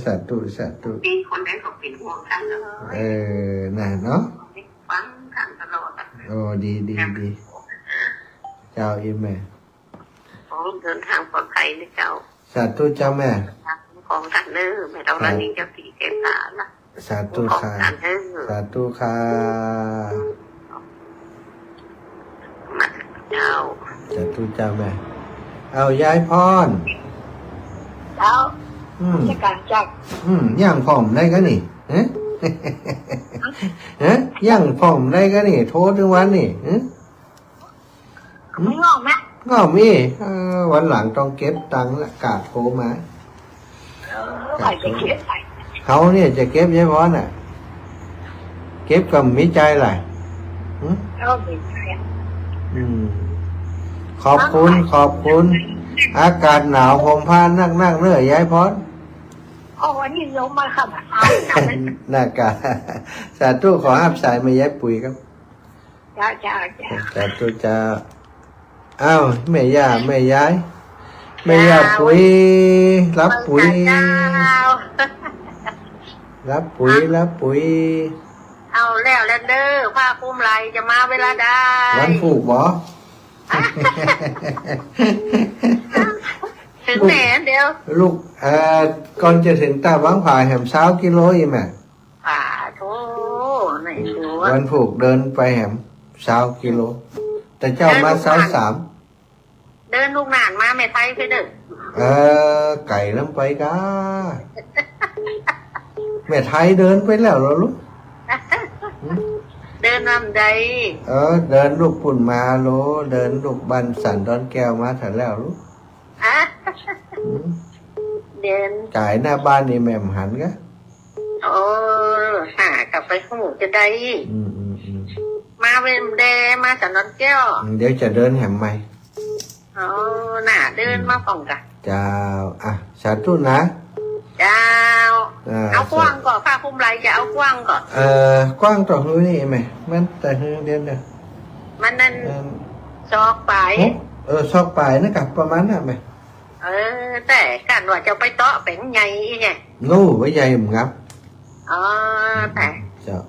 สาธุ สาธุ มีคนใดก็เป๋นห่วงกันเลย เออ น่ะเนาะ ฟังกันตลอดอะ โอ้ ดี ดี ดี เจ้า อี่แม่ ขอเดินทางปลอดภัยนะเจ้า สาธุเจ้าแม่ ของท่านเนอะ แม่ธรณีเจ้าตี้เจ้าตานะ สาธุค่ะ ของท่านเนอะ สาธุค่ะ มาเจ้า สาธุเจ้าแม่ เอายายพร เจ้า อืม จะกลับจาก อืม ยังผ่อมได้กะนี่ ฮะ ฮะ ยังผ่อมได้กะนี่ โทรตึงวันนี่ ฮะ ไม่งอกนะ งอกมี เออ วันหลังต้องเก็บตังค์ละ กาดโทรมา เออ ใผจะเก็บไป เขาเนี่ยจะเก็บยายพรน่ะ เก็บก็มีใจ๋ล่ะ หึ ก็มีใจ๋อะ อืม ขอบคุณ ขอบคุณ อากาศหนาว ห่มผ้านักๆ เนอะ ยายพร โอ้ วันนี้ลมมาค่ะ หนาว หนาว นักกะ สาธุ ขอฮับสายแม่ยายปุ๋ยครับ เจ้า เจ้า เจ้า สาธุเจ้า อ้าว แม่ย่า แม่ยาย แม่ย่า เจ้า ปุ๋ย รับปุ๋ย เจ้า รับปุ๋ย รับปุ๋ย เอาแล้วแลนเดอร์ ผ้าคลุมไหล่จะมาเวลาใด วันพูกบ่ ถึงแหนเดียว ลูก เอ่อ ก่อนจะถึงตาวังผาแหมซาวกิโลอีกแม่ อ่า โธ่ ไหนดูวะ วันพูกเดินไปแหมซาวกิโล แต่เจ้ามาซาวสาม เดินลูกหนานมาแม่ไทยไปเด้อ เออ ไก๋ล้ำไปกา แม่ไทยเดินไปแล้วเหรอลูก เดินลำใด เออ เดินลูกปุ้นมาโล เดินลูกบ้านสันดอนแก้วมาเถิงแล้วลูก อะ อืม เดิน ก๋ายหน้าบ้านนี่แม่บ่หันกะ โอ้ หากลับไปหูจะได้ อืม อืม อืม มาเวมแด มาสันดอนแก้ว อืม เดี๋ยวจะเดินแหมใหม่ อ๋อ น่ะ เดินมาป้องกะ เจ้า อ่ะ สาธุนะ เจ้า อ่า เอากว้างก่อ ผ้าคลุมไหล่จะเอากว้างก่อ เอ่อ กว้างต่อหื้อนี่แม่ มันแต่หื้อเดียวเนี่ย มันนั่น เอิ่ม ศอกป๋าย หก เออ ศอกป๋ายนะกะ ประมาณนั้นแม่ เออ แต่กาดว่าจะไปเตาะแป๋งใหญ่ไง โน่ ว่าใหญ่เหมือนกัน อ๋อ แต่ เจ้า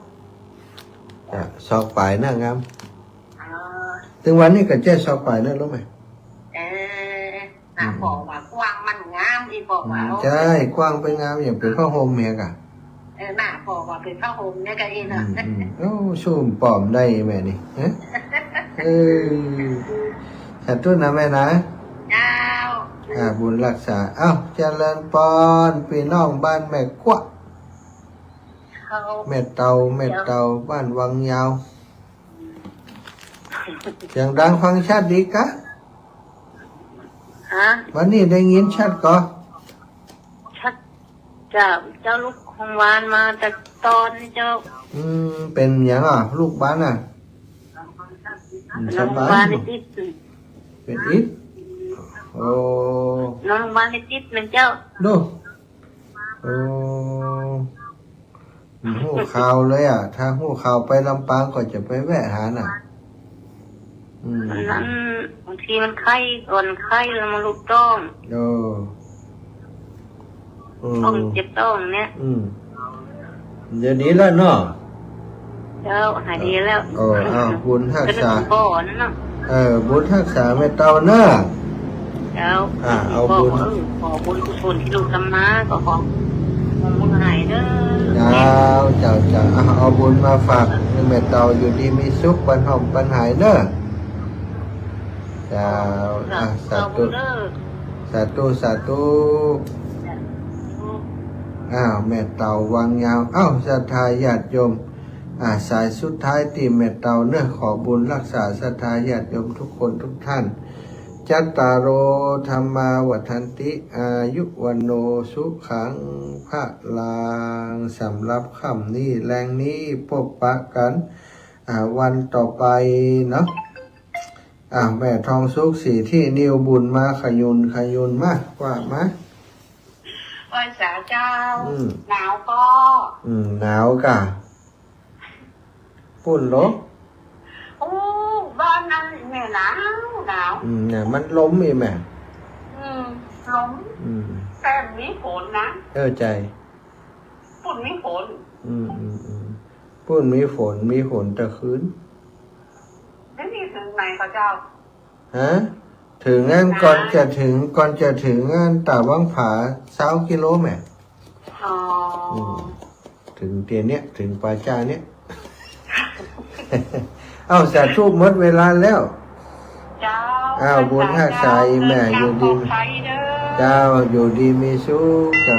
อ่ะ ศอกป๋ายเน่างาม เออ ตึงวันนี้ก็ใจ้ศอกป๋ายเน่า ฮู้ไหม เออ น่ะ อืม ป้อว่ากว้างมันงาม อี่ป้อว่า อืม โอ้ ใจ้ กว้างเป๋นงาม อย่างเป๋นผ้าห่มเหียก่ะ เออ น่ะ ป้อว่าเป๋นผ้าห่มเหียก่ะ อี่เนาะ อืม อืม โอ้ สู้ป้อบ่ได้แม่นี่ ฮะ เออ สาธุนะแม่นะ เจ้า อ่า บุญฮักษา เอ้า เจริญปอน ปี้น้องบ้านแม่กั๊วะ เจ้า แม่เตา แม่เตา บ้านวังยาว เสียงดังฟังชัดดีกะ ฮะ วันนี้ได้ยินชัดก่อ ชัด เจ้า เจ้าลุกโฮงบาลมาแต่ต๋อนนี้เจ้า อืม เป๋นหยังอ่ะ ลุกบาลน่ะ อืม โฮงบาล สบาย เป๋นอิด เป๋นอิด โอ้ นอนโฮงบาลได้อิดนึ่งเจ้า ดู โอ้ บ่ฮู้ข่าวเลยอ่ะ ถ้าฮู้ข่าวไปลำปางก็จะไปแวะหาน่ะ อืม อันนั้นบางทีมันไข้ ก่อนไข้แล้วมันลุกต๊อง โอ้ เออ ต๊องเจ็บต๊องเนี่ย อืม เดี๋ยวนี้แล้วเนาะ เจ้า หายดีแล้ว เออ อ้าว บุญฮักษา ก็นึกถึงป้อนั่นเนาะ เออ บุญฮักษาแม่เตาเนาะ เจ้า อ่า เอาบุญ ป้อ เออ ขอบุญกุศลตี้ลูกทำมา ก็ขอ ขอบุญหายเด้อ เจ้า เจ้า เจ้า อ่ะ เอาบุญมาฝากแม่เตา อยู่ดีมีสุข ปันหอมปันหายเนาะ เจ้า อ่ะ สาธุ เอาบุญเด้อ สาธุ สาธุ สาธุ อ้าว แม่เตาวังยาว อ้าว ศรัทธาญาติโยม อ่า สายสุดท้ายตี้แม่เตาเนาะ ขอบุญฮักษาศรัทธาญาติโยมทุกคนทุกท่าน จัตตาโร ธัมมา วัฑฒันติ อายุ วัณโณ สุขัง พะลัง สำหรับค่ำนี้แลงนี้ปะกั๋น อ่า วันต่อไปเนาะ อ่า แม่ทองสุข สีที่ นิวบุญมา ขยุน ขยุนมา ว่ามา ไหว้สาเจ้า อืม หนาวก่อ อืม หนาวก่ะ ปู้นโหล โอ้ บ้านนั้นแม่หนาว หนาว อืม เนี่ย มันลมอีแม่ อืม ลม อืม แต่มีฝนนะ เออ ใจ้ ปู้นมีฝน อืม อืม อืม ปู้นมีฝน มีฝนตะคืน แล้วนี่เถิงไหนก่อเจ้า ฮะ เถิงอัน ก่อนจะเถิง ก่อนจะเถิงอันต๋าวังผา ซาวกิโลแม่ อ๋อ อืม เถิงเตียเนี่ย เถิงป่าจ๊าเนี่ย เอ้า สาธุ หมดเวลาแล้ว เจ้า อ้าว บุญฮักษาอีแม่ อยู่ดี เจ้า อยู่ดีมีสุข เจ้า